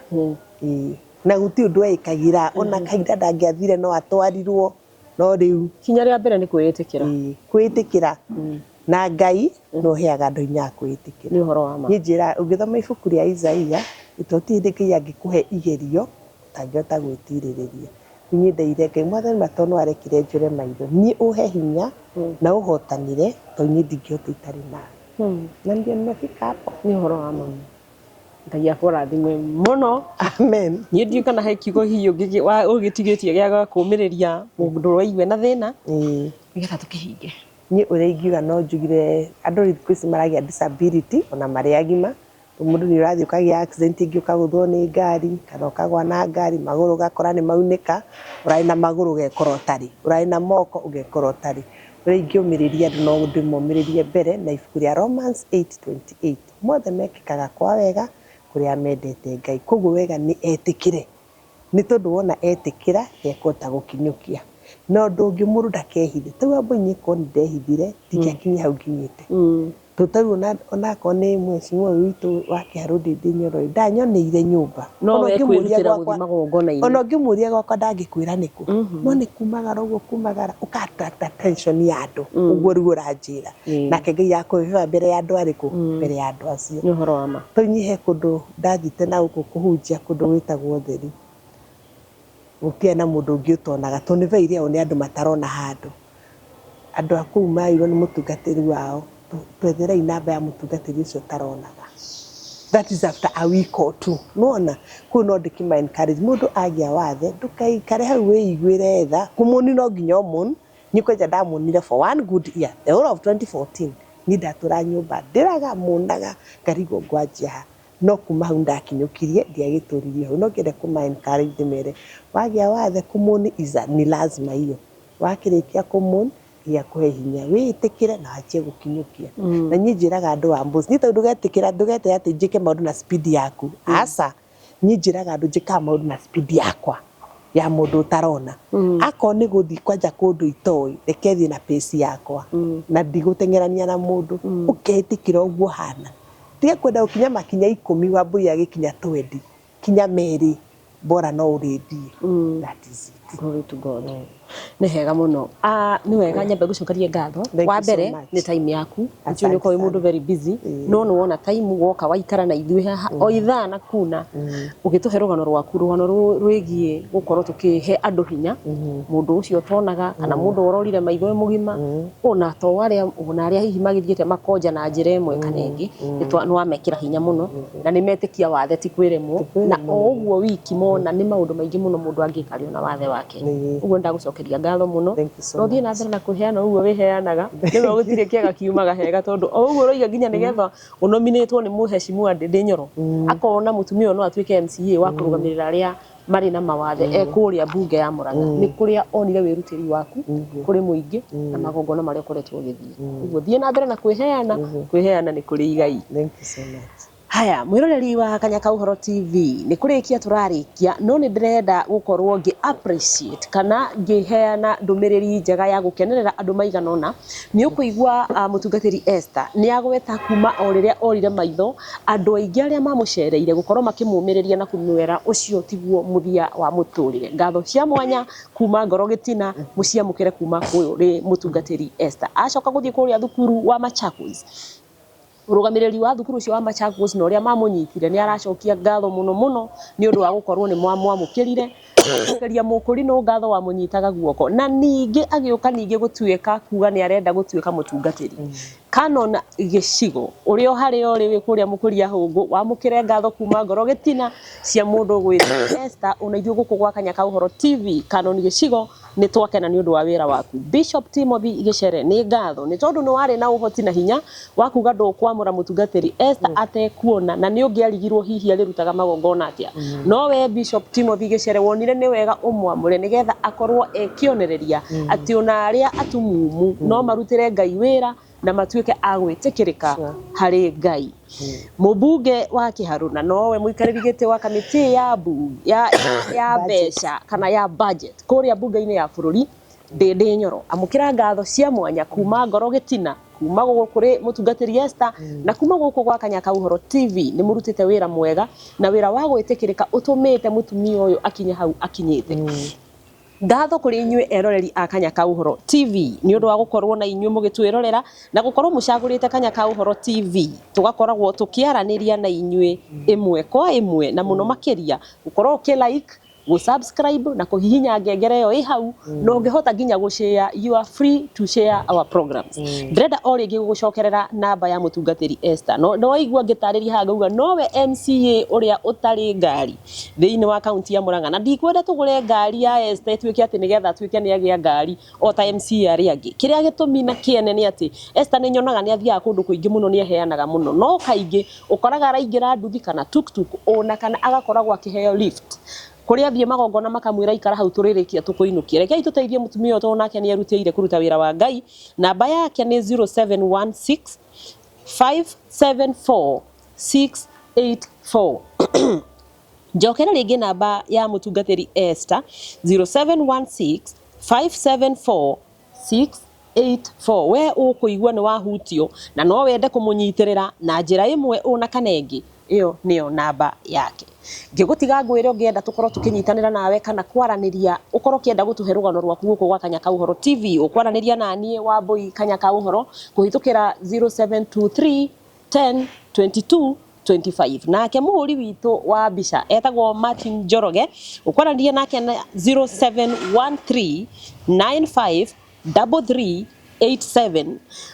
Ĩĩ. Na gũtirĩ ũndũ eĩkagĩra ona kahinda ndangĩathire no atwarirwo no rĩu Kinya rĩa mbere nĩ kwĩĩtĩkĩra. ĩĩ, kwĩĩtĩkĩra na Ngai no ũheaga andũ hinya wa kwĩĩtĩkĩra. Nĩ ũhoro wa ma. Niĩ njĩraga ũngĩthoma ibuku rĩa Isaia gũtirĩ hĩndĩ Ngai angĩkũhe igerio ũtangĩhota gwĩtirĩrĩria. Niĩ ndeire Ngai mwathani ma tondũ nĩwarekire njũre maitho niĩ ũhe hinya na ũhotanire tondũ niĩ ndingĩhota itarĩ nawe. Na ndio nimefika hapo. Nĩ ũhoro wa ma. Ngai akũrathime mũno. Amen. Niĩ ndiũĩ kana he kiugo hihi ũgĩtigĩtie gĩa kũũmĩrĩria mũndũ ũraigua na thĩna Ĩĩ. nĩgetha tũkĩhinge. Niĩ ũrĩa ingiuga no njugire andũ thikũ ici maragĩa disability ona marĩ agima. Mũndũ nĩ ũrathiĩ ũkagĩa accident ĩngĩ ũkagũthwo nĩ ngari kana ũkagwa na ngari magũrũ ũgakora nĩ maunĩka, ũrarĩ na magũrũ ũgekora ũtarĩ, ũrarĩ na moko ũgekora ũtarĩ. Ũrĩa ingĩũmĩrĩria andũ no ndĩmomĩrĩrie mbere na ibuku rĩa Romans 8:28 mothe mekĩkaga kwa wega kũrĩ arĩa mendete Ngai. Koguo wega nĩ etĩkĩre nĩ tondũ wona etĩkĩra nĩ ekũhota gũkinyũkia. Na ũndũ ũngĩ mũndũ ndakehithe, ta rĩu Wambũi niĩ korwo nĩ ndehithire ndingĩakinyire hau nginyĩte. Tondũ ta rĩu onakorwo nĩ mheshimiwa ũyũ witũ wa Kĩharũ Ndindi Nyoro ĩ, ndanyoneire nyũmba. No Ona we ũngĩmũria kwĩrutĩra gwakwa gũthiĩ magongona-inĩ. ona ũngĩmũria gwakwa ndangĩkwĩra nĩkũ. No nĩ kumagara ũguo kumagara ũka attract attention ya andũ ũguo rĩu ũranjĩra. Nake Ngai akũhe favor mbere ya andũ arĩkũ? Mbere ya andũ acio. Nĩ ũhoro wa ma. Rĩu niĩ he kũndũ ndathiĩte na gũkũ kũhunjia kũndũ gwĩtagwo Ũtheri. Gũtiarĩ na mũndũ ũngĩ ũtonaga tondũ nĩ baire ao nĩ andũ matarona handũ. Andũ a kũu marirwo nĩ mũtungatĩri wao, twetherei namba ya mũtungatĩri ũcio ũtaronaga. That is after a week or two. Nĩwona? Kũu no ndĩkĩma encourage mũndũ agĩa wathe ndũkaikare hau wĩiguĩre tha. Kũmũni no nginya ũmũni. Niĩ kwanja ndamunire for one good year the whole of 2014 niĩ ndatũra nyũmba ndĩraga munaga ngarigwo ngwanjia ha. No kuma hau ndakinyũkirie ndiagĩtũririe hau no ngĩenda kũma encourage ndĩmere wagĩa wathe kũmũni is a, ni lazima hiyo. Wakĩrĩkia kũmũni Ngai akũhe hinya wĩĩtĩkĩre na wanjie gũkinyũkia. Na niĩ njĩraga andũ a Mbosi niĩ tondũ ndũgetĩkĩra ndũgeterere atĩ njĩke maũndũ na speed yaku aca. Niĩ njĩraga andũ njĩkaga maũndũ na speed yakwa ya mũndũ ũtarona. Akorwo nĩ gũthiĩ kwanja kũndũ itoĩ reke thiĩ na pace yakwa na ndigũteng'erania na mũndũ. Ũkeĩtĩkĩra ũguo ũhana. Tiga kwenda gũkinya makinya ikũmi Wambũi agĩkinya twendi, kinya merĩ bora no ũrĩthiĩ. That is it. Glory to God. Nĩ hega mũno. Ah, nĩ wega nyambe ngũcokerie ngatho. Thank Wa you so mbere much. nĩ time yaku. Nĩnjũĩ nĩ Asante ũkoragwo wĩ mũndũ sana. very busy no nĩ wona time woka waikara na ithuĩ haha o ithaa na kuna ũgĩtũhe rũgano rwaku, rũgano rwĩgiĩ gũkorwo tũkĩhe andũ hinya, mũndũ ũcio ũtonaga kana mũndũ ũrorire maitho e mũgima, ona to arĩa ona arĩa hihi magĩthiĩte makonja na njĩra ĩmwe kana ĩngĩ, nĩ wamekĩra hinya mũno na nĩ metĩkia wathe ti kwĩremwo, na o ũguo wiki mona nĩ maũndũ maingĩ mũno mũndũ angĩka arĩ ona wathe wake. Ũguo ndagũcokeria ngatho mũno. Thank you so Na ũthiĩ na mbere na kũheana ũguo wĩheanaga, nĩwe gũtirĩ kĩega kiumaga hega tondũ o ũguo ũroiga nginya nĩgetha ũnominĩtwo nĩ mũheshimiwa Ndĩndĩ Nyoro, akona mũtumia ũyũ no atuĩke MCA wa kũrũgamĩrĩra arĩa marĩ na mawathe e kũrĩa mbunge ya Murang'a, nĩ kũrĩa onire wĩrutĩri waku kũrĩ mũingĩ na magongona marĩa ũkoretwo ũgĩthiĩ. Ũguo thiĩ na mbere na kwĩheana, kwĩheana nĩ kũrĩ igai. Thank you so much. Haya, mwĩroreri wa Kanya ka Ũhoro TV, nĩ kũrĩkia tũrarĩkia, no nĩ ndĩrenda gũkorwo ngĩ appreciate kana ngĩheana ndũmĩrĩri njega ya gũkenerera andũ maigana ũna. Nĩ ũkũigua mũtungatĩri Esther nĩ agweta kuma o rĩrĩa orire maitho, andũ aingĩ arĩa mamũcereire gũkorwo makĩmũmĩrĩria na kũmwĩra ũcio tiguo mũthia wa mũtũrĩre. Ngatho cia mwanya kuma ngoro gĩtina mũciamũkĩre kuma kũrĩ mũtungatĩri Esther. Acoka gũthiĩ kũrĩa thukuru wa Machakos, mũrũgamĩrĩri wa thukuru ũcio wa Machakos na ũrĩa mamũnyitire nĩ aracokia ngatho mũno mũno nĩ ũndũ wa gũkorwo nĩ mwamwamũkĩrire. Acokeria mũkũrinũ ngatho wamũnyitaga guoko, na ningĩ agĩũka ningĩ gũtuĩka kuga nĩ arenda gũtuĩka mũtungatĩri. Canon Gĩcigo ũrĩa o harĩa ũrĩ wĩ kũrĩa Mũkũria Hũngũ, wamũkĩre ngatho kuma ngoro gĩtina cia mũndũ ũgwĩtwo Esther, ona ithuĩ gũkũ gwa Kanya ka Ũhoro TV. Canon Gĩcigo, nĩ twakena nĩ ũndũ wa wĩra waku. Bishop Timothy Gĩcere, nĩ ngatho nĩ tondũ nĩ warĩ na ũhoti na hinya wa kuga ndũkwamũra mũtungatĩri Esther atekuona, na nĩ ũngĩarigirwo hihi arĩrutaga magongona atĩa. No we Bishop Timothy Gĩcere wonire nĩ wega ũmwamũre nĩgetha akorwo e kĩonereria atĩ ona arĩa atumumu no marutĩre Ngai wĩra na matuĩke a gwĩtĩkĩrĩka harĩ Ngai. Mũmbunge wa Kĩharũ na nowe mũikarĩri gĩtĩ wa kamĩtĩ ya ya mbeca kana ya budget kũrĩa mbunge-inĩ ya bũrũri Ndĩndĩ Nyoro, amũkĩra ngatho cia mwanya kuma ngoro gĩtina, kuma gũkũ kũrĩ mũtungatĩri Esther na kuma gũkũ gwa Kanya ka Ũhoro TV. Nĩ mũrutĩte wĩra mwega na wĩra wa gwĩtĩkĩrĩka ũtũmĩte mũtumia ũyũ akinye hau akinyĩte. Ngatho kũrĩ inyuĩ eroreri a Kanya ka Ũhoro TV nĩ ũndũ wa gũkorwo na inyuĩ mũgĩtwĩrorera na gũkorwo mũcagũrĩte Kanya ka Ũhoro TV, tũgakoragwo tũkĩaranĩria na inyuĩ ĩmwe kwa ĩmwe, na mũno makĩria gũkorwo ũkĩ like, gũ subscribe na kũhihinya ngengere ĩyo ĩ hau, na ũngĩhota nginya gũ share, you are free to share our programs. Ndĩrenda o rĩngĩ gũgũcokerera namba ya mũtungatĩri Esther. No waigua ngĩtarĩria haha ngauga nowe MCA ũrĩa ũtarĩ ngari thĩinĩ wa kaunti ya Murang'a, na ndikwenda tũgũre ngari ya Esther ĩtuĩke atĩ nĩgetha atuĩke nĩ agĩa ngari o ta MCA arĩa angĩ. Kĩrĩa gĩtũmi na kĩene nĩ atĩ Esther nĩ nyonaga nĩ athiaga kũndũ kũingĩ mũno, nĩ aheanaga mũno, no kaingĩ ũkoraga araingĩra nduthi kana tuktuk, ona kana agakoragwo akĩheo lift kũrĩa athiĩ magongona makamwĩra ikara hau tũrĩrĩkia tũkũinũkie. Rekei tũteithie mũtumia ũyũ tondũ nake nĩ erutĩire kũruta wĩra wa Ngai. Namba yake nĩ 0716 574 684. Njokere rĩngĩ namba ya mũtungatĩri Esther 0716 574 684. We ũkũigua nĩ wahutio na no wende kũmũnyitĩrĩra na njĩra ĩmwe ona kana ĩngĩ, ĩyo nĩyo namba yake. Ngĩgũtiga ngwĩre ũngĩenda tũkorwo tũkĩnyitanĩra nawe kana kwaranĩria, ũkorwo ũkĩenda gũtũhe rũgano rwaku gũkũ gwa Kanya ka Ũhoro TV, ũkwaranĩria naniĩ Wambũi Kanya ka Ũhoro kũhĩtũkĩra 0723 10 22 25. Nake mũhũri witũ wa mbica etagwo Martin Njoroge, ũkwaranĩria nake na 0713 95 33 87.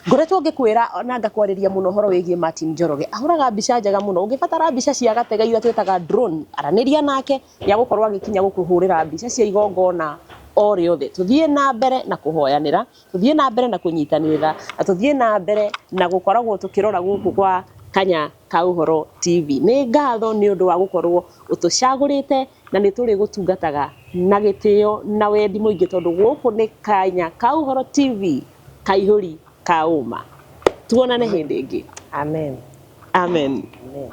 Ngoretwo ngĩkwĩra na ngakwarĩria mũno ũhoro wĩgiĩ Martin Njoroge. Ahũraga mbica njega mũno. Ũngĩbatara mbica cia gatega iria twĩtaga drone, aranĩria nake, nĩ agũkorwo agĩkinya gũkũhũrĩra mbica cia igongona o rĩothe. Tũthiĩ na mbere na kũhoyanĩra, tũthiĩ na mbere na kũnyitanĩra, na tũthiĩ na mbere na gũkoragwo tũkĩrora gũkũ gwa Kanya ka Ũhoro TV. Nĩ ngatho nĩ ũndũ wa gũkorwo ũtũcagũrĩte na nĩ tũrĩgũtungataga na gĩtĩo na wendi mũingĩ tondũ gũkũ nĩ Kanya ka Ũhoro TV, kaihũri ka ũma. Tuonane hĩndĩ ĩngĩ. Amen. Amen. Amen.